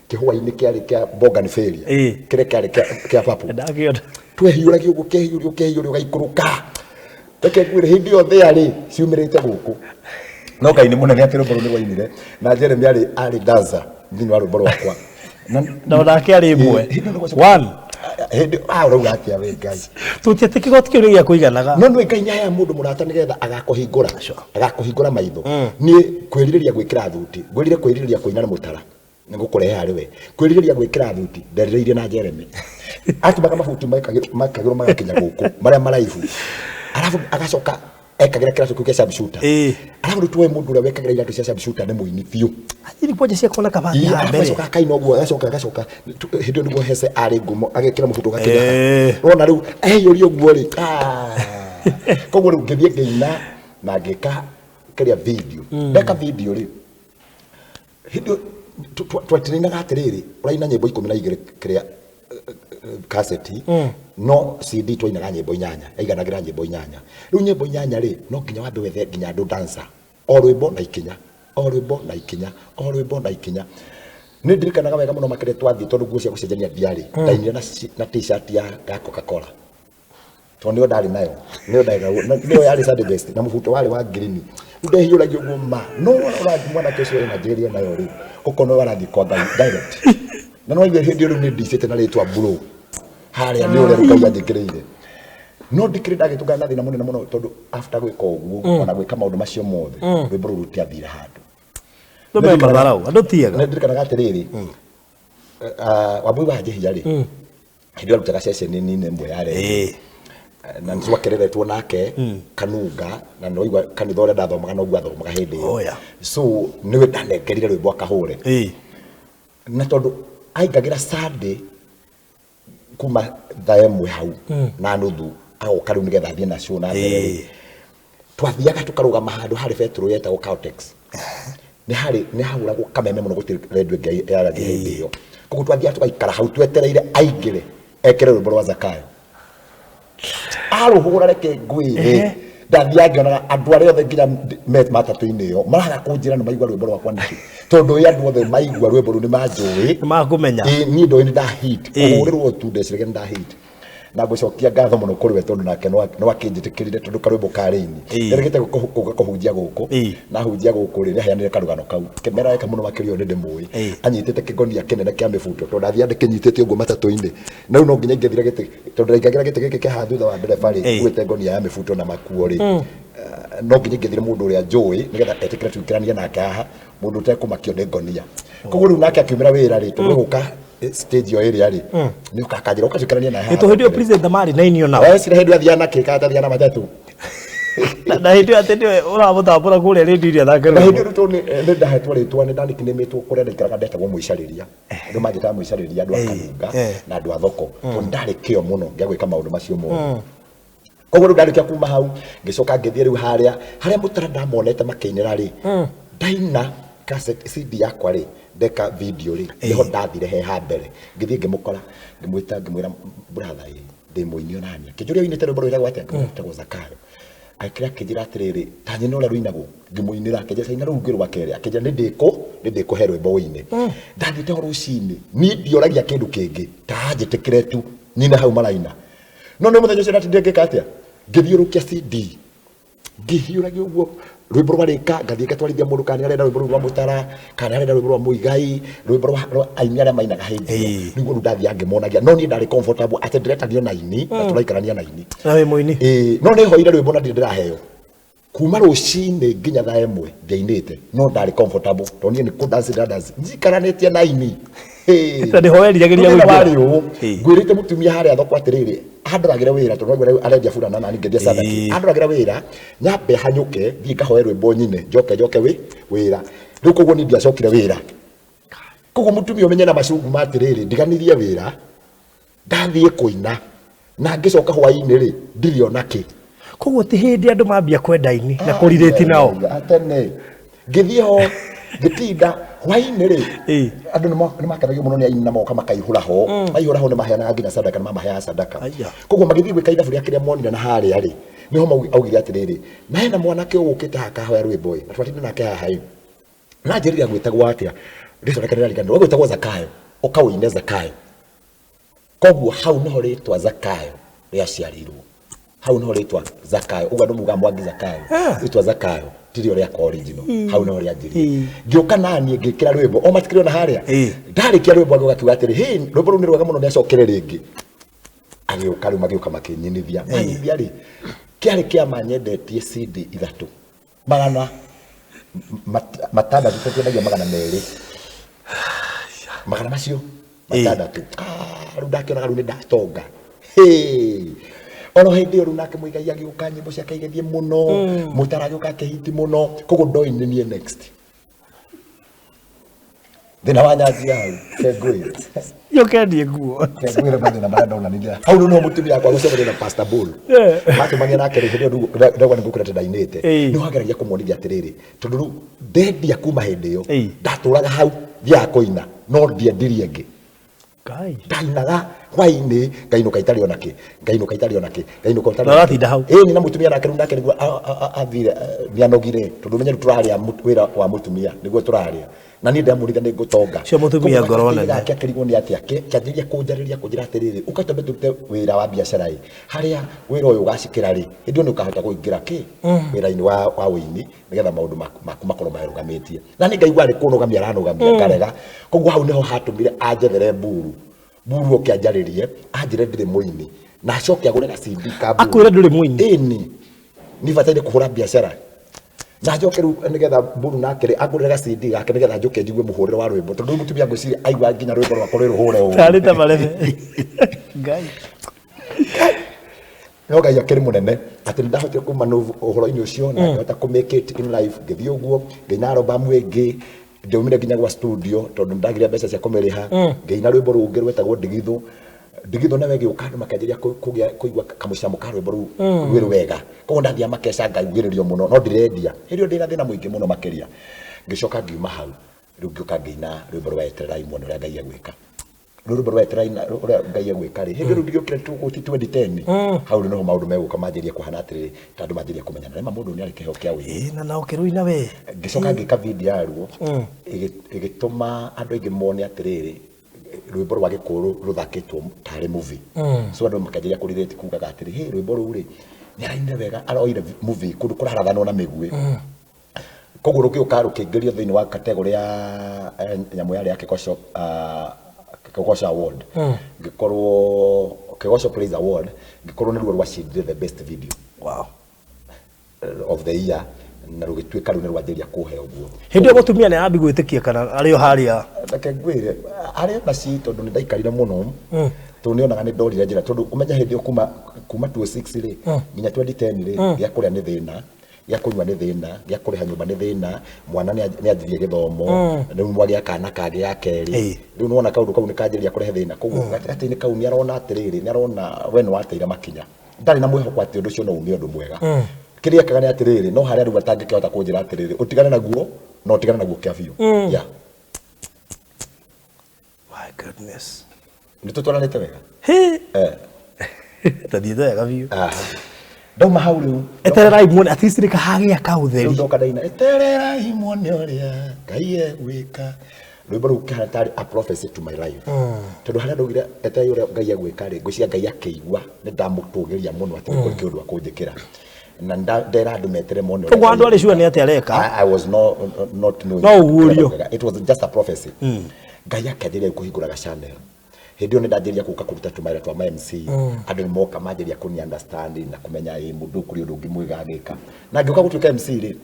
kĩhũa-inĩ kĩarĩ kĩa bougainvillea, Ĩĩ. kĩrĩa kĩarĩ kĩa purple. Ndakiona. Twehiũragia ũguo, ũkehiũria, ũkehiũria, ũgaikũrũka. Reke ngwĩre, hĩndĩ ĩyo thĩa rĩ, ciumĩrĩte gũkũ. No Ngai nĩ mũnene atĩ rwĩmbo rũu nĩ rwainire, na Jeremy arĩ dancer thĩinĩ wa rwĩmbo rwakwa. Na onake arĩ ĩmwe. Hĩndĩ ĩyo nĩ gwacoka- One. Hĩndĩ, ah, ũrauga atĩa we Ngai? Tũtiatĩ kĩgoti kĩu nĩ gĩa kũiganaga. No nĩ Ngai nĩaheaga mũndũ mũrata nĩgetha agakũhingũra, agakũhingũra maitho. Niĩ kwĩrirĩria gwĩkĩra thuti, ngwĩrire kwĩrirĩria kũina na mũtara, nĩngũkũrehe harĩ we. Kwĩrirĩria gwĩkĩra thuti, nderirĩirie na Jeremy. Atumaga mabuti mekagĩrwo magakinya gũkũ, marĩa maraihu. Arabu agacoka ekagĩra kĩratũ kĩu kĩa sharpshooter. Ĩĩ. Arabu rĩu tuoe mũndũ ũrĩa wekagĩra iratũ cia sharpshooter nĩ mũini biũ. Ini kwanja cia kuona kabati Ĩĩ, ha arabu mbere. agacoka akaina ũguo, agacoka agacoka hĩndĩ ĩyo nĩguo Hesse arĩ ngumo, agekĩra mũbuto ũgakinya. Ĩĩ. Wona rĩu ehiũria ũguo rĩ, ah. Koguo rĩu ngĩthiĩ ngĩina na ngĩka kĩrĩa video. Ndeka video rĩ, hĩndĩ ĩyo twatirainaga atĩrĩrĩ, ũraina nyĩmbo 12 kĩrĩa kaseti, no CD twainaga nyĩmbo 8, yaiganagĩra nyĩmbo 8. Rĩu nyĩmbo 8 rĩ, no nginya wambe wethe nginya andũ dancer. O rwĩmbo na ikinya, o rwĩmbo na ikinya, o rwĩmbo na ikinya. Nĩ ndirikanaga wega mũno makĩria twathiĩ tondũ nguo cia gũcenjania ndiarĩ. Ndainire na t-shirt ya Coca-Cola. Tondũ nĩyo ndarĩ nayo, nĩyo ndarĩ nayo, nĩyo yarĩ Sunday best, na mũbuto warĩ wa green. Rĩu ndehiũragia ũguo ma, no ũrathiĩ mwanake ũcio wĩna njĩrĩ nayo rĩ, ũkona ũyũ arathiĩ kwa Ngai direct. Na no waigua hĩndĩ ĩyo rĩu nĩ ndicĩte na rĩtwa bro. Harĩa nĩ ũrĩa rĩu Ngai anjĩkĩrĩire. No ndikĩrĩ ndagĩtũngana na thĩna mũnene mũno tondũ after gwĩka ũguo, ona gwĩka maũndũ macio mothe, rwĩmbo rũu rũtiathire handũ. Andũ me matharau, andũ ti ega. Nĩ ndirikanaga atĩrĩrĩ, Wambui wa Njihia rĩ, hĩndĩ ĩyo arutaga ceceni-inĩ ĩmwe ya redio. Na nĩ twakereretwo nake Kanunga, na nĩ waigua kanitha ũrĩa ndathomaga noguo athomaga hĩndĩ ĩyo. Oh, yeah. So nĩwe ndanengerire rwĩmbo akahũre. Na tondũ aingagĩra Sunday kuma thaa ĩmwe hau na nuthu agoka rĩu nĩgetha athiĩ na show na mbere rĩ. Twathiaga tũkarũgama handũ harĩ betũrũ yetagwo Caltex. Nĩ harĩ nĩ hahũragwo kameme mũno gũtirĩ redio ĩngĩ yaragia hĩndĩ ĩyo. Koguo twathiaga tũgaikara hau twetereire aingĩre ekĩre rwĩmbo rwa Zakayo. Arũhũra reke ngwĩre, ndathiaga ngĩonaga andũ arĩa othe nginya me matatũ-inĩ ĩyo maraga kũnjĩra nĩ maigua rwĩmbo rwakwa nĩkĩ. Tondũ ĩ andũ othe maigua rwĩmbo rũu nĩ manjũĩ. Nĩ makũmenya. Ĩ, niĩ ndoĩ nĩ nda hit. Ĩĩ. Kũhũrĩrwo tu ndeciragia nĩ nda hit. Na ngũcokia ngatho mũno kũrĩ we tondũ nake no akĩnjĩtĩkĩrire tondũ karwĩmbo karĩ ini. Ĩĩ. Nderegete gũka kũhunjia gũkũ. Ĩĩ. Na hunjia gũkũ rĩ, nĩaheanire karũgano kau. Kĩmera eka mũno makĩria ũyũ nĩ ndĩmũĩ. Ĩĩ. Anyitĩte kĩgonia kĩnene kĩa mĩbuto tondũ ndathiaga ndĩkĩnyitĩte ũguo matatũ-inĩ. Na rĩu no nginya ingĩathire gĩtĩ, tondũ ndaingagĩra gĩtĩ gĩkĩ kĩa haha thutha wa ndereba rĩ, Ĩĩ. nguĩte ngonia ya mĩbuto na makuo rĩ. No nginya ingĩthire mũndũ ũrĩa njũĩ nĩgetha etĩkĩre tũingĩranie nake haha, mũndũ ũtekũmakio nĩ ngonia. Koguo rĩu nake akiumĩra wĩra rĩ, tondũ gũka stage ĩyo ĩrĩa rĩ, nĩ ũka akanjĩra ũka tũikaranie naye haha. Ĩtũ hĩndĩ ĩyo presenter marĩ na inio nao. Wecira hĩndĩ ĩyo athiaga na kĩ kana atathiaga na matatũ. Na hĩndĩ ĩyo atĩ nĩwe ũramũtambũra kũrĩa rĩndiũ iria Na athake hĩndĩ rwĩmbo. ĩyo rĩu tondũ nĩ ndahetwo rĩtwa, nĩ ndanikinĩmĩtwo kũrĩa ndaikaraga ndetagwo mũicarĩria. Andũ manjĩtaga mũicarĩria, andũ a Kanunga na andũ a thoko. Tondũ ndarĩ kĩo mũno gĩa gwĩka maũndũ macio mothe. Koguo rĩu ndarĩkia kuma hau, ngĩcoka ngĩthiĩ rĩu harĩa, harĩa mũtara ndamonete makĩinĩra rĩ, ndaina cassette CD yakwa rĩ, ndeka video rĩ, nĩho ndathire he ha mbere. Ngĩthiĩ ngĩmũkora, ngĩmwĩta ngĩmwĩra brother ĩ, ndĩ mũini onaniĩ. Akĩnjũria ũinĩte rwĩmbo rwĩtagwo atĩa? Ngĩmwĩra rwĩtagwo Zakayo. Agĩkĩra akĩnjĩra atĩrĩrĩ, ta nyina ũrĩa rũinagwo, ngĩmũinĩra, akĩnjĩra caina rũu rũngĩ rwa kerĩ, akĩnjĩra nĩ ndĩkũ, nĩ ndĩkũhe rwĩmbo ũine. Ndathiĩte o rũcinĩ, niĩ ndioragia kĩndũ kĩngĩ, ta anjĩtĩkĩre tu, nyine hau maraina. No nĩ mũthenya ũcio ndatindire ngĩka atĩa? Ngĩthiũrũkia CD. Ngĩhiũragia ũguo rwĩmbo rwarĩka ngathiĩ ngatwarithia mũndũ kana nĩarenda rwĩmbo rũu rwa Mũtara kana nĩarenda rwĩmbo rwa Mũigai, rwĩmbo rwa aini arĩa mainaga hĩndĩ ĩyo. Nĩguo rĩu ndathiaga ngĩmonagia, no niĩ ndarĩ comfortable atĩ ndĩretanio na aini na tũraikarania na aini. Na wĩ mũini. Ĩĩ, no nĩhoire rwĩmbo na ndirĩ ndĩraheo. Kuma rũcinĩ nginya thaa ĩmwe ndiainĩte, no ndarĩ comfortable tondũ niĩ nĩ kũ dance ndĩra dance njikaranĩtie na aini. Na nĩho weriragĩria Thĩna kũingĩra. warĩ ũũ, ngwĩrĩte mũtumia harĩa thoko atĩrĩrĩ, andoragĩre wĩra tondũ naigua rĩu arendia burana na niĩ ngendia sandaki. Andoragĩre wĩra nyambe hanyũke thiĩ ngahoe rwĩmbo nyine njoke njoke wĩra. Rĩu koguo niĩ ndiacokire wĩra. Koguo mũtumia ũmenye na macungu ma atĩrĩrĩ, ndiganirie wĩra ndathiĩ kũina na ngĩcoka hwaĩ-inĩ rĩ ndirĩ ona kĩ. Koguo ti hĩndĩ andũ mambia kwenda aini na kũrirĩti nao. Tene ngĩthiĩ ho ngĩtinda hwaĩ-inĩ rĩ andũ nĩmakenagio mũno nĩ aini na moka makaihũra ho, maihũra ho nĩmaheanaga nginya sadaka, nĩmamaheaga sadaka. Koguo magĩthiĩ gwĩka ithabu rĩa kĩrĩa monire na harĩa rĩ, nĩho augire atĩrĩrĩ, na hena mwanake ũgũkĩte haha akahoya rwĩmbo ĩ, na twatinda nake haha ĩ, na njĩrire agwĩtagwo atĩa, rĩtwa rĩake nĩrariganĩrwo, agwĩtagwo Zakayo, ũka ũine Zakayo. Koguo hau nĩho rĩtwa Zakayo rĩaciarĩirwo. Hau nĩho rĩtwa Zakayo, ũguo andũ mugaga Mwangi Zakayo, rĩtwa Zakayo tirio rĩakwa original, hau nĩho rĩanjirie. Ngĩũka naniĩ ngĩkĩra rwĩmbo, o matikĩrĩ ona harĩa. Ndarĩkia rwĩmbo agĩũka akiuga atĩrĩ, hĩ, rwĩmbo rũu nĩ rwega mũno nĩacokere rĩngĩ. Agĩũka rĩu magĩũka makĩnyinithia. Manyinithia rĩ, kĩarĩ kĩama nyendetie CD ithatũ, magana matandatũ, twendagia 200. Magana macio matandatũ. Rĩu ndakĩonaga rĩu nĩ ndatonga. Oro hĩndĩ ĩyo rĩu nake Mũigai agĩũka nyĩmbo ciake igĩthiĩ mũno, Mũtara agĩũka akĩhiti mũno, koguo ndoĩ nĩ niĩ next. Thĩna wa nyanjia hau, kengwĩre. Yũkendie nguo. Kengwĩre mathĩna marĩa ndonanire. Hau rĩu nĩho mũtumia wakwa gũcemania na Pastor Bull. Macemania nake rĩ, hĩndĩ ĩyo rĩu ndauga nĩ ngũkwĩra atĩ ndainĩte. Nĩho ageragia kũmuonithia atĩrĩrĩ, tondũ rĩu ndendia kuma hĩndĩ ĩyo, ndatũraga hau, thiaga kũina, no ndiendirie ĩngĩ. Ndainaga hwaĩ-inĩ, ngainũka itarĩ ona kĩ, ngainũka itarĩ ona kĩ, ngainũka itarĩ ona kĩ. Ũratinda hau. Ĩni na mũtumia nake rĩu nake nĩguo athire, nĩanogire, tondũ ũmenye rĩu tũrarĩa wĩra wa mũtumia, nĩguo tũrarĩa. Na niĩ ndamũrire nĩ ngũtonga. Cio mũtumia Koguo ngoro gatagatĩ-inĩ nene. gake akĩrigwo nĩ atĩa, kĩanjĩrĩria kũnjarĩria kũnjĩra atĩrĩrĩ, ũka twambe tũrute wĩra wa biacara ĩ, harĩa wĩra ũyũ ũgacikĩra rĩ, hĩndĩ ĩyo nĩ ũkahota kũingĩra kĩ, wĩra-inĩ wa ũini, nĩgetha maũndũ maku makorwo merũgamĩtie. Na niĩ ngaigua arĩ kũnũgamia aranũgamia, ngarega. Koguo hau nĩho hatũmire anjethere mburu. Mburu oke anjarĩrie, anjĩre ndirĩ mũini. Na acoke agũre ga CD ka mburu. Akwĩre ndũrĩ mũini? Ĩni. Niĩ bataire kũhũra biacara. Na njoke rĩu nĩgetha mburu nake rĩ, angũrĩre ga CD gake nĩgetha njoke njigue mũhũrĩre wa rwĩmbo. Tondũ rĩu mũtumia ngwĩciria aigua nginya rwĩmbo rwakwa rwĩ rũhũre ũũ. Tarĩ ta marebe. Ngai. No Ngai akĩrĩ mũnene atĩ nĩ ndahotire kuma ũhoro-inĩ ũcio na ngĩhota kũ make it in life, ngĩthiĩ ũguo ngĩina album ĩngĩ, ndiaumire nginya gwa studio tondũ nĩ ndagire mbeca cia kũmĩrĩha, ngĩina rwĩmbo rũngĩ rwetagwo Ndigithũ. Ndigithũ nayo ĩgĩũka andũ makĩanjĩrĩria kũigua kamũcamo ka rwĩmbo rũu rwĩ rwega. Koguo ndathiaga makeca ngaugĩrĩrio mũno no ndirendia. Hĩndĩ ĩyo ndĩna thĩna mũingĩ mũno makĩria. Ngĩcoka ngiuma hau, rĩu ngĩũka ngĩina rwĩmbo rwa Etererai muone ũrĩa Ngai egwĩka. Rĩu rwĩmbo rwa Etererai ũrĩa Ngai egwĩka rĩ, hĩndĩ ĩyo rĩu ndigĩũkire tũgũti 2010. Hau rĩu nĩho maũndũ megũka manjĩrĩrie kũhana atĩrĩrĩ, ta andũ manjĩrĩria kũmenyana. Rĩma mũndũ nĩ arĩ kĩheo kĩa ũini. Na ũkĩrũina we. Ngĩcoka ngĩka video yaruo, ĩgĩtũma andũ aingĩ mone atĩrĩrĩ, rwĩmbo rwa Gĩkũyũ rũthakĩtwo tarĩ movie. So andũ makĩanjĩrĩria kũ relate kugaga atĩrĩ, hĩ, rwĩmbo rũu rĩ, nĩ arainire wega, aroire movie kũndũ kũrarathanwo na mĩguĩ. Koguo rũgĩũka rũkĩingĩrio thĩinĩ wa category ya nyamũ yarĩ ya Kĩgoco, Kĩgoco Award. Ngĩkorwo Kĩgoco Praise Award, ngĩkorwo nĩruo rwacindire the best video. Wow. Of the year, na rũgĩtuĩka rĩu nĩ rwanjĩrĩria kũhe ũguo. Hĩndĩ ĩyo mũtumia nĩ arambi gwĩtĩkia kana arĩ o harĩa? Reke ngwĩre, arĩ o na ci tondũ nĩ ndaikarire mũno, tondũ nĩ onaga nĩ ndorire njĩra, tondũ ũmenye hĩndĩ ĩyo kuma 2006 rĩ, nginya 2010 rĩ, gĩa kũrĩa nĩ thĩna, gĩa kũnyua nĩ thĩna, gĩa kũrĩha nyũmba nĩ thĩna, mwana nĩ anjirie gĩthomo, rĩu mwagĩa kana kangĩ ga kerĩ, rĩu nĩwona kaũndũ kau nĩ kanjĩrĩria kũrehe thĩna, koguo gatagatĩ-inĩ kau nĩ arona atĩrĩrĩ, nĩ arona we nĩ wateire makinya. Ndarĩ na mwĩhoko atĩ ũndũ ũcio no ume ũndũ mwega. Kĩrĩa ekaga nĩ atĩrĩrĩ, no harĩa rĩu atangĩkĩhota kũnjĩra atĩrĩrĩ, ũtigane naguo, no ũtigane naguo kĩa biũ. Yeah. My goodness. Nĩ tũtwaranĩte wega? Hĩ. Tathiĩte wega biũ. Ndauma hau rĩu. Etererai muone, at least nĩ kahagĩa kaũtheri. Rĩu ndoka ndaina, etererai muone ũrĩa Ngai egwĩka. Rwĩmbo rũu kĩhana tarĩ a prophecy to my life. Tondũ harĩa ndaugire etererai ũrĩa Ngai egwĩka rĩ, ngwĩciria Ngai akĩigua nĩ ndamũtũgĩria mũno atĩ nĩ kũrĩ kĩũndũ akũnjĩkĩra. Na ndera andũ metere mone ũrĩa Ũguo andũ Ngai arĩ sure nĩ atĩa areka. I was not knowing. No ũguũrio. It was just a prophecy. Ngai akĩanjĩrĩria kũhingũraga channel. Hĩndĩ ĩyo nĩ ndanjĩrĩria gũka kũruta tũmawĩra twa ma MC. Andũ nĩ moka manjĩrĩria kũni understand na kũmenya ĩ mũndũ kũrĩ ũndũ ũngĩ mwega agĩka. Na ngĩũka gũtuĩka MC rĩ,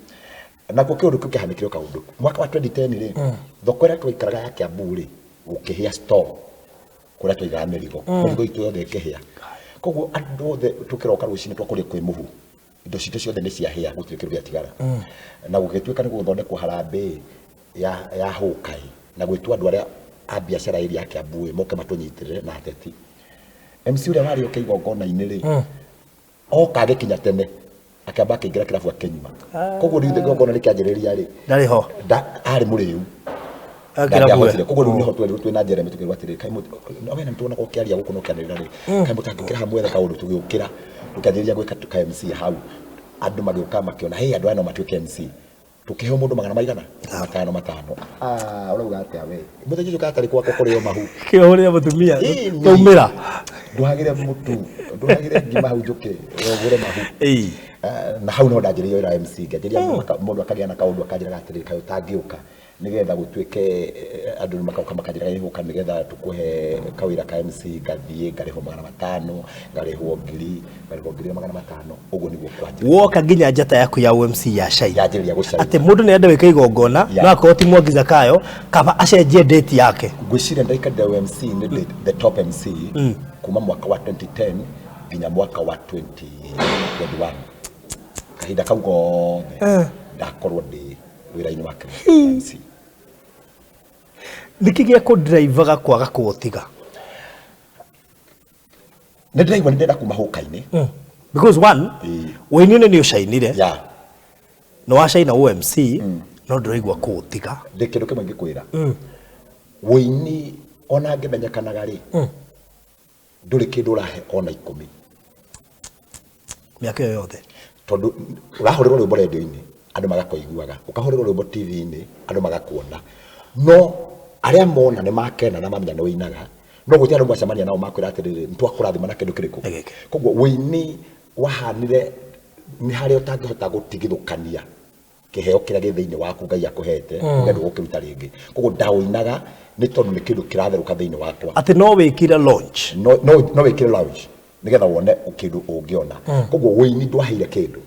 nakuo kĩũndũ kĩu kĩahanĩkire o kaũndũ. Mwaka wa 2010 rĩ, thoko ĩrĩa twaikaraga ya Kiambu rĩ, gũkĩhĩa store kũrĩa twaigaga mĩrigo. Mĩrigo itũ yothe ĩkĩhĩa. Koguo andũ othe tũkĩroka rũcinĩ twakorire kwĩ mũhu. Indo citũ ciothe nĩ ciahĩa, gũtirĩ kĩndũ gĩatigara. Na gũgĩtuĩka nĩ gũgũthondekwo harambee ya hũkai na gwĩtwo andũ arĩa a biacara ĩrĩa ya Kiambu ĩ moke matũnyitĩrĩre na ateti. MC ũrĩa warĩ oke igongona-inĩ rĩ, oka agĩkinya tene akĩamba akĩingĩra kĩrabu akĩnyua. Koguo rĩu igongona rĩkĩanjĩrĩria rĩ, Ndarĩ ho. Arĩ mũrĩu. Akĩra Ndangĩahotire. kuwe. Koguo rĩu nĩho twerirwo twĩna Jeremy tũkĩrwo atĩrĩrĩ, kaĩ no we na nĩtuonaga ũkĩaria gũkũ na ũkĩanĩrĩra rĩ, kaĩ mũtangĩũkĩra hamwe mwethe kaũndũ. Tũgĩũkĩra tũkĩanjĩrĩria gwĩka ka MC hau, andũ magĩũka makĩona hey, andũ aya no matuĩke MC. Tũkĩheo mũndũ magana maigana matano matano. Ah, ũrauga atĩa we? Mũthenya ũcio katarĩ gwakwa kũrĩo mahu. Kĩhũrĩra mũtumia. Ĩni. Twaumĩra. Ndũhagĩre mũtu, ndũhagĩre ngima hau njũke, ũgũre mahu. Ĩĩ. Na hau no ndanjĩrĩirie wĩra wa MC, ngĩanjĩrĩria mũndũ akagĩa na kaũndũ akanjĩraga atĩrĩrĩ, kaĩ ũtangĩũka nĩgetha gũtuĩke andũ nĩ magoka makanjĩraga ĩgũka nĩgetha tũkũhe kawĩra ka MC. Ngathiĩ ngarĩhwo 500, ngarĩhwo 1000, ngarĩhwo 1500. Ũguo nĩguo kwanjĩrĩria. Woka nginya njata yaku ya OMC ya shine. Yanjĩrĩria gũcaina. Atĩ mũndũ nĩ enda gwĩka igongona Yeah. no akorwo ti Mwangi Zakayo, kaba acenjie date yake. Ngwĩciria ndaikarire MC nĩ the top MC kuma mwaka wa 2010 nginya mwaka wa 2021. Kahinda kau gothe ndakorwo ndĩ wĩra-inĩ wa MC. Nĩkĩ gĩa kũndiraivaga kwaga kũũtiga? Nĩ ndĩraigua nĩ ndĩrenda kuma hũka-inĩ. Because one, Ĩĩ. ũini-inĩ nĩ ũcainire, nĩ wacaina OMC, no ndĩraigua kũũtiga. Ndĩ kĩndũ kĩmwe ngĩkwĩra, ũini ona ngĩmenyekanaga rĩ, ndũrĩ kĩndũ ũrahe ona 10. Mĩaka ĩyo yothe. Tondũ ũrahũrĩrwo rwĩmbo rendio-inĩ, andũ magakũiguaga, ũkahũrĩrwo rwĩmbo TV-inĩ, andũ magakuona, no arĩa mona nĩ makena na mamenya nĩ ũinaga, no gũtirĩ andũ mwacemania nao makwĩra atĩrĩrĩ, nĩ twakũrathima na kĩndũ kĩrĩkũ. Nĩ gĩkĩ. Koguo ũini wahanire nĩ harĩa ũtangĩhota gũtigithũkania kĩheo kĩrĩa gĩ thĩinĩ waku Ngai akũhete, uge ndũgũkĩruta rĩngĩ. Koguo ndaũinaga nĩ tondũ nĩ kĩndũ kĩratherũka thĩinĩ wakwa. Atĩ no wĩkire launch. No wĩkĩre launch nĩgetha wone kĩndũ ũngĩona. Koguo ũini ndwaheire kĩndũ.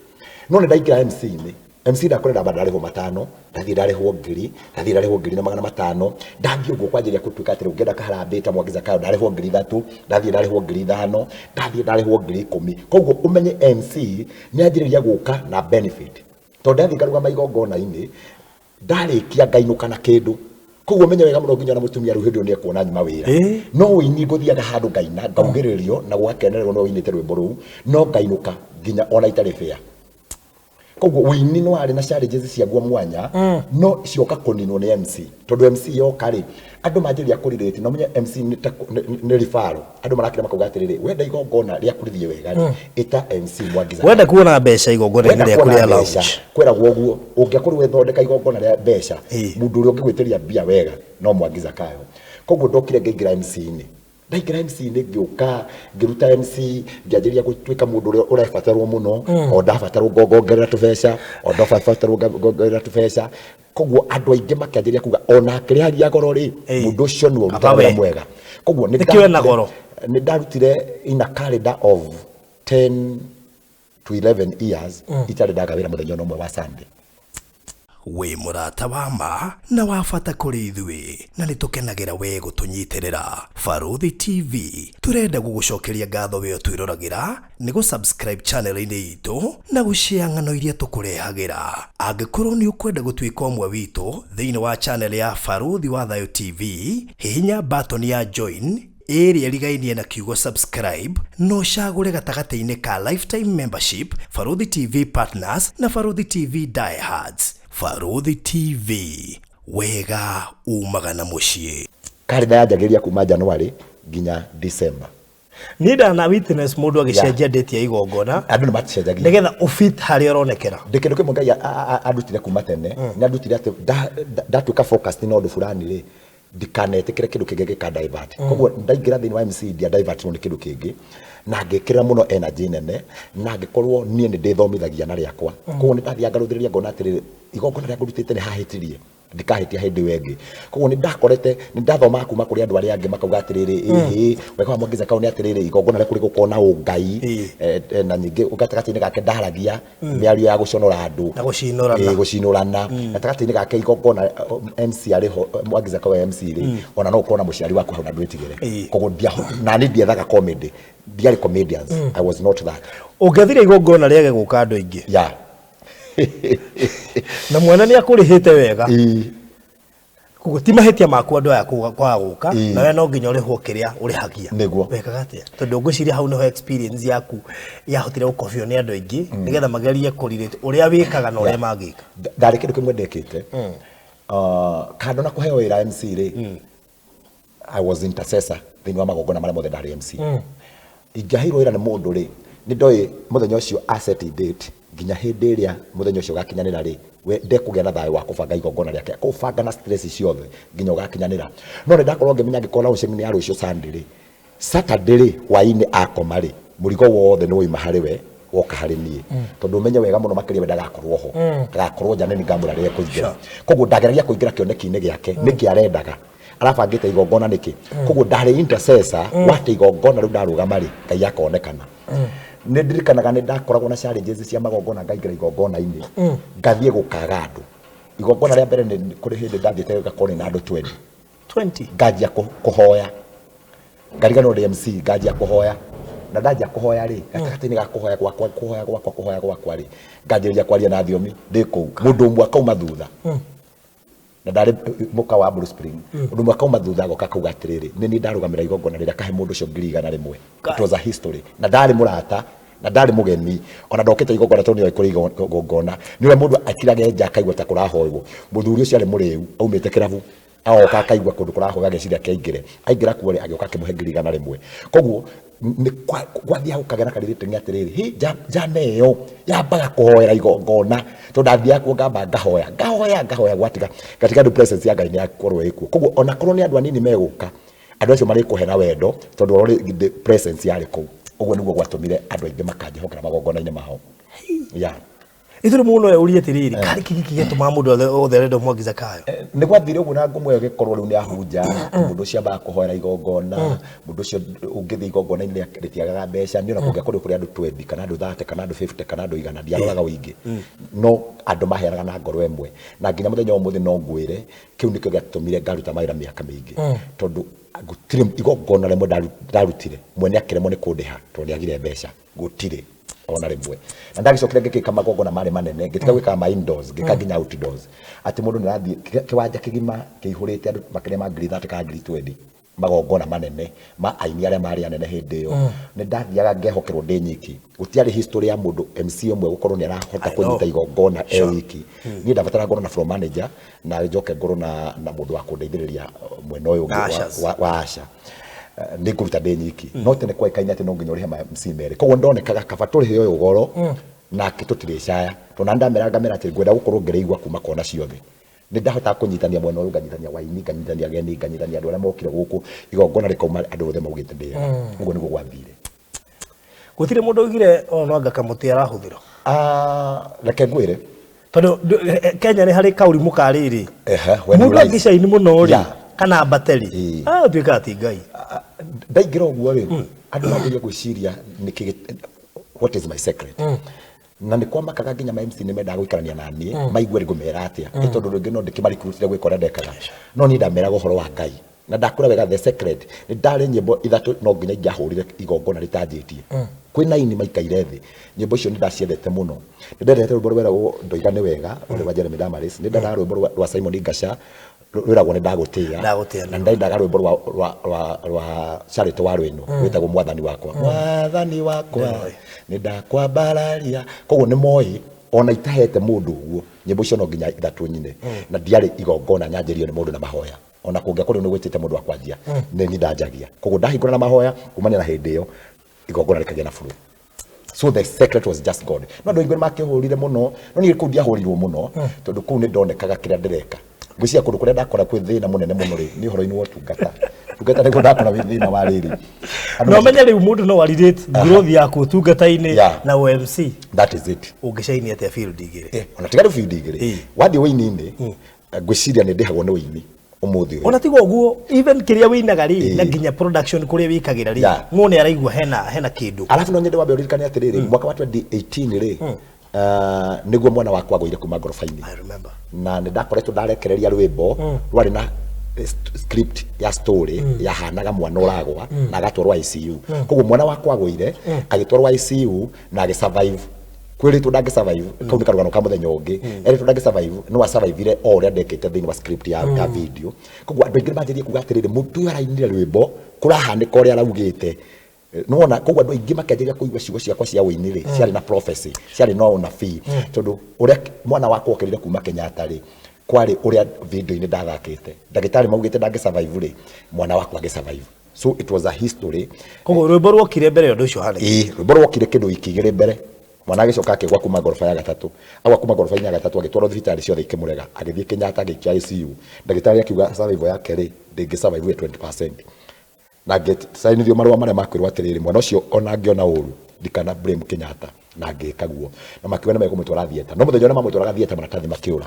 No nĩ ndaingĩra MC-inĩ. MC ndakorera ndamba ndarĩhwo 500, ndathiĩ ndarĩhwo 1000, ndathiĩ ndarĩhwo 1500, ndathiĩ ũguo kwanjĩrĩria gũtuĩka atĩrĩ ũngĩenda kaharambee ta Mwangi Zakayo ndarĩhwo 3000, ndathiĩ ndarĩhwo 5000, ndathiĩ ndarĩhwo 10,000. Koguo ũmenye MC nĩ anjĩrĩria gũka na benefit. Tondũ ndathiĩ ngarũgama igongona-inĩ, ndarĩkia ngainũka na kĩndũ. Koguo menye wega mũno nginya na mũtumia rĩu hĩndĩ ĩyo nĩekuona nyuma wĩra. No ũini ngũthiaga handũ ngaina, ngaugĩrĩrio na gũgakenererwo no ũinĩte rwĩmbo rũu, no ngainũka nginya ona itarĩ fair. Koguo ũini nĩ warĩ na challenges ciaguo mwanya, no cioka kũninwo nĩ MC. Tondũ MC yoka rĩ, andũ manjĩrĩria kũrelate, na ũmenye MC nĩ ta nĩ referral. Andũ marakĩra makauga atĩrĩrĩ, wenda igongona rĩaku rĩthiĩ wega rĩ, ĩta MC Mwangi Zakayo. Wenda kuona mbeca igongona-inĩ Wenda rĩaku kuona rĩa mbeca, launch. kwĩragwo ũguo, ũngĩakorwo wethondeka igongona rĩa mbeca, mũndũ ũrĩa ũngĩgwĩtĩria mbia wega no Mwangi Zakayo. Koguo ndokire ngĩingĩra MC-inĩ. Ndaingĩra MC-inĩ ngĩũka, ngĩruta MC, ngĩanjĩrĩria gũtuĩka mũndũ ũrĩa ũrabatarwo mũno, o ndabatarwo ngongerera tũbeca, o ndabatarwo ngongerera tũbeca. Koguo andũ aingĩ makĩanjĩrĩria kuga ona akĩrĩhagia goro rĩ, mũndũ ũcio nĩwe ũrutaga Kaba wĩra we. mwega. Koguo nĩ Nĩkĩo ena goro? nĩ ndarutire in a calendar of 10 to 11 years itarĩ ndaga wĩra mũthenya ona ũmwe wa Sunday. Wĩ mũrata wa ma na wa bata kũrĩ ithuĩ, na nĩ tũkenagĩra we gũtũnyitĩrĩra. Barũthi TV tũrenda gũgũcokeria ngatho we ũtwĩroragĩra nĩ gũ-subscribe channel-inĩ itũ na gũshare ng'ano iria tũkũrehagĩra. Angĩkorwo nĩ ũkwenda gũtuĩka ũmwe witũ thĩinĩ wa channel ya Barũthi wa Thayũ TV, hihinya button ya join ĩrĩa ĩrigainie na kiugo subscribe na ũcagũre gatagatĩ-inĩ ka lifetime membership, Barũthi TV partners na Barũthi TV diehards. Barũthi TV, wega umaga na mũciĩ. Kalenda yanjagĩrĩria kuma January nginya December. Niĩ ndana witness mũndũ agĩcenjia date ya igongona Andũ nĩ macenjagia nĩgetha ũfit harĩa ũronekera. Ndĩ kĩndũ kĩmwe Ngai andutire kuma tene, nĩ andutire atĩ ndatuĩka focused na ũndũ fulani rĩ, Ndikanetĩkĩre kĩndũ kĩngĩ gĩka divert. Koguo ndaingĩra thĩinĩ wa MC, ndia divertwo nĩ kĩndũ kĩngĩ, na ngĩkĩrĩra mũno energy nene, na ngĩkorwo niĩ nĩ ndĩthomithagia na rĩakwa. Koguo nĩ ndathiaga ngarũthĩrĩria, ngona atĩrĩrĩ, igongona rĩa ngũrutĩte nĩ hahĩtirie, ndikahĩtia hĩndĩ ĩyo ĩngĩ. Koguo nĩ ndakorete nĩ ndathomaga kuma kũrĩ andũ arĩa angĩ, makauga atĩrĩrĩ, ĩhĩ, wega wa Mwangi Zakayo nĩ atĩrĩrĩ, igongona rĩaku rĩgũkorwo na ũngai. Na ningĩ gatagatĩ-inĩ gake ndaragia mĩario ya gũconora andũ. Na gũcinũrana. Ĩ, gũcinũrana gatagatĩ-inĩ gake igongona, MC arĩ ho, Mwangi Zakayo MC rĩ, ona no ũkorwo na mũciari waku hau na ndwĩtigĩre. Koguo na niĩ ndiethaga comedy, ndiarĩ comedians, I was not that. Ũngĩathire igongona rĩage gũka andũ aingĩ na mwana nĩ akũrĩhĩte wega, koguo ti mahĩtia maku andũ aya kwaga gũka, na we no nginya ũrĩhwo kĩrĩa ũrĩhagia. Nĩguo. Wekaga atĩa? Tondũ ngwĩciria hau nĩho experience yaku yahotire gũkobio nĩ andũ aingĩ, nĩgetha magerie kũrirĩte ũrĩa wĩkaga na ũrĩa mangĩka. Ndarĩ kĩndũ kĩmwe ndekĩte. Kando na kũheo wĩra MC rĩ, I was intercessor thĩinĩ wa magongona marĩa mothe ndarĩ MC. Ingĩaheirwo wĩra nĩ mũndũ rĩ, nĩ ndoĩ mũthenya ũcio a set date, nginya hĩndĩ ĩrĩa mũthenya ũcio ũgakinyanĩra rĩ, we ndekũgĩa na thayũ wa kũbanga igongona rĩake, kũbanga na stress ciothe nginya ũgakinyanĩra. No nĩ ndakorwo ngĩmenya angĩkorwo launching nĩ ya rũciũ Sunday rĩ, Saturday rĩ, hwaĩ-inĩ akoma rĩ, mũrigo wothe nĩ woima harĩ we woka harĩ niĩ, tondũ ũmenye wega mũno makĩria we ndagakorwo ho, agakorwo nja, nĩ ngamwĩra rĩrĩa ekũingĩra. Koguo ndageragia kũingĩra kĩoneki-inĩ gĩake, nĩkĩ arendaga, arabangĩte igongona nĩkĩ. Koguo ndarĩ intercessor wate igongona rĩu, ndarũgama rĩ, Ngai akonekana. Nĩ ndirikanaga nĩ ndakoragwo na challenges cia magongona, ngaingĩra igongona-inĩ, ngathiĩ gũkaga andũ. Igongona rĩa mbere, nĩ kũrĩ hĩndĩ ndathiĩte ngakorwo nĩ na andũ 20. 20? Nganjia kũhoya, ngariganĩrwo ndĩ MC, nganjia kũhoya, na ndanjia kũhoya rĩ, gatagatĩ-inĩ ga kũhoya gwakwa, kũhoya gwakwa, kũhoya gwakwa rĩ, nganjĩrĩria kwaria na thiomi ndĩ kũu. Mũndũ ũmwe akauma thutha, na ndarĩ mũka wa Blue Spring, mũndũ ũmwe akauma thutha, agoka akauga atĩrĩrĩ, nĩ niĩ ndarũgamĩra igongona rĩrĩa, kahe mũndũ ũcio 100,000. It was a history. Na ndarĩ mũrata na ndarĩ mũgeni, ona ndokĩte igongona tondũ nĩoĩ kũrĩ igongona, nĩ ũrĩa mũndũ akirage nja akaigua ta kũrahoywo. Mũthuri ũcio arĩ mũrĩu, aumĩte kĩrabu, agoka akaigua kũndũ kũrahoya, ageciria akĩaingĩre, aingĩra kuo rĩ, agĩũka akĩmũhe 100,000. Koguo nĩ gwathiaga gũkagĩa na karĩrĩtĩ atĩrĩrĩ, hi njama ĩyo yambaga kũhoera igongona, tondũ ndathiaga kuo ngamba ngahoya, ngahoya, ngahoya, gwatiga ngatiga andũ, presence ya Ngai nĩ yakorwo ĩkuo. Koguo ona korwo nĩ andũ anini megũka, andũ acio marĩkũhe na wendo, tondũ already the presence yarĩ kũu. Ũguo nĩguo gwatũmire andũ aingĩ makanjĩhokera magongona-inĩ mao, yeah. Ithuĩ mũno ũrie atĩrĩrĩ, karĩ kĩngĩ kĩgĩtũmaga mũndũ othe othe arenda Mwangi Zakayo? Nĩ gwathire ũguo na ngumo ĩyo ĩgĩkorwo rĩu nĩ ahunja, mũndũ ũcio ambaga kũhoera igongona, mũndũ ũcio ũngĩthiĩ igongona-inĩ rĩtiagaga mbeca. Niĩ ona kũngĩakorirwo kũrĩ andũ 20 kana andũ 30 kana andũ 50 kana andũ 100, ndiaroraga ũingĩ, no andũ maheanaga na ngoro ĩmwe. Na nginya mũthenya wa ũmũthĩ no ngwĩre kĩu nĩkĩo gĩatũmire ngaruta mawĩra mĩaka mĩingĩ, tondũ gũtirĩ igongona rĩmwe ndarutire mwene akĩremwo nĩ kũndĩha tondũ nĩ agire mbeca, gũtirĩ ona rĩmwe. Na ndagĩcokire ngĩkĩka magongona marĩ manene, ngĩtiga gwĩkaga ma indoors, ngĩka nginya outdoors, atĩ mũndũ nĩ arathiĩ kĩwanja kĩgima kĩihũrĩte andũ makĩria ma 30,000 kana 20,000, magongona manene ma aini arĩa marĩ anene hĩndĩ ĩyo. Nĩ ndathiaga ngehokerwo ndĩ nyiki, gũtiarĩ history ya mũndũ MC ũmwe gũkorwo nĩ arahota I know. kũnyita igongona e wiki. Niĩ ndabatara ngorwo na floor manager na njoke ngorwo na mũndũ wa kũndeithĩrĩria mwena ũyũ ũngĩ Na ushers. wa usher. Nĩ ngũruta ndĩ nyiki, no tene kwaĩkaine atĩ no nginya ũrĩhe ma MC merĩ. Koguo ndonekaga kaba tũrĩhe ũyũ goro nake tũtirĩcaya, tondũ na ndamera ngamera atĩ ngwenda gũkorwo ngĩrĩigua kuma kona ciothe. Nĩ ndahotaga kũnyitania mwena ũyũ, nganyitania waini, nganyitania ageni, nganyitania andũ arĩa mokire gũkũ, igongona rĩkauma andũ othe maugĩte ndĩega. Ũguo nĩguo gwathire. Gũtirĩ mũndũ augire o no anga kamũtĩ arahũthĩrwo? Ah, reke ngwĩre. Tondũ Kenya nĩ harĩ kaũrimũ ka rĩrĩ, When you mũndũ rise. angĩcaini mũno rĩ, kana battery, ũtuĩkaga ti Ngai. Ndaingĩra ũguo rĩ, andũ mambĩrĩria gwĩciria nĩkĩ what is my secret, na nĩ kwamakaga nginya ma MC nĩ mendaga gũikarania na niĩ maigue ngũmera atĩa, nĩ tondũ rĩngĩ no ndĩkĩmaricruitire gwĩka ũrĩa ndekaga, no niĩ ndameraga ũhoro wa Ngai na ndakũra wega. The secret, nĩ ndarĩ nyĩmbo ithatũ no nginya ingĩahũrire igongona rĩtanjĩtie kwĩ naini maikaire thĩ. Nyĩmbo icio nĩ ndaciendete mũno. Nĩ ndendete rwĩmbo rweragwo "Ndoiga nĩ wega", rwarĩ rwa Jeremy Damaris. Nĩ ndendaga rwĩmbo rwa Simon Ngasha rwĩragwo "Nĩ ndagũtĩĩa". Ndagũtĩĩa. Na ndendaga rwĩmbo rwa Charity wa Rwĩno rwĩtagwo "Mwathani wakwa, Mwathani wakwa nĩ ndakwambararia". Koguo nĩ moĩ ona itahete mũndũ ũguo, nyĩmbo icio no nginya ithatũ nyine, na ndiarĩ igongona nyanjĩrio nĩ mũndũ na mahoya. Ona kũngĩakorirwo nĩ gwĩtĩte mũndũ wa kwanjia, nĩ niĩ ndanjagia. Koguo ndahingũra na mahoya, kumania na hĩndĩ ĩyo igongona rĩkagĩa na flow. So the secret was just God. No andũ aingĩ nĩ makĩhũrire mũno, no niĩ kũu ndiahũrirwo mũno, tondũ kũu nĩ ndonekaga kĩrĩa ndĩreka. Ngwĩciria kũndũ kũrĩa ndakora kwĩ thĩna mũnene mũno rĩ, nĩ ũhoro-inĩ wa ũtungata. Ũtungata nĩguo ndakora wĩ thĩna wa rĩrĩ. Andũ Na ũmenye rĩu mũndũ no arirate growth yaku ũtungata-inĩ na OMC. That is it. Ũngĩcaini atĩa field igĩrĩ? Ona tiga rĩu field igĩrĩ. Wathiĩ ũini-inĩ, ngwĩciria nĩ ndĩhagwo nĩ ũini ũmũthĩ ũyũ. Ona tiga ũguo, even kĩrĩa wĩinaga rĩ, na nginya production kũrĩa wĩkagĩra rĩ, mũndũ nĩ araigua hena kĩndũ. Alafu no nyende wambe ũririkane atĩrĩrĩ, mwaka wa 2018 rĩ, nĩguo mwana wakwa agũire kuma ngoroba-inĩ. I remember. Na nĩ ndakoretwo ndarekereria rwĩmbo rwarĩ na script ya story yahanaga mwana ũragwa na agatwarwo ICU. Koguo mwana wakwa agũire, agĩtwarwo ICU na agĩsurvive. Kwĩrĩtwo ndangĩ survive, kau nĩ karũgano ka mũthenya ũngĩ. Erĩtwo ndangĩ survive, no asurvivire o ũrĩa ndekĩte thĩinĩ wa script ya video. Koguo andũ aingĩ manjĩrĩrie kuga atĩrĩrĩ, mũndũ ũyũ arainire rwĩmbo kũrahanĩka ũrĩa araugĩte. Nĩwona, koguo andũ aingĩ makĩanjĩrĩria kũigua ciugo ciakwa cia ũini rĩ, ciarĩ na prophecy, ciarĩ na ũnabii. Tondũ ũrĩa mwana wakwa okĩrire kuma Kenyatta rĩ, kwarĩ ũrĩa video-inĩ ndathakĩte. Ndagĩtarĩ maugĩte ndangĩ survive rĩ, mwana wakwa agĩ survive. So it was a history. Koguo rwĩmbo rwokire mbere ya ũndũ ũcio ũhanĩkĩte. Ĩĩ, rwĩmbo rwokire kĩndũ wiki igĩrĩ mbere. Mwana agĩcoka akĩgwa kuma ngoroba ya gatatũ. Agwa kuma ngoroba-inĩ ya gatatũ agĩtwarwo thibitarĩ ciothe ikĩmũrega. Agĩthiĩ Kenyatta agĩikio ICU. Ndagĩtarĩ akiuga survival yake rĩ, ndĩngĩ survive 20%. Na ngĩcainithio marũa marĩa makwĩrwo atĩrĩrĩ, mwana ũcio ona angĩona ũru, ndikana blame Kenyatta. Na ngĩka guo. Na makiuga nĩ mekũmũtwara theatre. No mũthenya ũrĩa mamũtwaraga theatre maratathi makĩũra.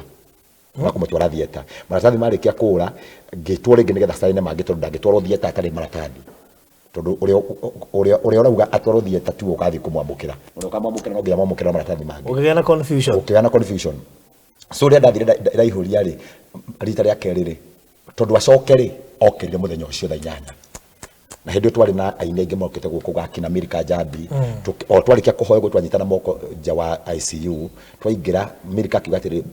Makũmũtwara theatre. Maratathi marĩkia kũũra, ngĩtwo rĩngĩ nĩgetha caine mangĩ tondũ ndangĩtwarwo theatre atarĩ maratathi. Tondũ ũrĩa ũrauga atwarwo theatre tiwe ũgathiĩ kũmwamũkĩra. Ũrĩa ũkamwamũkĩra no nginya mwamũkĩre na maratathi mangĩ. Ũkĩgĩa na confusion. Ũkĩgĩa na confusion. So rĩrĩa ndathire ndaihũria rĩ, rita rĩa kerĩ rĩ, tondũ acoke rĩ, okĩrire mũthenya ũcio thaa inyanya. Na hĩndĩ ĩyo twarĩ na aini aingĩ mokĩte gũkũ gakina Milka Njambi. O twarĩkia kũhoya ũguo twanyitana moko nja wa ICU, twaingĩra, Milka akiuga atĩrĩ,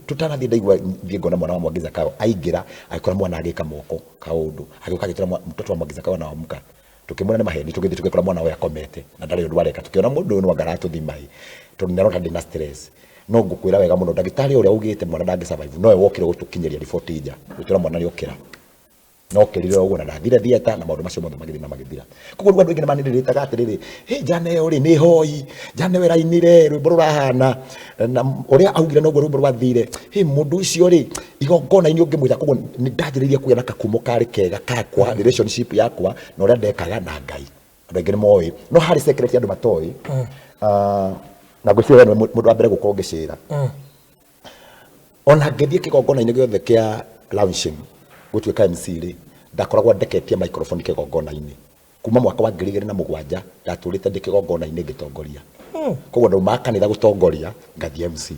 tũtanathiĩ ndaigua thiĩ ngone mwana wa Mwangi Zakayo. Aingĩra, agĩkora mwana agĩka moko kaũndũ. Agĩũka agĩtwĩra mtoto wa Mwangi Zakayo anaamka. Tũkĩmwĩra nĩ maheni, tũgĩthiĩ tũgĩkora mwana ũyũ akomete na ndarĩ ũndũ areka. Tũkĩona mũndũ ũyũ no anga aratũthima ĩ, tondũ nĩ arona ndĩna stress. No ngũkwĩra wega mũno, ndagĩtarĩ ũrĩa augĩte mwana ndangĩ survive, nowe wokire gũtũkinyĩria riboti nja, gũtwĩra mwana nĩ okĩra. No okĩrire ũguo na ndathire theatre na maũndũ macio mothe magĩthiĩ na magĩthira. Koguo rĩu andũ aingĩ nĩ manĩrĩrĩtaga atĩrĩrĩ, hĩ, njana ĩyo rĩ, nĩ hoi, njana ĩyo ĩrainire, rwĩmbo rũrahana, na ũrĩa augire noguo rwĩmbo rwathire. Hĩ, mũndũ ũcio rĩ, igongona-inĩ ũngĩmwĩta, koguo nĩ ndanjĩrĩirie kũgĩa na kakumo karĩ kega kakwa, relationship yakwa na ũrĩa ndekaga na Ngai. Andũ aingĩ nĩ moĩ. No harĩ secret andũ matoĩ. Na ngwĩciria we nĩwe mũndũ wa mbere gũkorwo ngĩcĩra. Ona ngĩthiĩ kĩgongona-inĩ gĩothe kĩa launching gũtuĩka MC rĩ, ndakoragwo ndeketie microphone kĩgongona-inĩ. Kuma mwaka wa ngiri igĩrĩ na mũgwanja ndatũrĩte ndĩ kĩgongona-inĩ ngĩtongoria. Koguo ndaumaga kanitha gũtongoria ngathiĩ MC.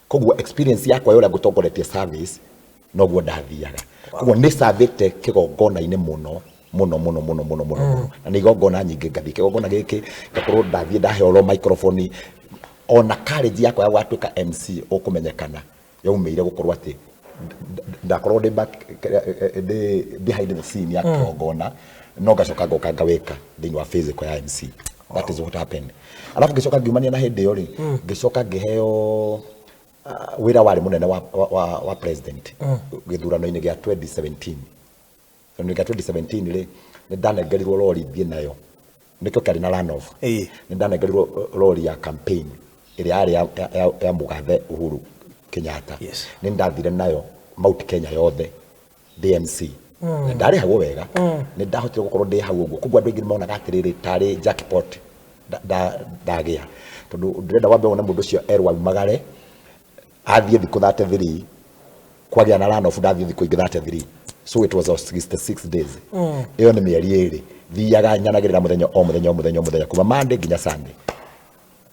Koguo experience yakwa ya ũrĩa ngũtongoretie service noguo ndathiaga. Koguo nĩ servĩte kĩgongona-inĩ mũno mũno mũno mũno mũno mũno mũno. Na nĩ igongona nyingĩ, ngathiĩ kĩgongona gĩkĩ ngakorwo ndathiĩ ndaheo ro microphone. Ona courage yakwa ya gũgatuĩka MC ũkũmenyekana yaumĩire gũkorwo atĩ ndakorwo ndĩ back, ndĩ behind the scene ya kĩgongona, no ngacoka ngoka ngawĩka thĩinĩ wa physical ya MC. That is what happened. Alafu ngĩcoka ngiumania na hĩndĩ ĩyo rĩ, ngĩcoka ngĩheo wĩra warĩ mũnene wa president gĩthurano-inĩ gĩa 2017. Gĩthurano-inĩ gĩa 2017 rĩ, nĩ ndanengerirwo rori thiĩ nayo. Nĩkĩo kĩarĩ na runoff. Nĩ ndanengerirwo rori ya campaign ĩrĩa yarĩ ya mũgathe Uhuru Kenyatta. Nĩ ndathire nayo Mount Kenya yothe ndĩ MC. Na ndarĩhagwo wega. Nĩ ndahotire gũkorwo ndĩ hau ũguo. Koguo andũ aingĩ nĩ monaga atĩrĩrĩ tarĩ jackpot ndagĩa. Tondũ ndĩrenda wambe wone mũndũ ũcio erwo aumagare, athiĩ thikũ 33, kwagĩa na runoff ndathiĩ thikũ ingĩ 33. So it was 66 days. Ĩyo nĩ mĩeri ĩrĩ. Thiaga nyanagĩrĩra mũthenya o mũthenya o mũthenya o mũthenya kuma Monday nginya Sunday.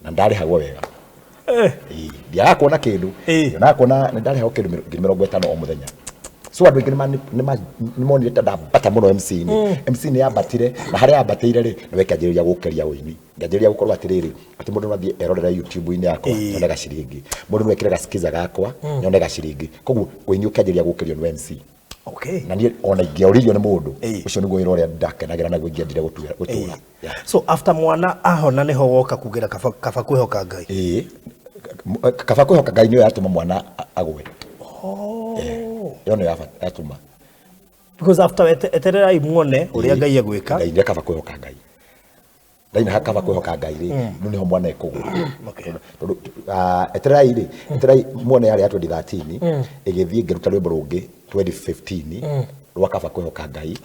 Na ndarĩhagwo wega. Ĩĩ, ndiagaga kuona kĩndũ. Ndionaga kuona nĩ ndarĩhagwo kĩndũ ngiri mĩrongo ĩtano o mũthenya. So andũ aingĩ nĩ monire ta ndambata mũno M C-inĩ. MC nĩ yambatire, na harĩa yambatĩire rĩ, nĩwe ĩkĩanjĩrĩria gũkĩria ũini. Ngĩanjĩrĩria gũkorwo atĩrĩrĩ, atĩ mũndũ no athiĩ erorere YouTube-inĩ yakwa, nyone gaciringi. Mũndũ no ekĩre gaskiza gakwa, nyone gaciringi. Koguo ũini ũkĩanjĩrĩria gũkĩrio nĩ MC. Na niĩ ona ingĩoririo nĩ mũndũ, ũcio nĩguo wĩra ũrĩa ndakenagĩra naguo ingĩendire gũtũra. So after mwana ahona nĩho woka kugĩra kaba kwĩhoka Ngai. Ĩĩ. Kaba kwĩhoka Ngai nĩyo yatũma mwana agwe. Ĩyo nĩyo yatũma. Because after etererai muone ũrĩa Ngai egwĩka. Ngai nĩ kaba kwĩhoka Ngai. Ndaina hakaba kwĩhoka Ngai rĩ, rĩu nĩho mwana ekũgũra. Okay. Tondũ etererai rĩ, etererai muone yarĩ ya 2013 ĩgĩthiĩ ngĩruta rwĩmbo rũngĩ 2015 rwa kaba kwĩhoka Ngai,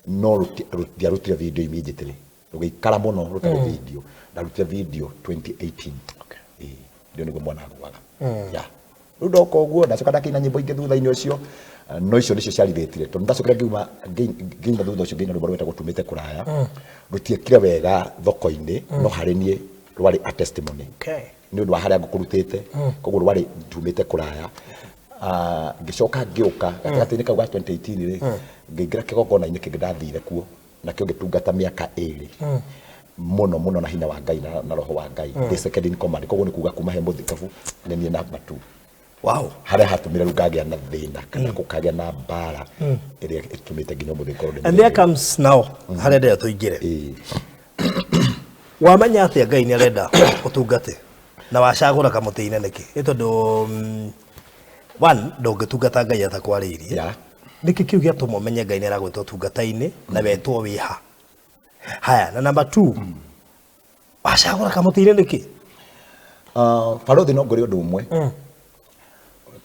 no rũtiarutire video immediately, rũgĩikara mũno rũtarĩ video. Ndarutire video 2018. Ĩĩ, ndio nĩguo mwana agũaga. Yeah. Rĩu ndoka ũguo ndacoka ndakĩina nyĩmbo ingĩ thutha-inĩ ũcio, no icio nĩcio ciarithĩtire, tondũ ndacokire ngiuma ngĩina thutha ũcio ngĩina rwĩmbo rwĩtagwo tumĩte kũraya. Rũtiekire wega thoko-inĩ, no harĩ niĩ rwarĩ a testimony nĩ ũndũ wa harĩa ngũkũrutĩte, koguo rwarĩ tumĩte kũraya. Ngĩcoka ngĩũka gatagatĩ-inĩ kau ga 2018 rĩ, ngĩingĩra kĩgongona-inĩ kĩngĩ ndathire kuo nakĩo, ngĩtungata mĩaka 2 mũno mũno na hinya wa Ngai na roho wa Ngai, ndĩ second in command. Koguo nĩ kuga kuma he mũthikabu nĩ niĩ number 2. Harĩa hatũmire rĩu ngagĩa na thĩna kana gũkagĩa na mbara ĩrĩa ĩtũmĩte nginya ũmũthĩ ngorwo ndĩ And there mũthĩni. comes now harĩa ndĩrenda tũingĩre. Ĩĩ. Wamenya atĩa Ngai nĩ arenda ũtungate na wacagũra kamũtĩ-inĩ nĩkĩ? Nĩ tondũ one, ndũngĩtungata Ngai atakwarĩirie. Nĩkĩ kĩu gĩatũma ũmenye Ngai nĩ aragwĩta ũtungata-inĩ na wetwo wĩha? Haya, na number 2, wacagũra kamũtĩ-inĩ nĩkĩ? Barothi, no ngũrĩ ũndũ ũmwe.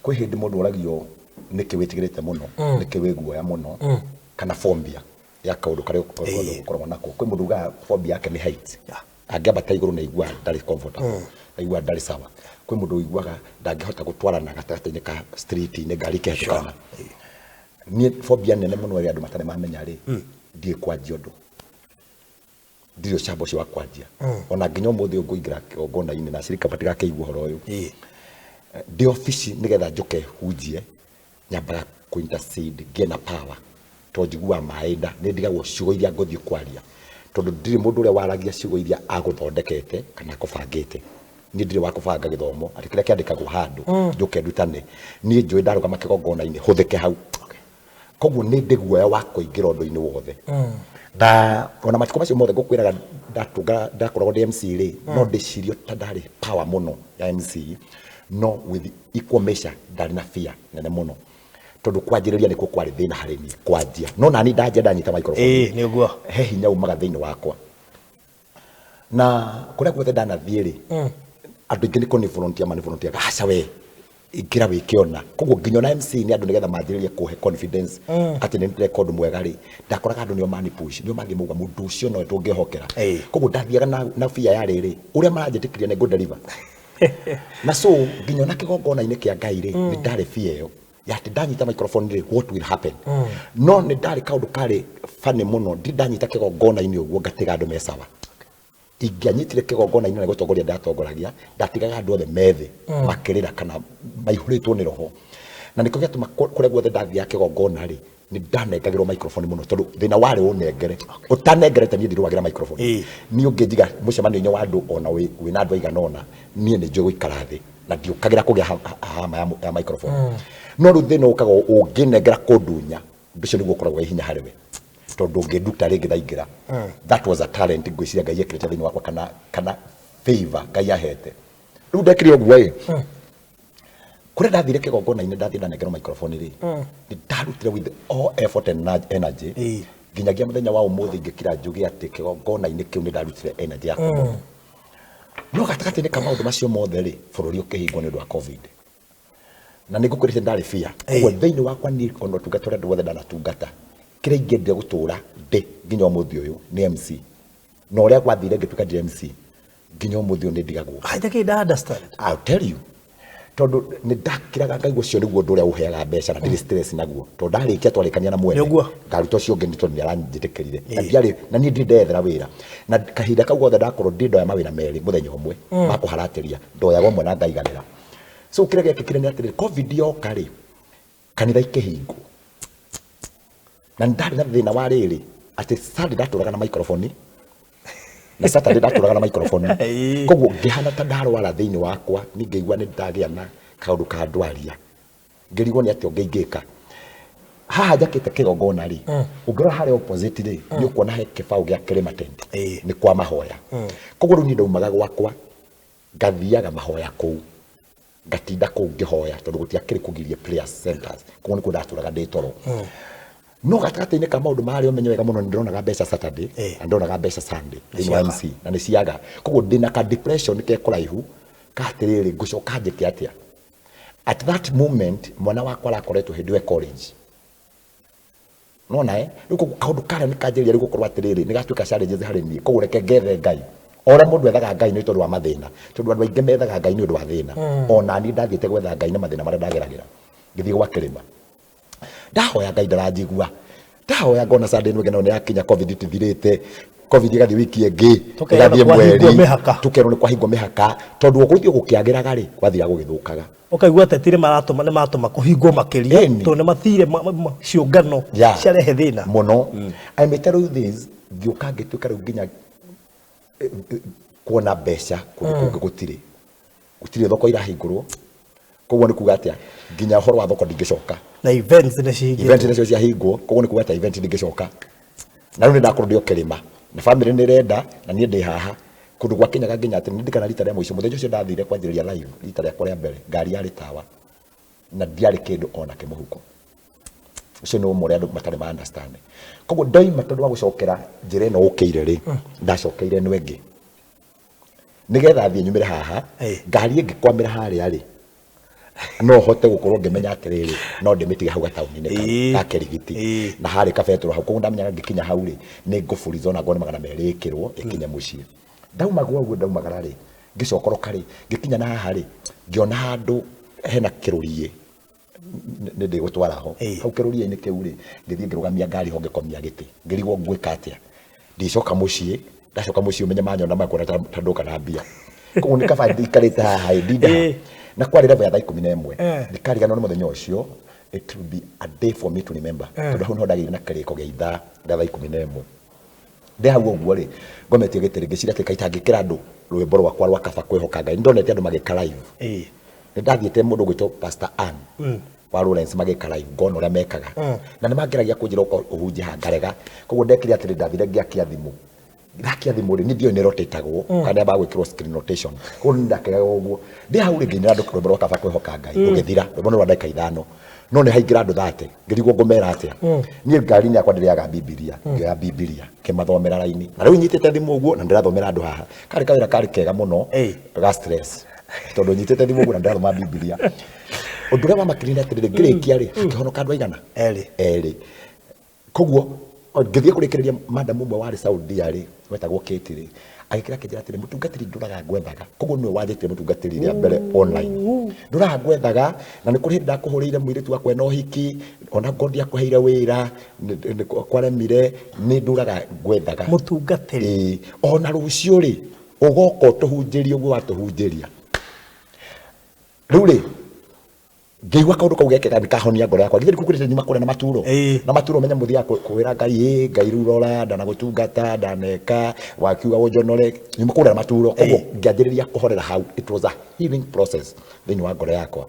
Kwĩ hĩndĩ mũndũ oragio nĩkĩ wĩtigĩrĩte mũno, nĩkĩ wĩ guoya mũno, kana phobia ya kaũndũ karĩa ũkoragwo nako. Kwĩ mũndũ ugaga phobia yake nĩ height, angĩambata igũrũ nĩ aiguaga ndarĩ comfortable, aiguaga ndarĩ sawa. Kwĩ mũndũ ũiguaga ndangĩhota gũtwarana gatagatĩ-inĩ ka street-inĩ ngari ikĩhetũkana. Niĩ phobia nene mũno ĩrĩa andũ matarĩ mamenya rĩ, ndiĩ kwanjia ũndũ, ndirĩ ũcamba ũcio wa kwanjia. Ona nginya ũmũthĩ ũyũ ngũingĩra kĩgongona-inĩ na acirika matigakĩigua ũhoro ũyũ, ndĩ obici nĩgetha njũke hunjie, nyambaga kũ intercede ngĩe na power, tondũ njiguaga maĩ nda, nĩ ndigagwo ciugo iria ngũthiĩ kwaria, tondũ ndirĩ mũndũ ũrĩa waragia ciugo iria agũthondekete kana akũbangĩte. Niĩ ndirĩ wa kũbanga gĩthomo atĩ kĩrĩa kĩandĩkagwo handũ njũke ndutane. Niĩ njũĩ ndarũgama kĩgongona-inĩ hũthĩke hau. Koguo nĩ ndĩ guoya wa kũingĩra ũndũ-inĩ wothe, na ona matukũ macio mothe ngũkwĩraga ndatunga ndakoragwo ndĩ MC rĩ, no ndĩcirio ta ndarĩ power mũno ya MC, no with equal measure ndarĩ na fear nene mũno, tondũ kwanjĩrĩria nĩkuo kwarĩ thĩna harĩ niĩ kwanjia. No nani ndanjia ndanyita microphone, Ĩĩ, nĩ ũguo. he hinya umaga thĩinĩ wakwa, na kũrĩa guothe ndanathiĩ rĩ, andũ aingĩ nĩ kũni volunteer, mani volunteer, aca we ingĩra wĩkĩona. Koguo nginya ona MC nĩ andũ nĩgetha manjĩrĩrie kũhe confidence atĩ nĩ ndĩreka ũndũ mwega rĩ, ndakoraga andũ nĩo mani push, nĩo mathiĩ mauga mũndũ ũcio nowe tũngĩhokera. Koguo ndathiaga na fear ya rĩrĩ ũrĩa maranjĩtĩkĩria nĩ ngũ deliver. Na so nginya ona kĩgongona-inĩ kĩa Ngai rĩ, nĩ ndarĩ fear ĩyo ya atĩ ndanyita microphone rĩ, what will happen? No nĩ ndarĩ kaũndũ karĩ funny mũno, ndi ndanyita kĩgongona-inĩ ũguo ngatiga andũ me sawa. Ingĩanyitire kĩgongona-inĩ na gũtongoria ndatongoragia, ndatigaga andũ othe methĩ makĩrĩra kana maihũrĩtwo nĩ roho, na nĩkĩo gĩatũma kũrĩa guothe ndathiaga kĩgongona rĩ, nĩ ndanengagĩrwo microphone mũno, tondũ thĩna warĩ ũnengere ũtanengerete niĩ ndirũagĩra microphone. Niĩ ũngĩnjiga mũcemanio-inĩ wa andũ ona wĩna andũ aigana ũna, niĩ nĩ njũĩ gũikara thĩ na ndiũkagĩra kũgĩa hama ya microphone. No rĩu thĩna ũkaga ũngĩnengera kũndunya, ũndũ ũcio nĩguo ũkoragwo wĩ hinya harĩ we, tondũ ũngĩnduta rĩngĩ ndaingĩra. That was a talent ngwĩciria Ngai ekĩrĩte thĩinĩ wakwa, kana favor Ngai ahete. Rĩu ndekire ũguo ĩ, kũrĩa ndathire kĩgongona-inĩ, ndathiĩ ndanengerwo microphone rĩ, nĩ ndarutire with all effort and energy. Nginyagia mũthenya wa ũmũthĩ ingĩkira njuge atĩ kĩgongona-inĩ kĩu nĩ ndarutire energy yakwa mũno. No gatagatĩ-inĩ ka maũndũ macio mothe rĩ, bũrũri ũkĩhingwo nĩ ũndũ wa COVID, na nĩ ngũkwĩrĩte ndarĩ fear. Koguo thĩinĩ wakwa niĩ ona ũtungata ũrĩa wothe ndanatungata, kĩrĩa ingĩendire gũtũra ndĩ nginya ũmũthĩ ũyũ nĩ MC. Na ũrĩa gwathire ngĩtuĩka ndĩ MC, nginya ũmũthĩ ũyũ nĩ ndigagwo. I think I understand. I'll tell you, tondũ nĩ ndakiraga ngaigua ũcio nĩguo ũndũ ũrĩa ũheaga mbeca na ndirĩ stress naguo, tondũ ndarĩkia twarĩkania na mwene, Nĩguo. ngaruta ũcio ũngĩ nĩ tondũ nĩ aranjĩtĩkĩrire na ndiarĩ na niĩ ndirĩ ndeyethera wĩra. Na kahinda kau gothe ndakorwo ndirĩ ndoya mawĩra merĩ mũthenya ũmwe ma kũharatĩria, ndoyaga ũmwe na ngaiganĩra. So kĩrĩa gĩekĩkire nĩ atĩrĩrĩ, COVID yoka rĩ, kanitha ikĩhingwo, na nĩ ndarĩ na thĩna wa rĩrĩ atĩ Sunday ndatũraga na microphone na Saturday ndatũraga na microphone. Koguo ngĩhana ta ndarwara thĩinĩ wakwa, niĩ ngĩigua nĩ ndagĩa na kaũndũ ka ndwaria, ngĩrigwo nĩ atĩa ũngĩ ingĩka. Haha njakĩte kĩgongona rĩ, ũngĩrora harĩa opposite rĩ, nĩ ũkuona he kĩbaũ gĩa Kĩrĩma Tent, nĩ kwa mahoya. Koguo rĩu niĩ ndaumaga gwakwa ngathiaga mahoya kũu, ngatinda kũu ngĩhoya, tondũ gũtiakĩrĩ kũgirie prayer centers. Koguo nĩkuo ndatũraga ndĩ toro. No gatagatĩ-inĩ ka maũndũ marĩa ũmenye wega mũno, nĩ ndĩronaga mbeca Saturday na ndĩronaga mbeca Sunday thĩinĩ wa ciaga. MC na nĩ ciaga. Koguo ndĩna ka depression ke kũraihu ka atĩrĩrĩ, ngũcoka njĩke atĩa? At that moment mwana wakwa arakoretwo hĩndĩ ĩyo e college. Nona rĩu koguo kaũndũ karĩa nĩ kanjĩrĩria rĩu gũkorwo atĩrĩrĩ, nĩ gatuĩka challenges harĩ niĩ. Koguo reke ngethe Ngai. O ũrĩa mũndũ ethaga Ngai nĩ tondũ wa mathĩna, tondũ andũ aingĩ methaga Ngai nĩ ũndũ wa thĩna. Ona niĩ ndathiĩte gwetha Ngai na mathĩna marĩa ndageragĩra. Ngĩthiĩ gwa kĩrĩma, ndahoya Ngai ndaranjigua, ndahoya ngona Sunday ĩno ĩngĩ nayo nĩ yakinya, COVID tithirĩte, COVID ĩgathiĩ wiki ĩngĩ, Tũkerwo ĩgathiĩ nĩ kwahingwo mweri, mĩhaka. Tũkerwo nĩ kwahingwo mĩhaka, tondũ gũthiĩ gũkĩagĩraga rĩ, gwathiaga gũgĩthũkaga. Ũkaigua ateti nĩ maratũma, nĩ matũma kũhingwo makĩria Ĩni. tondũ nĩ mathire ciũngano ciarehe thĩna. Mũno. I may tell you this, ngĩũka ngĩtuĩka rĩu nginya kuona mbeca kũndũ kũngĩ gũtirĩ, gũtirĩ thoko irahingũrwo. Koguo nĩ kuga atĩa, nginya ũhoro wa thoko ndingĩcoka. Na events nĩ cihingĩtwo. Event nacio ciahingwo. Koguo nĩ kuga atĩa, event ndingĩcoka, na rĩu nĩ ndakorwo ndĩ o kĩrĩma na family nĩ ĩrenda na niĩ ndĩ haha. Kũndũ gwakinyaga nginya atĩ nĩ ndirikana rita rĩa mũico, mũthenya ũcio ndathire kwanjĩrĩria live rita rĩakwa rĩa mbere, ngari yarĩ tawa na ndiarĩ kĩndũ ona kĩmũhuko. Ũcio nĩ ũmwe ũrĩa andũ matarĩ ma understand. Koguo ndoima, tondũ wa gũcokera njĩra ĩno ũkĩire rĩ, ndacokeire ĩno ĩngĩ nĩgetha thiĩ nyumĩre haha. Ngari ĩngĩkwamĩra harĩa rĩ, no hote gũkorwo ngĩmenya atĩrĩrĩ, no ndĩmĩtige hau gataũni-inĩ kau ga Kĩrigiti na harĩ kabetũro hau. Koguo ndamenyaga ngĩkinya hau rĩ, nĩ ngũburiza ona ngone 200 ĩkĩrwo ĩkinye mũciĩ. Ndauma gwa ũguo, ndaumagara rĩ, ngĩcokoroka rĩ, ngĩkinya na haha rĩ, ngĩona handũ hena kĩrũriĩ nĩ ndĩgũtwara ho. Hau kĩrũriĩ-inĩ kĩu rĩ, ngĩthiĩ ngĩrũgamia ngari ho, ngĩkomia gĩtĩ, ngĩrigwo ngwĩka atĩa. Ndicoka mũciĩ, ndacoka mũciĩ ũmenye manyona makuona ta ndoka na mbia. Koguo nĩ kaba ndikarĩte haha ĩ, ndinde haha. Na kwarĩ level ya thaa 11. Ndikariganĩrwo nĩ mũthenya ũcio. It will be a day for me to remember, tondũ hau nĩho ndagĩire na kĩrĩko gĩa ithaa rĩa thaa 11. Ndĩ hau ũguo rĩ, ngometie gĩtĩ rĩ, ngĩciria atĩ kaĩ itangĩkĩra andũ rwĩmbo rwakwa rwa kaba kwĩhoka Ngai. Nĩ ndonete andũ magĩka live. Nĩ ndathiĩte mũndũ ũgwĩtwo Pastor Ann wa Lawrence magĩka live, ngona ũrĩa mekaga. Na nĩ mangeragia kũnjĩra ũka ũhunjie haha, ngarega. Koguo ndekire atĩrĩ, ndathire ngĩakia thimũ. Ndakia thimũ rĩ, niĩ ndioĩ nĩ rotatagwo kana yambaga gwĩkĩrwo screen rotation. Koguo nĩ ndakegaga ũguo. Ndĩ hau rĩ, ngĩinĩra andũ rwĩmbo rwa kaba kwĩhoka Ngai, rũgĩthira. Rwĩmbo nĩ rwa ndagĩka 5. No nĩ haingĩra andũ 30, ngĩrigwo ngũmera atĩa. Niĩ ngari-inĩ yakwa ndĩrĩaga Bibilia, ngĩoya Bibilia, ngĩmathomera raini. Na rĩu nyitĩte thimũ ũguo na ndĩrathomera andũ haha. Karĩ kawĩra karĩ kega mũno ga stress, tondũ nyitĩte thimũ ũguo na ndĩrathoma Bibilia. Ũndũ ũrĩa wamakirie nĩ atĩrĩrĩ, ngĩrĩkia rĩ, hakĩhonoka andũ aigana? Erĩ. Erĩ. Koguo ngĩthiĩ kũrĩkĩrĩria, madam ũmwe warĩ Saudia rĩ, wetagwo Kate rĩ, agĩkĩra akĩnjĩra atĩrĩ, "Mũtungatĩri, ndũraga ngwethaga." Koguo nĩwe wanjĩtire mũtungatĩri rĩa mbere online. "Ndũraga ngwethaga, na nĩ kũrĩ hĩndĩ ndakũhũrĩire mũirĩtu wakwa ena ũhiki, ona ngorwo ndiakũheire wĩra, nĩ kwaremire, nĩ ndũraga ngwethaga." Mũtungatĩri. Ĩĩ, "ona rũciũ rĩ, ũgoka ũtũhunjĩrie ũguo watũhunjĩria." Rĩu rĩ, ngĩigua kaũndũ kau gekĩka nĩ kahonia ngoro yakwa. Githĩ ndikukwĩrĩte nyuma kũrĩa na maturo? Na maturo, menya mũthiaga kwĩra Ngai, "Ĩ Ngai, rĩu rora, ndanagũtungata, ndaneka, wakiuga ũnjonore." Nyuma kũrĩa na maturo. Koguo ngĩanjĩrĩria kũhorera hau. It was a healing process thĩinĩ wa ngoro yakwa.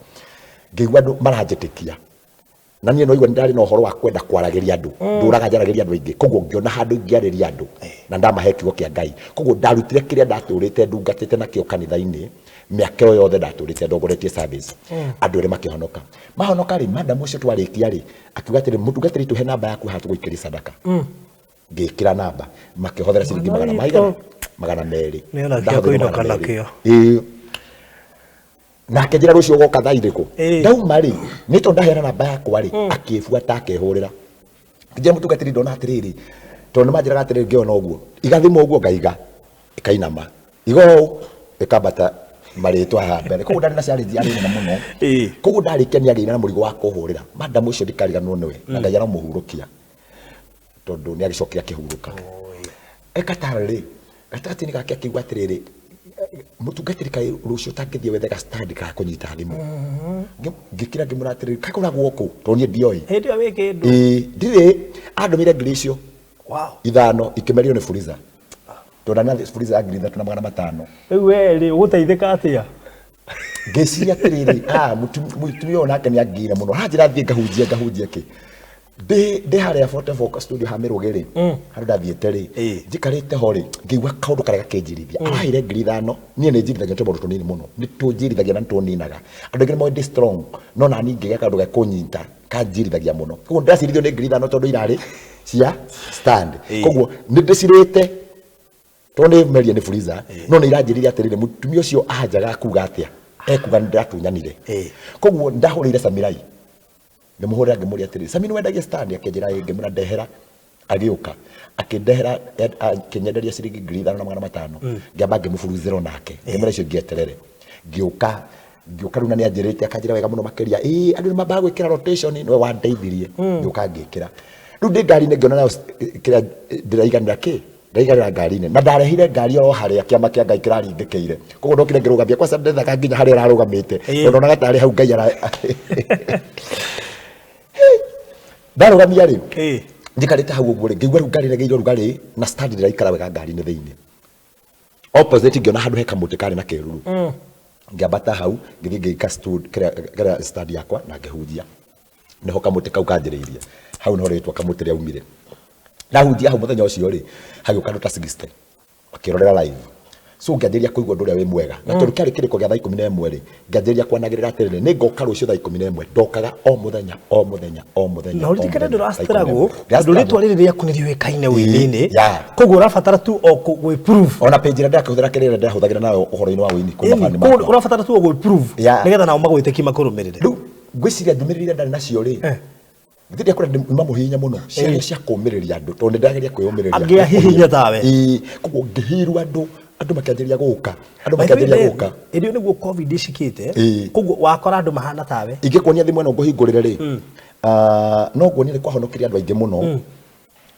Ngĩigua andũ maranjĩtĩkia, na niĩ no igua nĩ ndarĩ na ũhoro wa kwenda kwaragĩria andũ, ndũraga njaragĩria andũ aingĩ. Koguo ngĩona handũ ingĩarĩria andũ na ndamahe kiugo kĩa Ngai. Koguo ndarutire kĩrĩa ndatũrĩte ndungatĩte nakĩo kanitha-inĩ mĩaka ĩyo yothe ndatũrĩte ndongoretie service. Andũ erĩ makĩhonoka. Mahonoka rĩ, madam ũcio twarĩkia rĩ, akiuga atĩrĩ, "Mũtungatĩri, tũhe namba yaku haha tũgũikĩrie sadaka." Ngĩkĩra namba, makĩhothera ciringi Mwana magana witũ. maigana? 200. Nĩ ona kĩo Ndahotherire kũinũka 200. nakĩo. Ĩĩ. Nake njĩra rũciũ ũgoka thaa irĩkũ? Ndauma rĩ, nĩ tondũ ndaheana namba yakwa rĩ, akĩbuata akehũrĩra. Njĩra, "Mũtungatĩri, ndona atĩrĩrĩ," tondũ nĩ manjĩraga atĩrĩrĩ, ngĩona ũguo, "Iga thimũ ũguo," ngaiga, ĩkainama, iga ũũ, ĩkambata marĩtwa haha mbere. Koguo ndarĩ na challenge yarĩ nene mũno. Koguo ndarĩkia nĩ agĩire na mũrigo wa kũhũrĩra. Madam ũcio ndikariganĩrwo nĩwe, na Ngai aromũhurũkia, tondũ nĩ agĩcokire akĩhurũka. Ekatarĩ rĩ, gatagatĩ-inĩ gake akiuga atĩrĩrĩ, "Mũtungatĩri, kaĩ rũciũ ũtangĩthiĩ wethe ga stand ga kũnyita thimũ?" Ngĩkira ngĩmwĩra atĩrĩrĩ, "Kagũragwo kũ?" Tondũ niĩ ndioĩ. Hĩndĩ ĩyo wĩ kĩndũ. Ĩĩ, ndirĩ. Andũmĩire ngiri icio 5, ikĩmerio nĩ Fuliza, tondũ ndarĩ na Fuliza ya 3500. Rĩu we rĩ, ũgũteithĩka atĩa? Ngĩciria atĩrĩrĩ, ah, mũtumia ũyũ nake nĩ angĩire mũno, aranjĩra thiĩ ngahunjie, ngahunjie kĩ? Ndĩ harĩa Forte studio ha Mĩrũgĩ rĩ, handũ ndathiĩte rĩ, njikarĩte ho rĩ, ngĩigua kaũndũ karĩa gakĩnjirithia. Araheire ngiri 5. Niĩ nĩ njirithagia tũmaũndũ tũnini mũno, nĩ tũnjirithagia na nĩ tũninaga. Andũ aingĩ nĩ moĩ ndĩ strong, no nani ngĩgĩa kaũndũ ge kũnyita. Kanjirithagia mũno. Koguo ndĩracirithio nĩ 5,000 tondũ irarĩ cia stand. Koguo nĩ ndĩcirĩte tondũ nĩ meria nĩ freezer, no nĩ iranjĩrire atĩrĩrĩ, mũtumia ũcio anjaga kuga atĩa, ekuga nĩ ndĩratunyanire. Koguo ndahũrĩire Samirai, ngĩmũhũrĩra ngĩmũria atĩrĩrĩ, Sami, nĩ wendagia stand? Akĩnjĩra ĩ. Ngĩmwĩra ndehera. Agĩũka akĩndehera, akĩnyenderia ciringi 5,500. Ngĩamba ngĩmũburuzĩra nake, ngĩmwĩra icio ngĩeterere. Ngĩũka rĩu na nĩ anjĩrĩte, akanjĩra wega mũno makĩria, ĩĩ, andũ nĩ mambaga gwĩkĩra rotation, nĩwe wandeithirie. Ngĩũka ngĩkĩra. Rĩu ndĩ ngari-inĩ ngĩona nayo kĩrĩa ndĩraiganĩra kĩ ndaiganĩra ngari-inĩ, na ndarehire ngari oro harĩa kĩama kĩa Ngai kĩraringĩkĩire. Koguo ndokire ngĩrũgamia kwaca, ndethaga nginya harĩa ĩrarũgamĩte, tondũ ndonaga tarĩ hau Ngai ara ndarũgamia rĩ. Njikarĩte hau ũguo rĩ, ngĩigua rĩu ngari ĩregeire ũrugarĩ na stand ndĩraikara wega ngari-inĩ thĩinĩ. Opposite ngĩona handũ he kamũtĩ karĩ na kĩruru. Ngĩambata hau, ngĩthiĩ ngĩika kĩrĩa kĩrĩa stand yakwa na ngĩhunjia. Nĩho kamũtĩ kau kanjĩrĩirie, hau nĩho rĩtwa kamũtĩ rĩaumire. Ndahunjia hau mũthenya ũcio rĩ, hagĩũka andũ ta 60 makĩrorera live. So ngĩanjĩrĩria kũigua ũndũ ũrĩa wĩ mwega, na tondũ kĩarĩ kĩrĩko gĩa thaa 11 rĩ, ngĩanjĩrĩria kwanagĩrĩra atĩrĩrĩ, nĩ ngoka rũciũ thaa 11. Ndokaga o mũthenya, o mũthenya, o mũthenya, Na o ũririkane mũthenya, ndũra thaa 11. Struggle tondũ rĩtwa rĩrĩ rĩaku nĩ rĩũĩkaine ũini-inĩ. Koguo ũrabatara tu o gwĩ prove. Ona page ĩrĩa ndĩrakĩhũthĩra, kĩrĩa ndĩrahũthagĩra nayo ũhoro-inĩ wa ũini kuma Ĩni, bani koguo makwa. ũrabatara tu o gwĩ prove nĩgetha nao magwĩtĩkie makũrũmĩrĩre. Rĩu ngwĩciria ndũmĩrĩri iria ndarĩ nacio rĩ, githĩ ndiakwĩra nyuma mũhihinye mũno, ciarĩ cia kũũmĩrĩria andũ, tondũ nĩ ndĩrageria kwĩyũmĩrĩria. Angĩ ahihinye tawe. Ĩĩ, koguo ngĩhirwo andũ, andũ makĩanjĩrĩria gũka, andũ By the way, makĩanjĩrĩria Ben, gũka. Ĩndĩ ĩyo nĩguo COVID ĩcikĩte. Koguo wakora andũ mahana tawe. Ingĩkuonia thimũ ĩno ngũhingũrĩre rĩ, ah, no nguonie nĩ kwahonokirie andũ aingĩ mũno,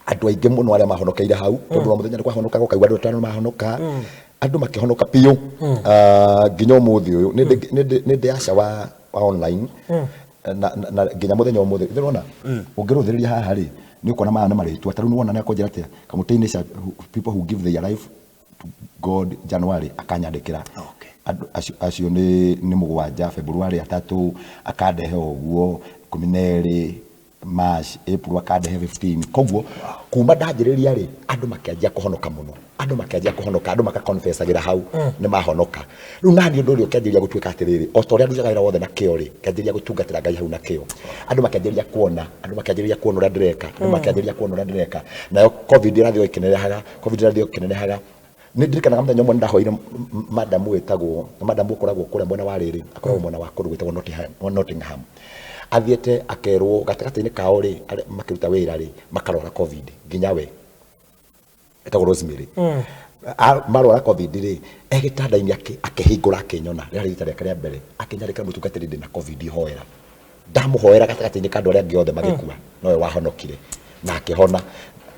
andũ aingĩ mũno arĩa mahonokeire hau, tondũ o mũthenya nĩ kwahonokaga, ũkaigua andũ atano mahonoka, andũ makĩhonoka biũ. Ah, nginya ũmũthĩ ũyũ nĩ ndĩ aca wa online na nginya mũthenya ũmũthĩ ndĩrona ũngĩrũthĩrĩria haha rĩ, nĩ ũkuona maya nĩ marĩtwa. Ta rĩu nĩwona nĩ akũnjĩra atĩa, kamũtĩ-inĩ people who give their life to God January, akanyandĩkĩra. Andũ acio nĩ mũgwanja, February atatũ akandehe ũguo, 12 March, April akandehe 15. Koguo kuma ndanjĩrĩria rĩ, andũ makĩanjia kũhonoka mũno, andũ makĩanjia kũhonoka, andũ makaconfessagĩra hau nĩ mahonoka. Rĩu nani ũndũ ũrĩa ũkĩanjĩrĩria gũtuĩka atĩrĩrĩ, o ta ũrĩa ndutaga wĩra wothe na kĩo rĩ, ngĩanjĩrĩria gũtungatĩra Ngai hau na kĩo. Andũ makĩanjĩrĩria kuona, andũ makĩanjĩrĩria kuona ũrĩa ndĩreka, andũ makĩanjĩrĩria kuona ũrĩa ndĩreka. Nayo COVID ĩrathiĩ o ĩkĩnenehaga, COVID ĩrathiĩ o ĩkĩnenehaga. Nĩ ndirikanaga mũthenya ũmwe nĩ ndahoire madam wĩtagwo madam ũkoragwo kũrĩa mwena wa rĩrĩ, akoragwo mwena wa kũndũ gwĩtagwo Nottingham. Athiĩte akerwo gatagatĩ-inĩ kao rĩ, arĩa makĩruta wĩra rĩ, makarwara COVID nginya we etagwo Rosemary. Marwara COVID rĩ, e gĩtanda-inĩ akĩhingũra akĩnyona, rĩarĩ rita rĩake rĩa mbere, akĩnyandĩkĩra, mũtungatĩri, ndĩna COVID, hoera. Ndamũhoera gatagatĩ-inĩ ka andũ arĩa angĩ othe magĩkua, nowe wahonokire na akĩhona.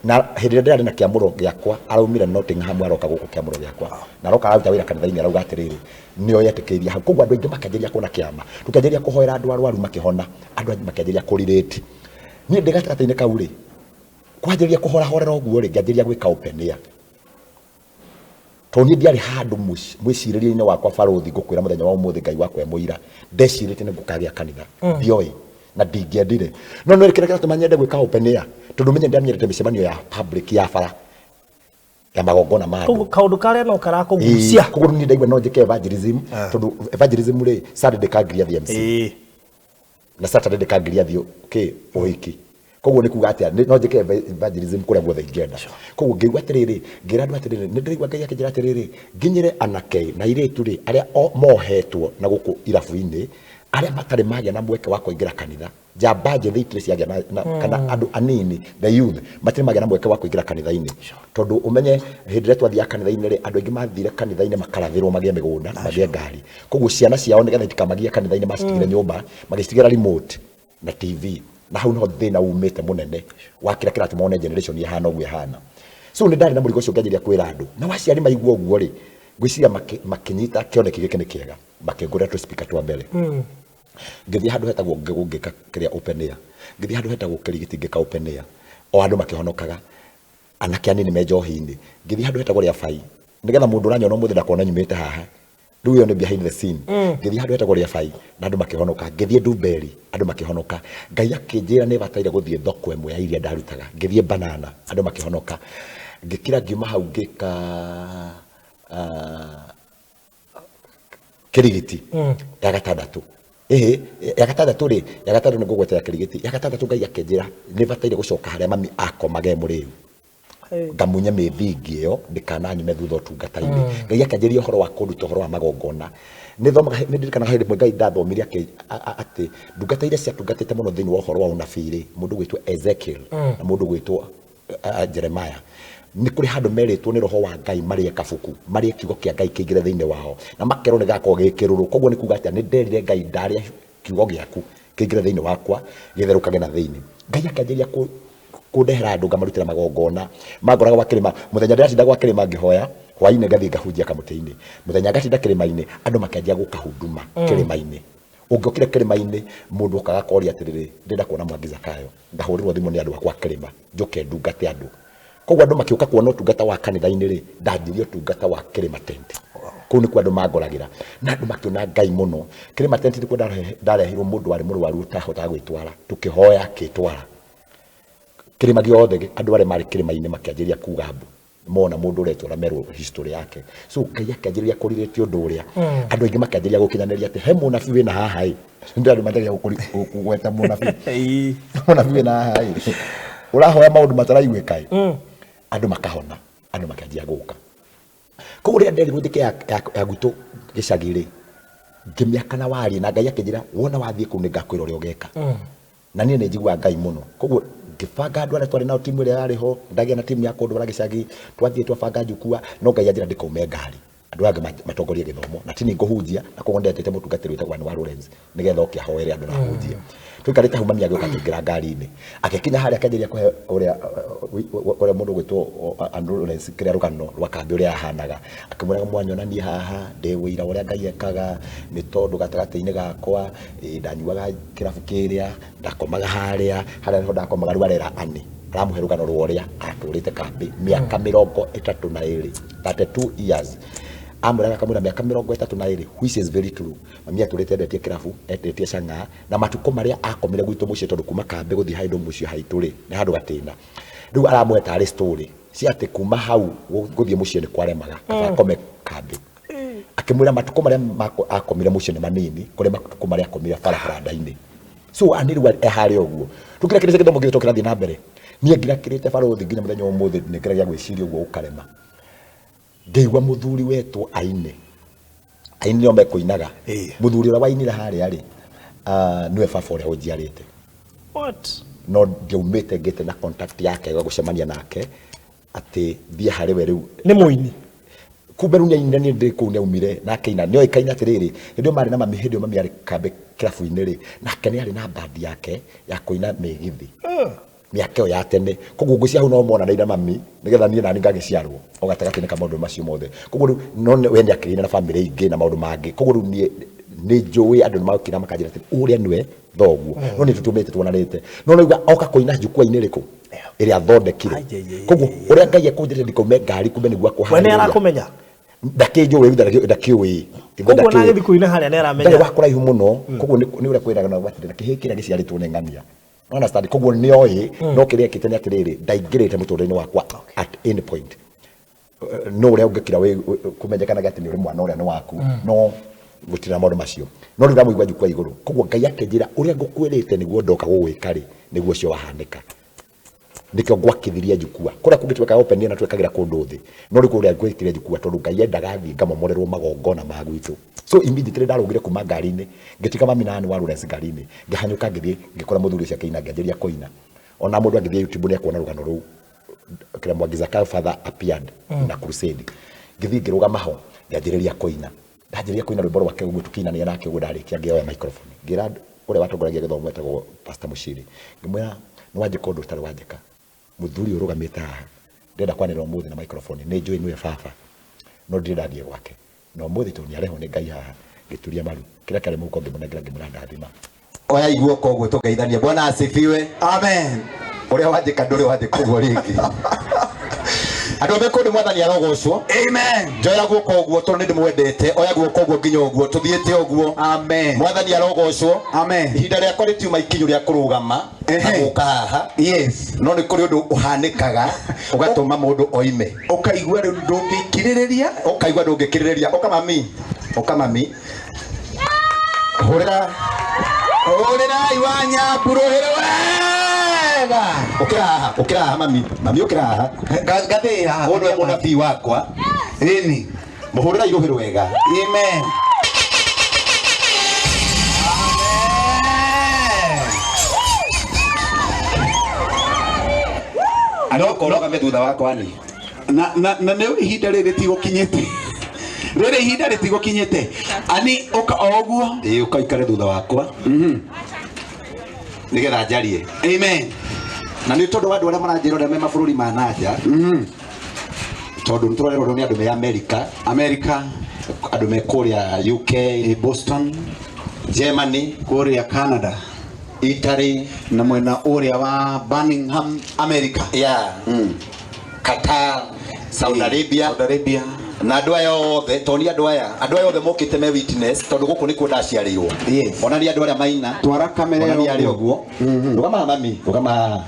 Na hĩndĩ ĩrĩa ndĩrarĩ na kĩamũro gĩakwa, araumire Nottingham aroka gũkũ kĩamũro gĩakwa, na aroka araruta wĩra kanitha-inĩ, arauga atĩrĩrĩ, nĩo yetĩkĩirie hau. Koguo andũ aingĩ makĩanjĩrĩria kuona kĩama, tũkĩanjĩrĩria kũhoera andũ arwaru makĩhona, andũ makĩanjĩrĩria kũrelate. Niĩ ndĩ gatagatĩ-inĩ kau rĩ, kwanjĩrĩria kũhorahorera ũguo rĩ, ngĩanjĩrĩria gwĩka open air, tondũ niĩ ndiarĩ handũ mwĩcirĩrie-inĩ wakwa. Barũthi, ngũkwĩra mũthenya wa ũmũthĩ, Ngai wakwa e mũira, ndecirĩtie nĩ ngũkagĩa kanitha, ndioĩ na ndingĩendire, no nĩ kĩrĩa kĩratũma nyende gwĩka open air, tondũ menye ndamenyerete mĩcemanio ya public, ya bara, ya magongona ma andũ. Koguo kaũndũ karĩa no karakũgucia. Koguo niĩ ndaigua no njĩke evangelism, tondũ evangelism rĩ, Sunday ndĩkangiria thiĩ MC na Saturday ndĩkangiria thiĩ kĩ ũhiki. Koguo nĩ kuga atĩa, no njĩke evangelism kũrĩa guothe ingĩenda. Koguo ngĩigua atĩrĩrĩ, ngĩra andũ atĩrĩrĩ, nĩ ndĩraigua Ngai akĩnjĩra atĩrĩrĩ, nginyĩre anake na airĩtu rĩ, arĩa mohetwo na gũkũ irabu-inĩ, arĩa matarĩ magĩa na mweke wa kũingĩra kanitha. Njamba njĩthĩ itirĩ ciagĩa na kana andũ anini, the youth, matirĩ magĩa na mweke wa kũingĩra kanitha-inĩ, tondũ ũmenye hĩndĩ ĩrĩa twathiaga kanitha-inĩ rĩ, andũ aingĩ mathire kanitha-inĩ makarathĩrwo magĩe mĩgũnda na magĩe ngari. Koguo ciana ciao, nĩgetha itikamagie kanitha-inĩ, macitigire nyũmba, magĩcitigĩra remote na TV, na hau niho thĩna umĩte mũnene wa kĩrĩa kĩratũma one generation ĩhana ũguo ĩhana. So nĩ ndarĩ na mũrigo ũcio, ngĩanjĩrĩria kwĩra andũ, na waciari maigua ũguo rĩ, ngwĩciria makĩnyita kĩoneki gĩkĩ nĩ kĩega, makĩngũrĩra tũ speaker twa mbere. Ngĩthiĩ handũ hetagwo Ngĩgũ ngĩka kĩrĩa open air, ngĩthiĩ handũ hetagwo Kĩrigiti ngĩka open air, o andũ makĩhonokaga, anake anini me njohi-inĩ. Ngĩthiĩ handũ hetagwo Rĩabai, nĩgetha mũndũ ũranyona ũmũthĩ ndakona nyumĩte haha, rĩu ĩyo nĩ behind the scene. Ngĩthiĩ handũ hetagwo Rĩabai na andũ makĩhonoka. Ngĩthiĩ Ndumberi, andũ makĩhonoka. Ngai akĩnjĩra nĩ bataire gũthiĩ thoko ĩmwe ya iria ndarutaga, ngĩthiĩ Banana, andũ makĩhonoka. Ngĩkira ngiuma hau ngĩka Kĩrigiti ya gatandatũ. Ĩhĩ, ya gatandatũ rĩ, ya gatandatũ nĩ ngũgweta ya kĩrigiti. Ya gatandatũ Ngai akĩnjĩra nĩ bataire gũcoka harĩa mami akomaga e mũrĩu. Ngamunye mĩthingi ĩyo ndĩkananyume thutha ũtungata-inĩ. Ngai akĩanjĩria ũhoro wa kũnduta ũhoro wa magongona. Nĩ thomaga, nĩ ndirikanaga hĩndĩ ĩmwe Ngai ndathomire atĩ ndungata iria ciatungatĩte mũno thĩinĩ wa ũhoro wa ũnabii rĩ, mũndũ ũgwĩtwo Ezekiel na mũndũ ũgwĩtwo Jeremiah. Nĩ kũrĩ handũ merĩtwo nĩ roho wa Ngai marĩe kabuku, marĩe kiugo kĩa Ngai kĩingĩre thĩinĩ wao, na makerwo nĩ gĩgakorwo gĩ kĩrũrũ. Koguo nĩ kuga atĩa? Nĩ nderire Ngai ndarĩa kiugo gĩaku kĩingĩre thĩinĩ wakwa, gĩtherũkage na thĩinĩ. Ngai akĩanjĩrĩria kũndehera andũ ngamarutĩra magongona. Mangoraga gwa kĩrĩma, mũthenya ndĩratinda gwa kĩrĩma ngĩhoya, hwainĩ ngathiĩ ngahunjia kamũtĩ-inĩ. Mũthenya ngatinda kĩrĩma-inĩ, andũ makĩanjia gũka huduma kĩrĩma-inĩ. Ũngĩokire kĩrĩma-inĩ, mũndũ okaga akoria atĩrĩrĩ, ndĩrenda kuona Mwangi Zakayo. Ngahũrĩrwo thimũ nĩ andũ a gwa kĩrĩma, njũke ndungate andũ. Koguo andũ makĩũka kuona ũtungata wa kanitha-inĩ rĩ, ndanjirie ũtungata wa kĩrĩma tent. Kũu nĩkuo andũ mangoragĩra. Na andũ makĩona Ngai mũno. Kĩrĩma tent nĩkuo ndareheirwo mũndũ warĩ mũrwaru ũtahotaga gwĩtwara. Tũkĩhoya akĩĩtwara. Kĩrĩma gĩothe andũ arĩa marĩ kĩrĩma-inĩ makĩanjĩrĩria kuga mbu. Mona mũndũ ũretwara merwo history yake. So Ngai akĩanjĩrĩria kũrirĩtia ũndũ ũrĩa. Andũ aingĩ makĩanjĩrĩria gũkinyanĩria atĩ he mũnabii wĩna haha ĩ. Ndĩ andũ matagĩa kũgweta mũnabii. Mũnabii wĩna haha ĩ. Ũrahoya maũndũ mataraiguĩka ĩ. Andũ makahona, andũ makĩanjia gũka. Koguo rĩrĩa nderirwo njĩke ya gwitũ gĩcagi rĩ, ngĩmĩaka na warie na Ngai akĩnjĩra wona wathiĩ kũu nĩngakwĩra ũrĩa ũgeka. Na niĩ nĩ njiguaga Ngai mũno. Koguo ngĩbanga andũ arĩa twarĩ nao timu ĩrĩa yarĩ ho, ndagĩa na timu ya kũndwara gĩcagi, twathiĩ twabanga njukua, no Ngai anjĩra ndikaume ngari. Andũ aya angĩ matongorie gĩthomo. Na ti niĩ ngũhunjia, na koguo nĩndetĩte mũtungatĩri wĩtagwo Anne wa Lawrence, nĩgetha oke ahoere andũ na ahunjie. Tũikarĩte hau mami agĩũka akĩingĩra ngari-inĩ. Agĩkinya harĩa akĩanjĩrĩria kũhe ũrĩa ũrĩa mũndũ ũgwĩtwo Anne Lawrence kĩrĩa rũgano rwa kambĩ ũrĩa yahanaga. Akĩmwĩraga mwanyona niĩ haha, ndĩ ũira wa ũrĩa Ngai ekaga, nĩ tondũ gatagatĩ-inĩ gakwa, ĩĩ ndanyuaga kĩrabu kĩrĩa, ndakomaga harĩa, harĩa nĩho ndakomaga rĩu arera Anne, aramũhe rũgano rwa ũrĩa atũrĩte kambĩ mĩaka 32, 32 years. Amwĩraga akamwĩra mĩaka 32 which is very true. Mami atũrĩte endetie kĩrabu, endetie chang'aa, na matukũ marĩa akomire gwitũ mũciĩ tondũ kuma kambĩ gũthiĩ handũ mũciĩ haitũ rĩ, nĩ handũ gatĩna. Rĩu aramũhe tarĩ story cia atĩ kuma hau gũthiĩ mũciĩ nĩ kwaremaga, kaba akome kambĩ. Akĩmwĩra matukũ marĩa akomire mũciĩ nĩ manini kũrĩ matukũ marĩa akomire barabara nda-inĩ. So ani rĩu e harĩa ũguo. Rĩu kĩrĩa kĩrĩa gĩthomo gitũ kĩrathiĩ na mbere. Niĩ ngirakĩrĩte barũthi nginya mũthenya wa ũmũthĩ nĩ ngeragia gwĩciria ũguo gũkarema. Ngĩigua mũthuri wetwo aine. Aini nĩo mekũinaga. Mũthuri ũrĩa wainire harĩa rĩ, nĩwe baba ũrĩa ũnjiarĩte. What? No ndiaumĩte ngĩte na contact yake ya gũcemania nake atĩ thiĩ harĩ we rĩu. Nĩ mũini? Kumbe rĩu nĩainire niĩ ndĩ kũu nĩaumire na akĩina. Nĩoĩkaine atĩrĩrĩ, hĩndĩ ĩyo marĩ na mami, hĩndĩ ĩyo mami arĩ kambĩ kĩrabu-inĩ rĩ, nake nĩarĩ na band yake ya kũina mĩgithi. Mĩaka ĩyo ya tene. Koguo ngwĩciria hau no monanaine na mami nĩgetha niĩ nani ngagĩciarwo o gatagatĩ-inĩ ka maũndũ macio mothe. Koguo rĩu no we nĩakĩgĩire na bamĩrĩ ingĩ na maũndũ mangĩ. Koguo rĩu niĩ nĩ njũĩ andũ nĩmokire makanjĩra atĩ ũrĩa nĩwe thoguo. No nĩ tũtũmĩte tuonanĩte. No rĩu oka kũina jukwaa-inĩ ĩrĩkũ? Ĩrĩa athondekire. Koguo ũrĩa Ngai ekũnjĩrĩte ndikaume ngari kumbe nĩguo We nĩ akũharĩrĩria. arakũmenya? Ndakĩnjũĩ rĩu ndakĩũĩ. Koguo ona agĩthiĩ kũina harĩa nĩ aramenya. Ndarĩ wa kũraihu mũno. Koguo nĩ ũrĩa kwĩraga na atĩrĩ, kĩhĩĩ kĩrĩa gĩciarĩtwo nĩ ng'ania. Understand? Koguo nĩ oĩ, no kĩrĩa ekĩte nĩ atĩrĩrĩ, ndaingĩrĩte mũtũrĩre-inĩ wakwa at any point. No ũrĩa ũngĩkira kũmenyekanaga atĩ nĩ ũrĩ mwana ũrĩa nĩ waku, no gũtirĩ na maũndũ macio. No rĩu ndamũigua njukwa igũrũ. Koguo Ngai akĩnjĩra ũrĩa ngũkwĩrĩte nĩguo ndoka gũgwĩka rĩ, nĩguo ũcio wahanĩka. Nĩkĩo ngwakithirie njukua. Kũrĩa kũngĩ twekaga open air na twekagĩra kũndũ thĩ. No rĩu kũrĩa ngwĩkĩre njukua tondũ Ngai endaga thiĩ ngamomorerwo magongona ma gwitũ. So immediately ndarũgire kuma ngari-inĩ, ngĩtiga mami na Ann wa Lawrence ngari-inĩ, ngĩhanyũka ngĩthiĩ ngĩkora mũthuri ũcio akĩina ngĩanjĩrĩria kũina. Ona mũndũ angĩthiĩ YouTube nĩ ekuona rũgano rũu. Kĩrĩa Mwangi Zakayo father appeared in a crusade. Ngĩthiĩ ngĩrũgama ho, ngĩanjĩrĩria kũina. Ndanjĩrĩria kũina rwĩmbo rwake ũguo tũkĩinanĩra nake ũguo ndarĩkia ngĩoya microphone. Ngĩra ũrĩa watongoragia gĩthomo etagwo Pastor Mũciri. Ngĩmwĩra nĩ wanjĩka ũndũ ũtarĩ wanjĩka. Mũthuri ũyũ ũrũgamĩte haha, ndĩrenda kwanĩrĩra ũmũthĩ na microphone, nĩ njũĩ nĩwe baba, no ndirĩ ndathiĩ gwake. Na ũmũthĩ tondũ nĩ arehwo nĩ Ngai haha, ngĩturia maru. Kĩrĩa kĩarĩ mũhuko ngĩmũnengera ngĩmwĩra ndathima. Oya iguoko ũguo tũgeithanie. Bwana asifiwe. Amen. Ũrĩa wanjĩka ndũrĩ wanjĩka ũguo rĩngĩ. Andũ a kũndũ mwathani arogocwo. Amen. Njoya guoko ũguo tondũ nĩ ndĩmwendete. Oya guoko ũguo nginya ũguo tũthiĩte ũguo. Amen. Mwathani arogocwo. Amen. Ihinda rĩakwa rĩtiuma ikinyu rĩa kũrũgama na Ehe. gũka haha. Yes. No nĩ kũrĩ ũndũ ũhanĩkaga ũgatũma mũndũ oime. Ũkaigua rĩu ndũngĩkirĩrĩria. Ũkaigua ndũngĩkirĩrĩria. Ũka mami. Ũka mami. Hũrĩra. Hũrĩrai wa Nyambu rũhĩ wega. Ũkĩra haha, ũkĩra haha mami. Mami ũkĩra haha. Ngathĩ haha. Ũyũ nĩwe mũnabii wakwa. Ĩni. Mũhũrĩrai rũhĩ rwega. Amen. Arokoroga thutha wakwa ni. Na nĩ ihinda rĩrĩ tigũkinyĩte. Rĩrĩ ihinda rĩtigũkinyĩte. Ani ũka o ũguo. Ĩĩ ũka ikare thutha wakwa. Nĩgetha njarie. Amen. Na nĩ tondũ wa andũ arĩa maranjĩra ũrĩa me mabũrũri ma nanja. Tondũ nĩ tũrarerwo nĩ andũ me America. America. Andũ me kũrĩa UK, Boston, Germany, kũrĩa Canada, Italy, na mwena ũrĩa wa Birmingham, America. Yeah. Qatar, Saudi Arabia. Saudi Arabia. Na andũ aya othe, tondũ nĩ andũ aya othe mokĩte me witness, tondũ gũkũ nĩkuo ndaciarĩirwo. Yes. Ona nĩ andũ arĩa maina. Twara kamera Ona nĩ arĩa ũguo. ũguo. Rũgama haha mami, rũgama haha.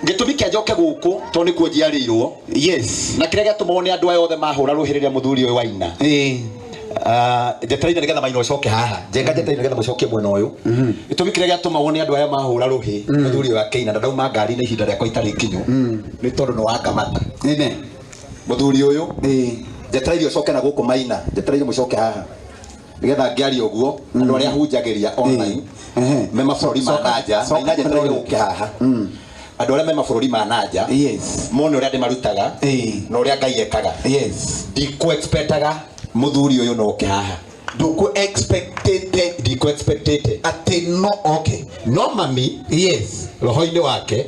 Gĩtũmi kĩa njoke gũkũ tondũ nĩkuo njiarĩirwo. Yes. Na kĩrĩa gĩatũmwo nĩ andũ aya othe mahũra rũhĩ rĩrĩa mũthuri ũyũ waina. Njetereire nĩgetha maina ũcoke haha. Njenga njetereire nĩgetha mũcokie mwena ũyũ. Gĩtũmi kĩrĩa gĩatũmagwo nĩ andũ aya mahũra rũhĩ mũthuri ũyũ akĩina na ndauma ngari-inĩ ihinda rĩakwa itarĩ ikinyu nĩ tondũ nĩ wangamata. Amen. Mũthuri ũyũ njetereire ũcoke na gũkũ maina, njetereire mũcoke haha nĩgetha ngĩaria ũguo andũ arĩa hunjagĩria online me mabũrũri ma nanja, maina njetereire ũke haha. Andũ arĩa me mabũrũri ma nanja mone ũrĩa ndĩmarutaga na ũrĩa Ngai ekaga. Ndikũ-expectaga mũthuri ũyũ no oke haha. Ndũkũ-expectĩte. Ndikũ-expectĩte. Atĩ no oke. No mami. Yes. Roho-inĩ wake.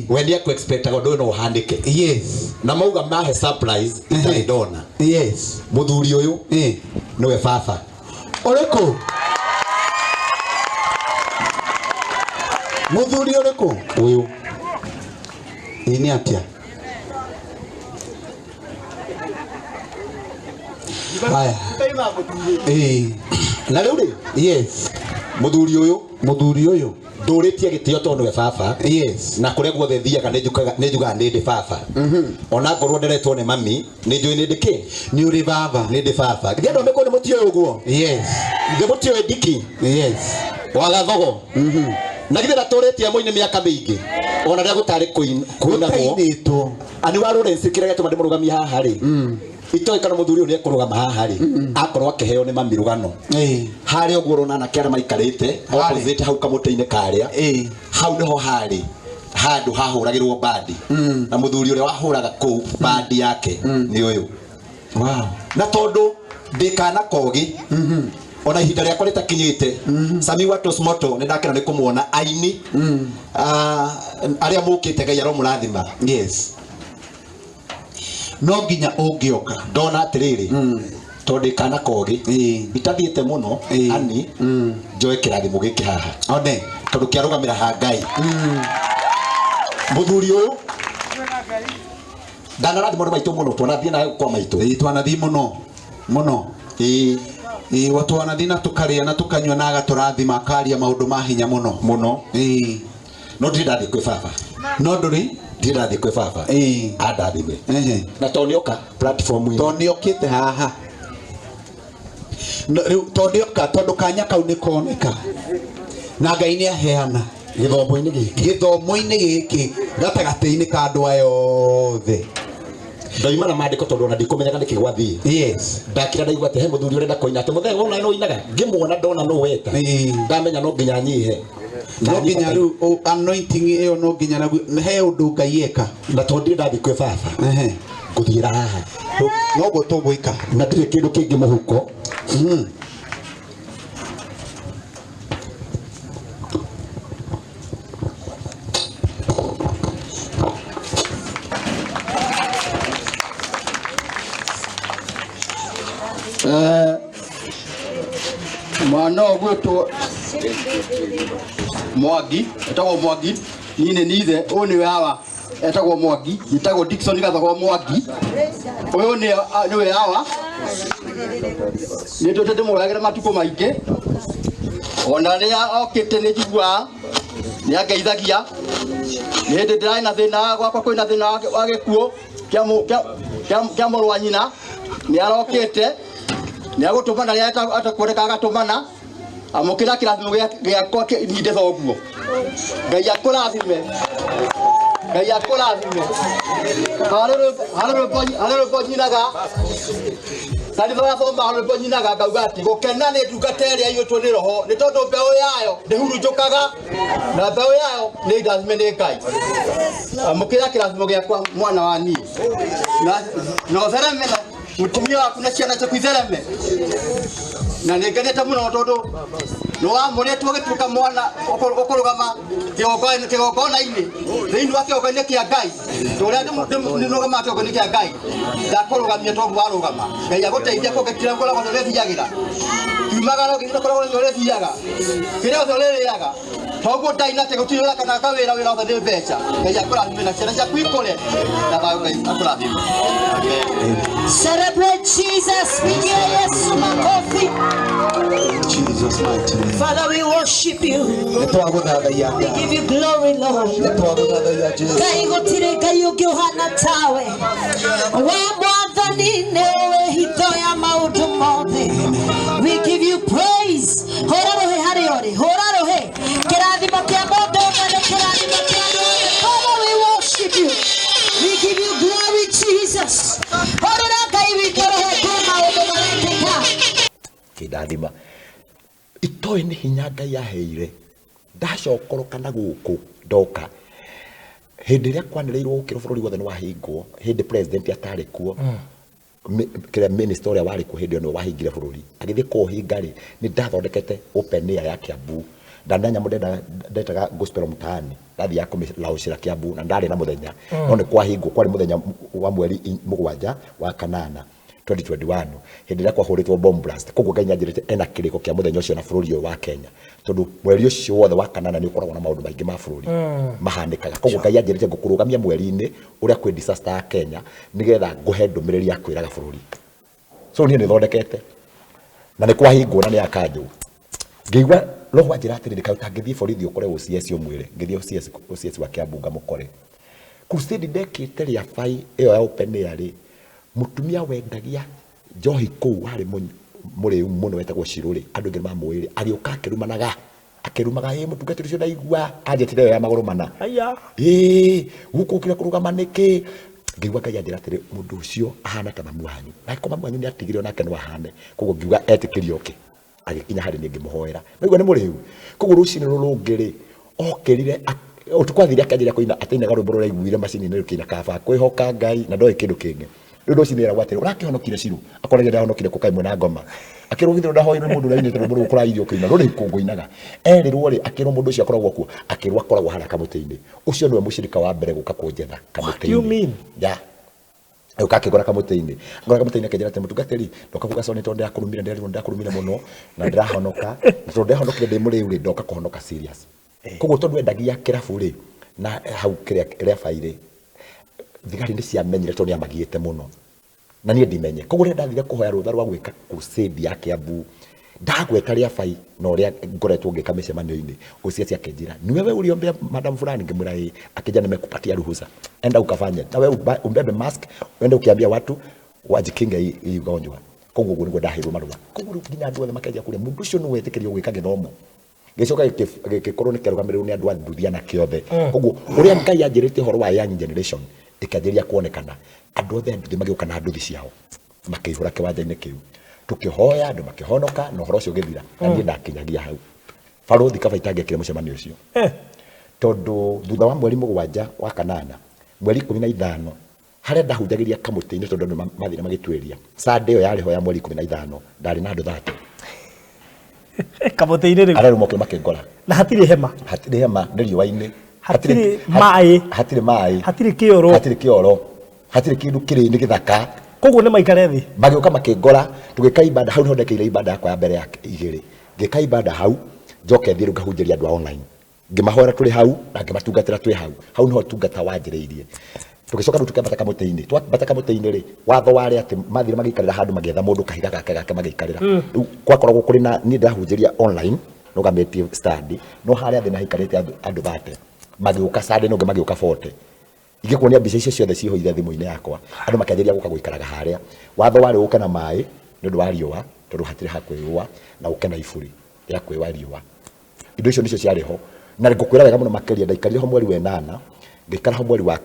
We nĩ ekũ-expectaga ũndũ ũyũ no ũhanĩke. Yes. Na mauga mahe surprise itarĩ ndona. Yes. Mũthuri ũyũ nĩwe baba. Ũrĩkũ? Mũthuri ũrĩkũ? Ũyũ. Ĩ nĩ atĩa? Haya. Na rĩu rĩ? Yes. Mũthuri ũyũ. Mũthuri ũyũ. Ndũrĩtie gĩtĩo tondũ nĩwe baba. Yes. Na kũrĩa guothe thiaga nĩ njugaga nĩ ndĩ baba. Ona ngorwo nderetwo nĩ mami, nĩ njũĩ nĩ ndĩ kĩ? Nĩ ũrĩ baba. Nĩ ndĩ baba. Githĩ andũ a Mĩkũyũ nĩ mũtiũĩ ũguo? Yes. Githĩ mũtiũĩ Ndiki? Yes. Wa Gathogo? Na githĩ ndatũrĩtie mũini mĩaka mĩingĩ? Ona rĩrĩa gũtarĩ kũinagwo. Gũtainĩtwo. Ani wa Lawrence kĩrĩa gĩatũma ndĩmũrũgamie haha rĩ? Itoĩ kana mũthuri ũyũ nĩekũrũgama haha rĩ, akorwo akĩheo nĩ mami rũgano. Harĩa ũguo ũrona anake arĩa maikarĩte, opposite hau kamũtĩ-inĩ karĩa, hau nĩho harĩ handũ hahũragĩrwo bandi. Na mũthuri ũrĩa wahũraga kũu bandi yake nĩ ũyũ. Wow. Na tondũ ndĩ kana kogi, ona ihinda rĩakwa rĩtakinyĩte, Sami wa Tosmoto nĩ ndakena nĩ kũmuona aini, arĩa mũkĩte Ngai aromũrathima. Yes. No nginya ũngĩoka. Ndona atĩrĩrĩ, tondũ ndĩ kana kogi, itathiĩte mũno, ani, njoe kĩrathimo gĩkĩ haha. One. Tondũ kĩarũgamĩra ha Ngai. Mũthuri ũyũ ndanarathimwo nĩ maitũ mũno, twanathiĩ nawe kwa maitũ. Twanathiĩ mũno, mũno. Twanathiĩ na tũkarĩa na tũkanyua na agatũrathima akaria maũndũ ma hinya mũno. Mũno. No ndirĩ ndathiĩ kwĩ baba. No ndũrĩ? Ndirĩ ndathiĩ kwĩ baba. Andathime. Na tondũ nĩoka platform-inĩ. Tondũ nĩokĩte haha. No, rĩu tondũ nĩoka, tondũ kanya kau nĩkoneka. Na Ngai nĩaheana. Gĩthomo-inĩ gĩkĩ. Gĩthomo-inĩ gĩkĩ gatagatĩ-inĩ ka andũ aya othe. Ndoima na maandĩko tondũ ona ndikũmenyaga nĩkĩ gwathiĩ. Yes. Ndakira ndaigua atĩ he mũthuri ũrenda kũina atĩ mũthee wona no ũinaga. Ngĩmuona ndona nũ weta. Ndamenya no nginya nyihe. No nginya rĩu anointing ĩyo no nginya naguo he ũndũ Ngai eka. Na tondũ ndirĩ ndathiĩ kwĩ baba. Ngũthiĩra haha. Noguo tũgwĩka. Na ndirĩ kĩndũ kĩngĩ mũhuko. Mwana ũgwĩtwo Mwangi, etagwo Mwangi, niĩ nĩ nithe, ũyũ nĩwe hawa etagwo Mwangi, njĩtagwo Dickson Gathogo Mwangi. Ũyũ nĩwe hawa. Nĩ ndũte ndĩmũragĩra matukũ maingĩ. Ona rĩrĩa okĩte nĩ njiguaga, nĩ angeithagia. Nĩ hĩndĩ ndĩrarĩ na thĩna gwakwa, kwĩna thĩna wa gĩkuũ kĩa mũrũ wa nyina, nĩ arokĩte. Nĩ agũtũmana rĩrĩa atakuoneka agatũmana. Amũkĩra kĩrathimo gĩakwa nyinde thoguo. Ngai akũrathime. Ngai akũrathime. Harĩ rwĩmbo nyinaga. Kanitha wa Boma harĩ rwĩmbo nyinaga ngauga atĩ gũkena nĩ ndungata ĩrĩa ĩiyũtwo nĩ roho nĩ tondũ mbeũ yayo ndĩhurunjũkaga na mbeũ yayo nĩ ndathime nĩ Ngai. Amũkĩra kĩrathimo gĩakwa mwana wa niĩ. Na ũthereme na mũtumia waku na ciana ciaku ithereme. Na nĩ ngenete mũno tondũ nĩ wamũrĩtwo ũgĩtuĩka mwana ũkũrũgama kĩgongona-inĩ thĩinĩ wa kĩgongona kĩa Ngai. Tũrĩa ndĩrũgamaga kĩgongona kĩa Ngai ndakũrũgamia tondũ warũgama. Ngai agũteithia kũngĩtira kũrĩa guothe ũrĩthiagĩra. Kiumagara ũgĩthiĩ kũrĩa guothe ũrĩthiaga. Kĩrĩa gĩothe ũrĩrĩaga. Toguo ndaina atĩ gũtirĩ wĩra kana kawĩra wĩra wothe nĩ mbeca. Ngai akũrathime na ciana ciaku ikũre na thayũ Ngai akũrathime. Amen. Celebrate Jesus. Pigia Yesu makofi. Jesus mighty name. Father, we worship you. Nĩ twagũthathaiya We Ngai. give you glory, Lord. Nĩ twagũthathaiya Jesu. Ngai gũtirĩ Ngai ũngĩ ũhana tawe. We Mwathani nĩwe hitho ya maũndũ mothe. We give you praise. Hũra rũhĩ harĩa ũrĩ. Hũra rũhĩ. Kĩrathimo kĩa mũndũ ũmwe nĩ kĩrathimo kĩa andũ othe. Father, we worship you. We give you glory, Jesus. Hũrĩra Ngai witũ rũhĩ kwĩ maũndũ marekĩka. Kĩndathima itoĩ nĩ hinya Ngai aheire ndacokoroka na gũkũ ndoka hĩndĩ ĩrĩa kwanĩrĩirwo gũkĩrwo bũrũri wothe nĩ wahingwo hĩndĩ president atarĩ kuo kĩrĩa minister ũrĩa warĩ kuo hĩndĩ ĩyo nĩwe wahingire bũrũri agĩthiĩ kũũhinga rĩ nĩ ndathondekete open air ya Kiambu ndarĩ na nyamũ ndetaga gospel mtaani ndathiaga kũmĩlaũcĩra Kiambu na ndarĩ na mũthenya no nĩ kwahingwo kwarĩ mũthenya wa mweri 7 wa kanana 2021 hĩndĩ ĩrĩa kwahũrĩtwo bomb blast koguo Ngai nĩanjĩrĩte ena kĩrĩko kĩa mũthenya ũcio na bũrũri ũyũ wa Kenya tondũ mweri ũcio wothe wa kanana nĩ ũkoragwo na maũndũ maingĩ ma bũrũri mahanĩkaga koguo Ngai anjĩrĩte ngũkũrũgamia mweri-inĩ ũrĩa kwĩ disaster ya Kenya nĩgetha ngũhe ndũmĩrĩri ya kwĩraga bũrũri so niĩ nĩthondekete na nĩ kwahingwo na nĩ akanjũ ngĩigua roho anjĩra atĩrĩrĩ kaĩ ũtangĩthiĩ borithi ũkore OCS ũmwĩre ngĩthiĩ OCS wa Kiambu ngamũkore crusade ndekĩte rĩa bai ĩyo ya open air rĩ mũtumia wendagia njohi kũu warĩ mũrĩu mũno wetagwo Shirũ rĩ andũ aingĩ nĩmamũĩ rĩ agĩũka akĩrumanaga akĩrumaga ĩ mũtungatĩri ũcio ndaigua anjĩtire ĩyo ya magũrũ mana Aya. ĩĩ gũkũ ũkire kũrũgama nĩkĩ ngĩigua Ngai anjĩra atĩrĩ mũndũ ũcio ahana ta mamu wanyu na mamu wanyu nĩatigire onake no ahane koguo ngiuga etĩkĩrie oke agĩkinya harĩ niĩ ngĩmũhoera naigua nĩ mũrĩu koguo rũcinĩ rũrũ rũngĩ rĩ okĩrire ũtukũ athire akĩanjĩrĩria kũina atainaga rwĩmbo rũrĩa aiguire macini-inĩ rũkĩina kaba kwĩhoka Ngai na ndoĩ kĩndũ kĩngĩ rĩu rũcinĩ eragwo atĩrĩ ũrakĩhonokire Shirũ akoragia ndahonokire kũ kaimwe na ngoma akĩrwo githĩ ndahoirwo nĩ mũndũ ũrĩa ũinĩte rwĩmbo rũrũ kũrairio ũkĩina rũrĩ kũngũinaga erirwo rĩ akĩrwo mũndũ ũcio akoragwo kuo akĩrwo akoragwo harĩa kamũtĩ-inĩ ũcio nĩwe mũcirika wa mbere gũka kũnjetha What do you kamũtĩ-inĩ mean? yeah ũka akĩngora kamũtĩ-inĩ ngora kamũtĩ-inĩ akĩnjĩra atĩ mũtungatĩri ndoka kuga sorry tondũ ndĩrakũrumire ndĩrerirwo ndĩrakũrumire mũno na ndĩrahonoka na tondũ ndĩrahonokire ndĩ mũrĩu rĩ ndoka kũhonoka serious koguo tondũ endagia kĩrabu rĩ na hau kĩrĩa rĩa bai rĩ thigari nĩ ciamenyire tondũ nĩamagiĩte mũno na niĩ ndimenye koguo rĩrĩa ndathire kũhoya rũtha rwa gwĩka crusade ya Kiambu ndagweta rĩa bai na ũrĩa ngoretwo ngĩka mĩcemanio-inĩ OCS akĩnjĩra ni wewe uliombea madam fulani ngĩmwĩra ĩĩ akĩnjĩra nimekupatia ruhusa enda ukafanye na wewe umbebe mask uende ukiambia watu wajikinge hii ugonjwa koguo ũguo nĩguo ndaheirwo marũa koguo rĩu nginya andũ othe makenjia kũrĩa mũndũ ũcio nĩwe wetĩkĩrio gwĩka gĩthomo gĩcoka gĩkorwo nĩ kĩarũgamĩrĩrwo nĩ andũ a nduthi anake othe koguo ũrĩa Ngai anjĩrĩte ũhoro wa young generation ĩkĩanjĩrĩria kuonekana andũ othe a nduthi magĩũka na nduthi ciao makĩihũra kĩwanja-inĩ kĩu tũkĩhoya andũ makĩhonoka na ũhoro ũcio ũgĩthira na niĩ ndakinyagia hau barũthi kaba itangĩekire mũcemanio ũcio tondũ thutha wa mweri 7 wa kanana mweri 15 harĩa ndahunjagĩria kamũtĩ-inĩ tondũ andũ mathire magĩtuĩria Sunday ĩyo yarĩ ho ya mweri 15 ndarĩ na andũ 30 Kamũtĩ-inĩ rĩu arĩa rĩu mokire makĩngora na hatirĩ hema hatirĩ hema nĩ riũa-inĩ Hatirĩ maĩ. hatirĩ maĩ hatirĩ kĩoro hatirĩ kĩoro hatirĩ kĩndũ kĩrĩ nĩ gĩthaka koguo nĩ maikare thĩ magĩũka makĩngora tũgĩka ibada hau nĩho ndekĩire ibada yakwa ya mbere ya igĩrĩ ngĩka ibada hau njoke thiĩ rĩu ngahunjĩria andũ a online ngĩmahoera tũrĩ hau na ngĩmatungatĩra twĩ hau hau nĩho tungata wanjĩrĩirie tũgĩcoka rĩu tũkĩambata kamũtĩ-inĩ twambata kamũtĩ-inĩ rĩ watho warĩ atĩ mathire magĩikarĩra handũ magĩetha mũndũ kahiga gake gake magĩikarĩra rĩu gwakoragwo kũrĩ na niĩ ndĩrahunjĩria online nũgamĩtie stand no harĩa thĩ nĩhaikarĩte andũ 30 magĩũka Sunday no ũngĩ magĩũka 40 ingĩkuonia mbica icio ciothe cihũire thimũ-inĩ yakwa andũ makĩanjĩrĩria gũka gũikaraga harĩa watho warĩ ũke na maĩ nĩ ũndũ wa riũa Tondũ hatirĩ ha kwĩyũa na ũke na iburi rĩa kwĩwa riũa. Indo icio nĩcio ciarĩ ho. Na ngũkwĩra wega mũno makĩria, ndaikarire ho mweri wa ĩnana, ngĩikara ho mweri wa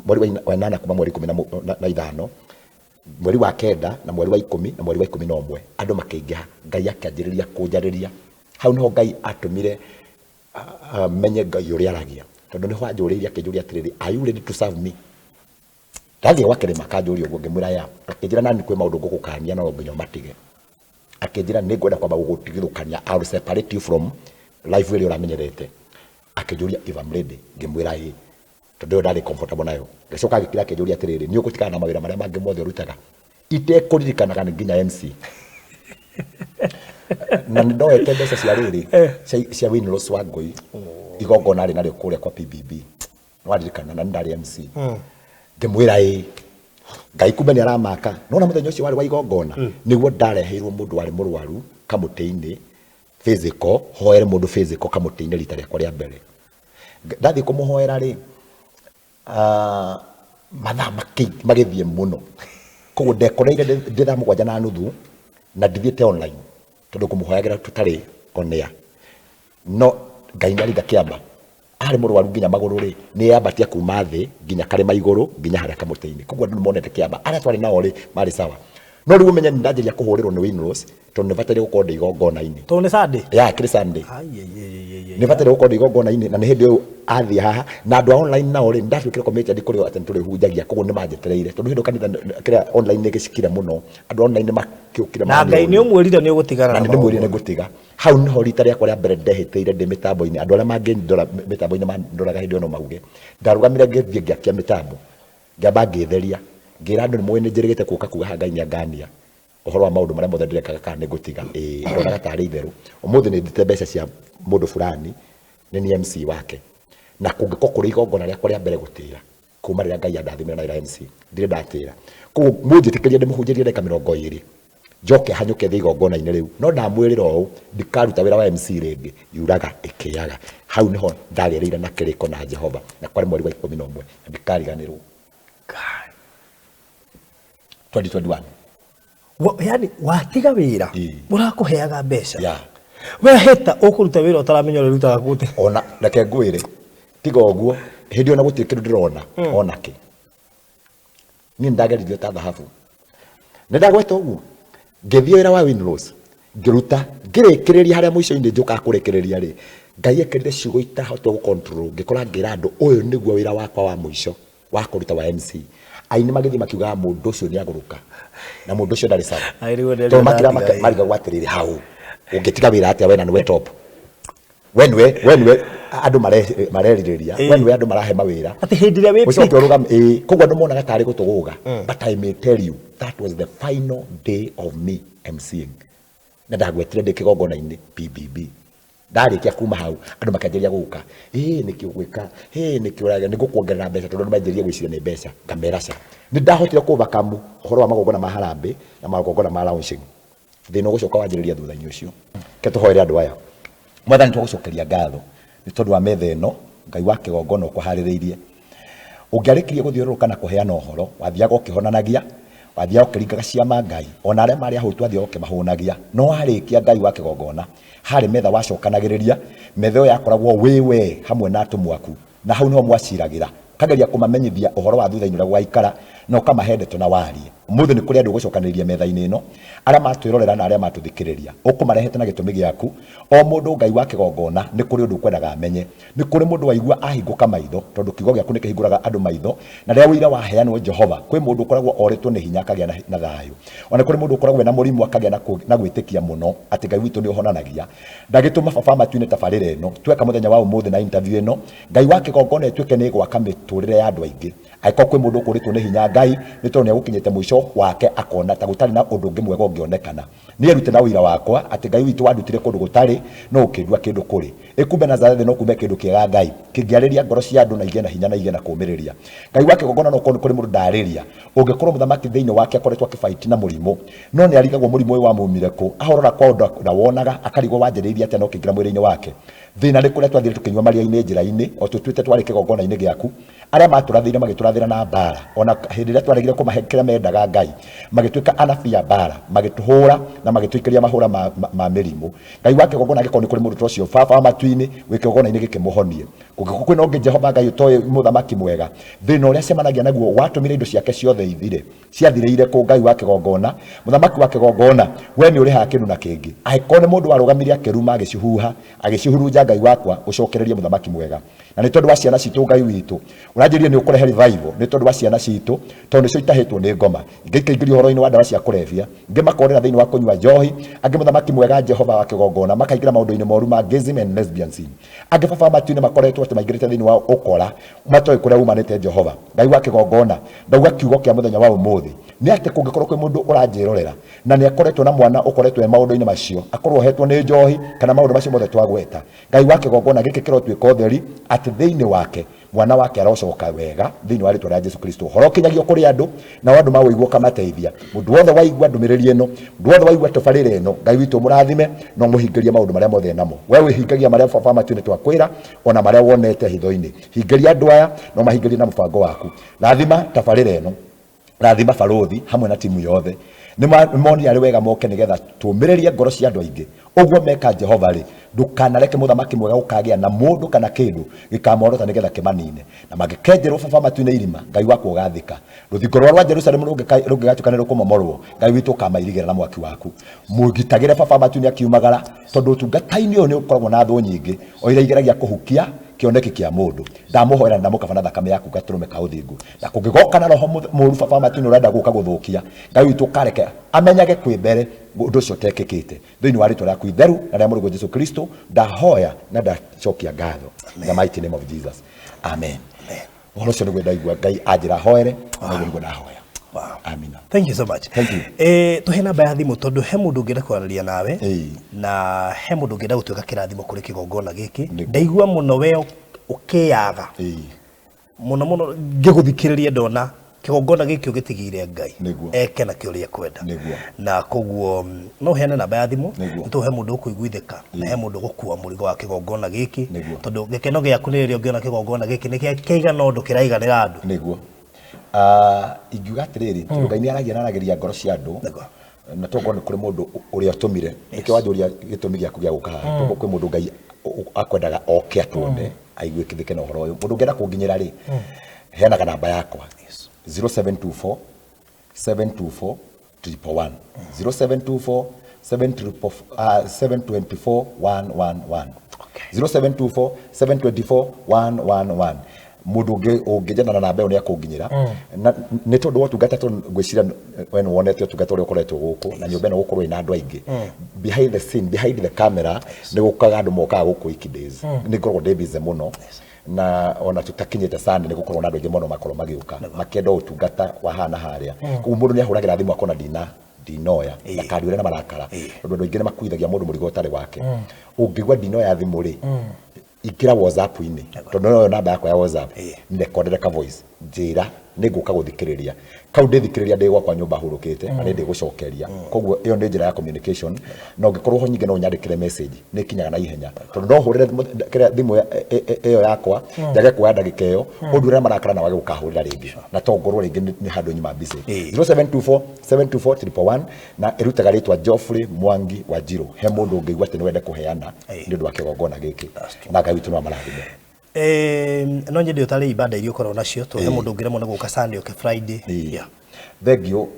mweri wa ĩnana kuma mweri 15, mweri wa 9 na mweri wa 10 na mweri wa 11, andũ makĩingĩha. Ngai akĩanjĩrĩria kũnjarĩria. Hau nĩho Ngai atũmire menye Ngai ũrĩa aragia. Tondũ nĩho anjũrĩirie akĩnjũria atĩrĩrĩ, are you ready to serve me? Ndathiĩ gwa kĩrĩma akanjũria ũguo, ngĩmwĩra ya. Akĩnjĩra nani kwĩ maũndũ ngũgũkania no nginya ũmatige. Akĩnjĩra nĩ ngwenda kwamba gũgũtigithũkania, I will separate you from life ĩrĩa ũramenyerete. Akĩnjũria if I'm ready, ngĩmwĩra ĩĩ. Tondũ ĩyo ndarĩ comfortable nayo. Ngĩcoka agĩkira akĩnjũria atĩrĩrĩ, nĩ ũgũtigana na mawĩra marĩa mangĩ mothe ũrutaga? Itekũririkanaga nĩ nginya MC. Na nĩ ndoete mbeca cia rĩrĩ, cia Winlos wa Ngũi, igongona arĩ narĩo kũrĩa kwa PBB. Nĩwaririkana, na nĩ ndarĩ MC. Ngĩmwĩra ĩĩ. Ngai kumbe nĩ aramaka. Nona mũthenya ũcio warĩ wa igongona, nĩguo ndareheirwo mũndũ warĩ mũrwaru kamũtĩ-inĩ, physical, hoere mũndũ physical kamũtĩ-inĩ rita rĩakwa rĩa mbere. Ndathiĩ kũmũhoera rĩ, mathaa magĩthiĩ mũno. Koguo ndekoreire ndĩ thaa 7:30 na ndithiĩte online, tondũ ngũmũhoyagĩra tũtarĩ on air. No Ngai nĩ aringa kĩama. Arĩ mũrwaru nginya magũrũ rĩ, nĩ eyambatia kuma thĩ nginya karĩma igũrũ nginya harĩa kamũtĩ-inĩ. Koguo andũ nĩ monete kĩama. Arĩa twarĩ nao rĩ, marĩ sawa. No rĩu ũmenye nĩ ndanjĩrĩria kũhũrĩrwo nĩ Winlos, tondũ nĩ bataire gũkorwo ndĩ igongona-inĩ. Tondũ nĩ Sunday? Yeah, kĩrĩ Sunday. Nĩ bataire gũkorwo ndĩ igongona-inĩ, na nĩ hĩndĩ ĩyo athiĩ haha. Na andũ a online nao rĩ, nĩ ndatuĩkire committed kũrĩ o atĩ nĩ tũrĩhunjagia, koguo nĩ manjetereire. Tondũ hĩndĩ ĩyo kanitha kĩrĩa online nĩ ĩgĩcikire mũno. Andũ a online nĩ makĩũkire Na Ngai nĩ ũmwĩrire nĩ ũgũtigana na na nĩ ndĩmwĩrire nĩ magongona. ngũtiga. Hau nĩho rita rĩakwa rĩa mbere ndehĩtĩire ndĩ mĩtambo-inĩ. Andũ arĩa mangĩndora mĩtambo-inĩ mandoraga hĩndĩ ĩyo no mauge. Ndarũgamire ngĩthiĩ ngĩakia mĩtambo. Ngĩamba ngĩtheria. Ngĩra andũ nĩ mũĩ nĩ njĩrĩgĩte gũka kuga haha Ngai nĩ angania ũhoro wa maũndũ marĩa mothe ndĩrekaga kana nĩ ngũtiga. Ĩĩ ndonaga tarĩ itherũ. Ũmũthĩ nĩ ndĩte mbeca cia mũndũ fulani, nĩ niĩ MC wake. Na kũngĩkorwo kũrĩ igongona rĩakwa rĩa mbere gũtĩra, kuma rĩrĩa Ngai andathimire na wĩra MC, ndirĩ ndatĩra. Koguo mũnjĩtĩkĩrie ndĩmũhunjĩrie ndagĩka 20, njoke hanyũke thiĩ igongona-inĩ rĩu. No ndamwĩrĩra ũũ, ndikaruta wĩra wa MC rĩngĩ, yuraga ĩkĩyaga. Hau nĩho ndagĩrĩire na kĩrĩko na Jehova, na kwarĩ mweri wa 11, na ndikariganĩrwo. 2021. Yani watiga wĩra Ĩĩ. ũrakũheaga mbeca. Yeah. We hĩta ũkũruta wĩra ũtaramenya ũrĩa ũrutaga kũte. Ona reke ngwĩre, tiga ũguo, hĩndĩ ĩyo na gũtirĩ kĩndũ ndĩrona ona kĩ. Niĩ nĩndageririo ta thahabu. Nĩndagweta ũguo, ngĩthiĩ wĩra wa Winlos, ngĩruta, ngĩrĩkĩrĩria harĩa mũico-inĩ njũkaga kũrĩkĩrĩria rĩ, Ngai ekĩrire ciugo itahotire gũ control, ngĩkora ngĩra andũ ũyũ nĩguo wĩra wakwa wa mũico wa kũruta wa MC. Aini magĩthiĩ makiugaga mũndũ ũcio nĩ agũrũka, na mũndũ ũcio ndarĩ sawa. Ai, rĩu ndarĩ Tondũ makira ndatiga wĩra. marigagwo atĩrĩrĩ, hau ũngĩtiga wĩra atĩa we na nĩwe top. We nĩwe, we nĩwe andũ marerirĩria, we nĩwe andũ marahe mawĩra. Atĩ hĩndĩ ĩrĩa wĩ Ũcoke peak. ũrũgame, ĩĩ, koguo andũ monaga tarĩ gũtũgũga. But I may tell you, that was the final day of me MCing. Na ndagwetire ndĩ kĩgongona-inĩ PBB. Ndarĩkia kuma hau, andũ makĩanjĩrĩria gũka. Ĩĩ, nĩkĩ ũgwĩka? Ĩĩ, nĩkĩ ũragĩa? Nĩngũkuongerera mbeca tondũ nĩmanjĩrĩria gwĩciria nĩ mbeca. Ngamera ca. Nĩndahotire kũ overcome ũhoro wa magongona ma harambee na magongona ma launching. Thĩna ũgũcoka wanjĩrĩria thutha-inĩ ũcio. Reke tũhoere andũ aya. Mwathani twagũcokeria ngatho nĩ tondũ wa metha ĩno Ngai wa kĩgongona ũkũharĩrĩirie. Ũngĩarĩkirie gũthiũrũrũka na kũheana ũhoro, wathiaga ũkĩhonanagia, wathiaga ũkĩringaga ciama Ngai, ona arĩa marĩ ahũtu wathiaga ũkĩmahũnagia. No warĩkia Ngai wa kĩgongona, harĩ metha wacokanagĩrĩria, metha ĩyo yakoragwo wĩ we hamwe na atũmwo aku, na hau nĩho mwaciragĩra, ũkageria kũmamenyithia ũhoro wa thutha-inĩ ũrĩa gũgaikara, na ũkamahe ndeto na warie. Ũmũthĩ nĩ kũrĩ andũ ũgũcokanĩrĩria metha-inĩ ĩno, arĩa matwĩrorera na arĩa matũthikĩrĩria. Ũkũmarehete na gĩtũmi gĩaku. O mũndũ Ngai wa kĩgongona nĩ kũrĩ ũndũ ũkwendaga amenye. Nĩ kũrĩ mũndũ waigua ahingũka maitho, tondũ kiugo gĩaku nĩ kĩhingũraga andũ maitho, na rĩrĩa ũira waheanwo Jehova, kwĩ mũndũ ũkoragwo orĩtwo nĩ hinya akagĩa na thayũ. O na nĩ kũrĩ mũndũ ũkoragwo ena mũrimũ akagĩa na gwĩtĩkia mũno atĩ Ngai witũ nĩ ũhonanagia. Ndagĩtũma Baba wa Matu-inĩ tabarĩra ĩno tweka mũthenya wa ũmũthĩ na interview ĩno, Ngai wa kĩgongona ĩtuĩke nĩ ĩgwaka mĩtũrĩre ya andũ aingĩ. Angĩkorwo kwĩ mũndũ ũkũrĩtwo nĩ hinya Ngai, nĩ tondũ nĩ egũkinyĩte mũico wake akona ta gũtarĩ na ũndũ ũngĩ mwega ũngĩonekana. Nĩerute na ũira wakwa atĩ Ngai witũ wandutire kũndũ gũtarĩ no ũkĩndua kĩndũ kũrĩ. Ĩ kumbe Nazarethi no kume kĩndũ kĩega Ngai, kĩngĩarĩria ngoro cia andũ na igĩe na hinya na igĩe na kũũmĩrĩria. Ngai wa kĩgongona no ũkorwo nĩ kũrĩ mũndũ ndarĩria, ũngĩkorwo mũthamaki thĩinĩ wake akoretwo akĩ fight na mũrimũ, no nĩarigagwo mũrimũ ũyũ wamumire kũ, ahorora kwao ndawonaga, akarigwo wanjĩrĩirie atĩa na ũkĩingĩra mwĩrĩ-inĩ wake. Thĩna nĩ kũrĩa twathire tũkĩnyua maria-inĩ njĩra-inĩ, o tũtuĩte twarĩ kĩgongona-inĩ gĩaku. Arĩa matũrathĩire magĩtũrathĩra na mbara, ona hĩndĩ ĩrĩa twaregire kũmahe kĩrĩa mendaga Ngai, magĩtuĩka anabii a mbara, magĩtũhũra na magĩtũikĩria mahũra ma, ma, ma mĩrimũ. Ngai wa kĩgongona, angĩkorwo nĩ kũrĩ mũndũ ta ũcio, Baba wa matu-inĩ, wĩ kĩgongona-inĩ gĩkĩ mũhonie. Kũngĩkorwo kwĩna ũngĩ, Jehova Ngai ũtoĩ mũthamaki mwega, thĩna ũrĩa acemanagia naguo watũmire indo ciake ciothe ithire, ciathirĩire kũ? Ngai wa kĩgongona, mũthamaki wa kĩgongona, we nĩ ũrĩhaga kĩndũ na kĩngĩ. Angĩkorwo nĩ mũndũ warũgamire akĩruma, agĩcihuha, agĩcihurunja, Ngai wakwa, ũcokererie mũthamaki mwega. Na nĩ tondũ wa ciana citũ, Ngai witũ, ũranjĩrire nĩ ũkũrehe revival, nĩ tondũ wa ciana citũ, tondũ nĩcio itahĩtwo nĩ ngoma. Ingĩ ikaingĩrio ũhoro-inĩ wa ndawa cia kũrebia, ingĩ makorĩra thĩinĩ wa kũnyua njohi, angĩ mũthamaki mwega Jehova wa kĩgongona, makaingĩra maũndũ-inĩ moru ma gayism and lesbianism. Angĩ Baba wa matu-inĩ makoretwo atĩ maingĩrĩte thĩinĩ wa ũkora matoĩ kũrĩa umanĩte. Jehova Ngai wa kĩgongona, ndauga kiugo kĩa mũthenya wa ũmũthĩ nĩ atĩ kũngĩkorwo kwĩ mũndũ ũranjĩrorera na nĩ akoretwo na mwana ũkoretwo e maũndũ-inĩ macio, akorwo ohetwo nĩ njohi kana maũndũ macio mothe twagweta, Ngai wa kĩgongona, gĩkĩ kĩrotuĩka ũtheri atĩ thĩinĩ wake mwana wake arocoka wega thĩinĩ wa rĩtwa rĩa Jesu Kristo. Ũhoro ũkinyagio kũrĩ andũ, nao andũ maũigua ũkamateithia. Mũndũ wothe waigua ndũmĩrĩri ĩno, mũndũ wothe waigua tũbarĩra ĩno, Ngai witũ ũmũrathime na ũmũhingĩrie maũndũ marĩa mothe namo. We wĩhingagia marĩa Baba wa matu-inĩ twakwĩra, ona marĩa wonete hitho-inĩ. Hingĩria andũ aya na ũmahingĩrie na mũbango waku. Rathima tabarĩra ĩno. Rathima barũthi hamwe na timu yothe. Nĩ monire arĩ wega moke nĩgetha tũmĩrĩrie ngoro cia andũ aingĩ. Ũguo meka Jehova-rĩ, ndũkanareke mũthamaki mwega gũkagĩa na mũndũ kana kĩndũ gĩkamorota nĩgetha kĩmanine. Na mangĩkenjerwo Baba matu-inĩ irima, Ngai wakwa ũgathika. Rũthingo rwao rwa Jerusalemu rũngĩgatuĩka nĩ rũkũmomorwo, Ngai witũ ũkamairigĩra na mwaki waku. Mũgitagĩre Baba matu-inĩ akiumagara, tondũ ũtungata-inĩ ũyũ nĩ ũkoragwo na thũ nyingĩ, o iria igeragia kũhukia kĩoneki kĩa mũndũ. Ndamũhoera na ndamũkaba na thakame yaku gatũrũme ka ũthingu. Na kũngĩgoka na roho mũũru Baba wa matu-inĩ ũrenda gũka gũthũkia, Ngai witũ ũkareke amenyage kwĩ mbere ũndũ ũcio ũtekĩkĩte. Thĩinĩ wa rĩtwa rĩaku itheru na rĩa mũrũguo Jesu Kristo ndahoya na ndacokia ngatho. In the mighty name of Jesus. Amen. Ũhoro ũcio nĩguo ndaigua Ngai anjĩra hoere, na ũguo nĩguo ndahoya. Wow. Amina. Thank you so much. Thank you. Tuhe namba ya thimũ tondũ he mũndũ ũngĩenda kwaranĩria nawe Ĩĩ. na he mũndũ ũngĩenda gũtuĩka kĩrathimo kũrĩ kĩgongona gĩkĩ. Nĩguo. Ndaigua mũno we ũkĩyaga Ĩĩ. Mũno mũno ngĩgũthikĩrĩria ndona kĩgongona gĩkĩ ũgĩtigĩire Ngai Nĩguo. eke nakĩo ũrĩa ekwenda. Nĩguo. Na koguo no ũheane namba ya thimũ Nĩguo. nĩ tondũ he mũndũ ũkũiguithĩka na he mũndũ ũgũkua mũrigo wa kĩgongona gĩkĩ. Nĩguo. Tondũ gĩkeno gĩaku nĩ rĩrĩa ũngĩona kĩgongona gĩkĩ nĩ kĩaigana ũndũ kĩraiganĩra andũ. Nĩguo. Ah, ingiuga atĩrĩrĩ, tondũ Ngai nĩ aragia na aragĩria ngoro cia andũ. Nĩguo. Na tokorwo nĩ kũrĩ mũndũ ũrĩa ũtũmire, nĩkĩo wanjũria gĩtũmi gĩaku gĩa gũka haha, tokorwo kwĩ mũndũ Ngai akwendaga oke atuone, aiguĩkithĩke na ũhoro ũyũ. Mũndũ ũngĩenda kũnginyĩra rĩ, heanaga namba yakwa 0724 724 111, 0724 724 111, 0724 724 111. Mũndũ ũngĩnjethana na namba ĩyo nĩ akũnginyĩra. Na nĩ tondũ wa ũtungata, tondũ ngwĩciria we nĩ wonete ũtungata ũrĩa ũkoretwo gũkũ na nyũmba ĩno gũkorwo ĩna andũ aingĩ behind the scene, behind the camera, nĩ gũkaga andũ mokaga gũkũ weekdays. Nĩ ngoragwo ndĩ busy mũno, na ona tũtakinyĩte Sunday nĩ gũkorwo na andũ aingĩ mũno makorwo magĩũka makĩenda ũtungata wa haha na harĩa. Koguo mũndũ nĩ ahũragĩra thimũ akona ndinoya, ndakanduĩre na marakara, tondũ andũ aingĩ nĩ makuithagia mũndũ mũrigo ũtarĩ wake. Ũngĩigua ndinoya thimũ rĩ, ingĩra WhatsApp-inĩ, tondũ noyo namba yakwa ya WhatsApp, nĩrekondere ka voice, njĩra nĩ ngũka gũthikĩrĩria kau, ndĩthikĩrĩria ndĩ gwakwa nyũmba hurũkĩte, na nĩ ndĩgũcokeria. Koguo ĩyo nĩ njĩra ya communication. Na ũngĩkorwo ho nyingĩ no ũnyandĩkĩre message, nĩ ĩkinyaga na ihenya, tondũ no hũrĩre kĩrĩa thimũ ĩyo yakwa njage kuoya ndagĩka ĩyo, ũnduĩre na marakara na wage gũkahũrĩra rĩngĩ, na to ngorwo rĩngĩ nĩ handũ nyuma busy. 0724 724 111, na ĩrutaga rĩtwa Geoffrey Mwangi wa Njirũ. He mũndũ ũngĩigua atĩ nĩ wende kũheana nĩ ũndũ wa kĩgongona gĩkĩ, na Ngai witũ no amarathime. No nyende ũtarĩ ibanda iria ũkoragwo nacio tondũ he mũndũ ũngĩremwo nĩ gũka Sunday oke Friday. Yeah. Thank you.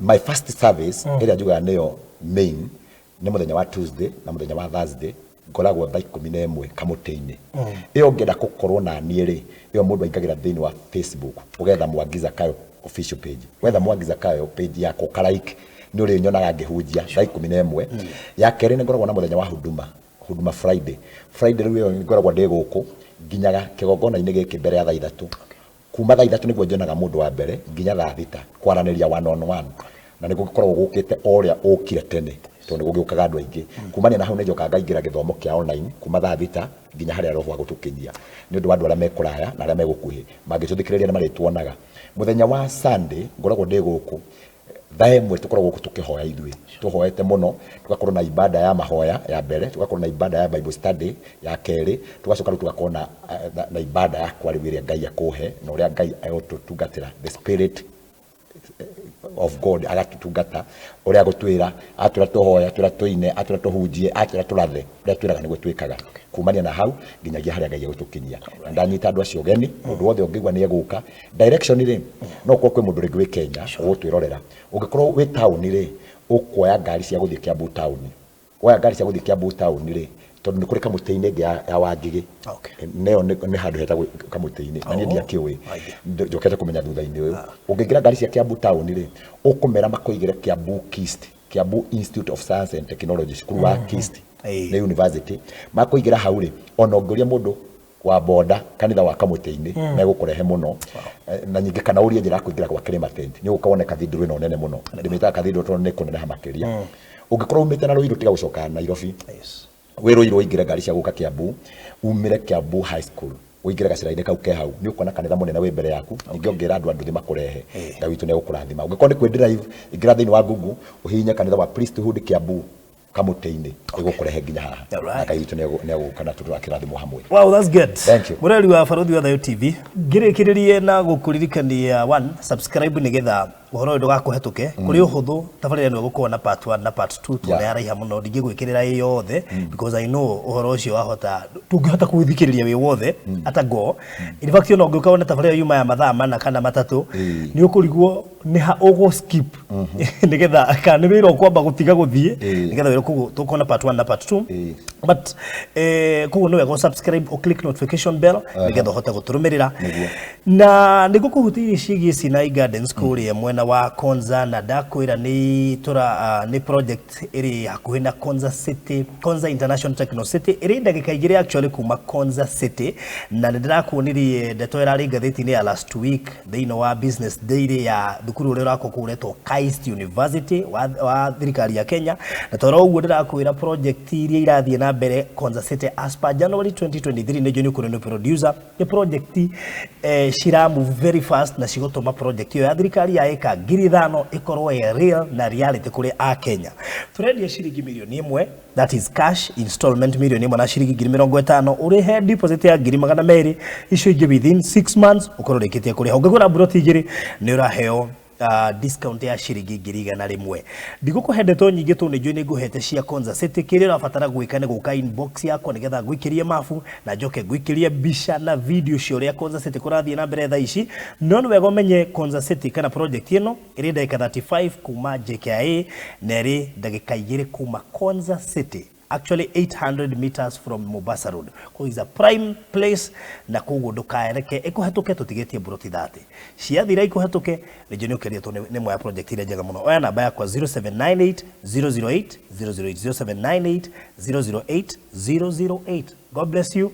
My first service ĩrĩa njugaga nĩyo main nĩ mũthenya wa Tuesday na mũthenya wa Thursday, ngoragwo thaa 11 kamũtĩ-inĩ. Ĩyo ũngĩenda gũkorwo na niĩ rĩ, ĩyo mũndũ aingagĩra thĩinĩ wa Facebook, ũgetha Mwangi Zakayo official page. Wetha Mwangi Zakayo page yakwa ũka like, nĩ ũrĩnyonaga ngĩhunjia thaa 11. Ya kerĩ nĩ ngoragwo na mũthenya wa huduma, Huduma Friday. Friday rĩu ĩyo ngoragwo ndĩ gũkũ, nginyaga kĩgongona-inĩ gĩkĩ mbere ya thaa 3. Kuma thaa 3 nĩguo njonaga mũndũ wa mbere nginya thaa 6 kwaranĩria one on one. Na nĩ gũkoragwo gũkĩte o ũrĩa ũkire tene, tondũ nĩ gũgĩũkaga andũ aingĩ. Kumania na hau nĩ njokaga ngaingĩra gĩthomo kĩa online kuma thaa 6 nginya harĩa roho agũtũkinyia. Nĩ ũndũ wa andũ arĩa me kũraya na arĩa me gũkuhĩ, mangĩtũthikĩrĩria nĩ marĩtuonaga. Mũthenya wa Sunday ngoragwo ndĩ gũkũ. Thaa ĩmwe tũkoragwo gũkũ tũkĩhoya ithuĩ, tũhoete mũno, tũgakorwo na ibada ya mahoya ya mbere, tũgakorwo na ibada ya Bible study ya kerĩ, tũgacoka rĩu tũgakorwo na, na, na ibada yakwa rĩu ĩrĩa Ngai akũhe na ũrĩa Ngai egũtũtungatĩra, the spirit of God agatũtungata ũrĩa agũtwĩra, atwĩra tũhoe, atwĩra tũine, atwĩra tũhunjie, atwĩra tũrathe, ũrĩa atwĩraga nĩguo twĩkaga kumania na hau nginyagia harĩa Ngai egũtũkinyia. Na ndanyita andũ acio ũgeni, mũndũ wothe ũngĩigua nĩ egũka. Direction rĩ, no ũkorwo kwĩ mũndũ rĩngĩ wĩ Kenya ũgũtwĩrorera, ũngĩkorwo wĩ taũni rĩ, ũkuoya ngari cia gũthiĩ Kiambu taũni. Woya ngari cia gũthiĩ Kiambu taũni rĩ, tondũ nĩ kũrĩ kamũtĩ-inĩ ĩngĩ ya, ya Wangigĩ. Okay. Neyo nĩ nĩ handũ hetagwo kamũtĩ-inĩ na niĩ Oh. ndiakĩũĩ. Aye. Njokete kũmenya thutha-inĩ ũyũ. Ũngĩingĩra ngari cia Kiambu taũni rĩ, ũkũmera makũigĩre Kiambu KIST, Kiambu Institute of Science and Technology, cukuru wa KIST, Ĩĩ. nĩ university. Makũigĩra hau rĩ, ona ũngĩũria mũndũ wa boda kanitha wa kamũtĩ-inĩ megũkũrehe mũno. Na nyingĩ kana ũrie njĩra ya kũingĩra gwa Kĩrĩma Tent, nĩ ũgũka wone cathedral ĩno nene mũno. Ndĩmĩtaga cathedral tondũ nĩ kũneneha makĩria. Ũngĩkorwo umĩte na Ruiru tiga gũcoka Nairobi. Yes. Wĩ Ruiru ũingĩre ngari cia gũka Kiambu, umĩre Kiambu High School, ũingĩre gacĩra-inĩ kau ke hau, nĩ ũkuona kanitha mũnene wĩ mbere yaku, ningĩ ũngĩra andũ a nduthi makũrehe, Ngai witũ nĩ egũkũrathima. Ũngĩkorwo nĩ kwĩ drive, ingĩra thĩinĩ wa Google, ũhihinye kanitha wa Priesthood Kiambu kamũtĩ-inĩ, ĩgũkũrehe nginya haha. Alright. Na Ngai witũ nĩ egũka na tũrakĩrathimwo hamwe. Wow, that's good. Thank you. Mũreri wa Barũthi wa Thayũ TV, ngĩrĩkĩrĩrie na gũkũririkania one, subscribe nĩgetha ũhoro ũyũ ndũgakũhetũke. Kũrĩ ũhũthũ tabarĩra ĩno ĩgũkorwo na part 1 na part 2 tondũ Yeah. yaraiha mũno ndingĩgwĩkĩrĩra ĩ yothe because I know ũhoro ũcio wahota ndũngĩhota kũũthikĩrĩria wĩ wothe at a go. In fact ona ũngĩũka wone tabarĩra yuma ya mathaa mana kana matatũ nĩ ũkũrigwo nĩ ha ũgũ skip nĩgetha kana nĩ wĩra ũkwamba gũtiga gũthiĩ nĩgetha wĩra koguo tũkona part 1 na part 2. But koguo nĩ wega subscribe o click notification bell nĩgetha ũhote gũtũrũmĩrĩra. Na nĩ ngũkũhutĩirie ciĩgiĩ Sinai Gardens kũrĩa mwena wa Konza, na ndakwĩra nĩ tũra nĩ project ĩrĩ hakuhĩ na Konza City, Konza International Techno City, ĩrĩ ndagĩka igĩrĩ actually kuma Konza City. Na nĩ ndĩrakuonirie ndeto ĩrarĩ ngathĩti-inĩ ya last week thĩinĩ wa Business Daily ya thukuru ũrĩa ũrakwo kũu ũretwo KAIST University wa thirikari ya Kenya. Na toro ũguo ndĩrakwĩra project iria irathiĩ na mbere Konza City as per January 2023 nĩ John Kũrĩ producer, nĩ project cira move very fast na cigũtũma project ĩyo ya thirikari ya ĩka 5,000 ĩkorwo ĩ real na reality kũrĩ a Kenya. Tũrendia ciringi 1,000,000, that is cash installment 1,000,000 na ciringi 50,000, ũrĩhe deposit ya 200,000, icio ingĩ within 6 months ũkorwo ũrĩkĩtie kũrĩha. Ũngĩgũra mburoti igĩrĩ nĩ ũraheo discount ya ciringi 100,000. Ndigũkũhe ndeto nyingĩ tondũ nĩ njũĩ nĩ ngũhete cia Konza City. Kĩrĩa ũrabatara gwĩka nĩ gũka inbox yakwa nĩgetha ngũikĩrie mabu na njoke ngũikĩrie mbica na video cia ũrĩa Konza City kũrathiĩ na mbere thaa ici. No nĩ wega ũmenye Konza City kana project ĩno ĩrĩ ndagĩka 35 kuma JKIA na ĩrĩ ndagĩka igĩrĩ kuma Konza City, actually 800 meters from Mombasa Road. Koguo is a prime place na koguo ndũkaereke ĩkũhetũke, tũtigĩtie mburoti 30 ciathira ikũhetũke. Rĩngĩ nĩ ũkeria tondũ nĩ ĩmwe ya project iria njega mũno. Oya namba yakwa 0798 008 008, 0798 008 008. God bless you.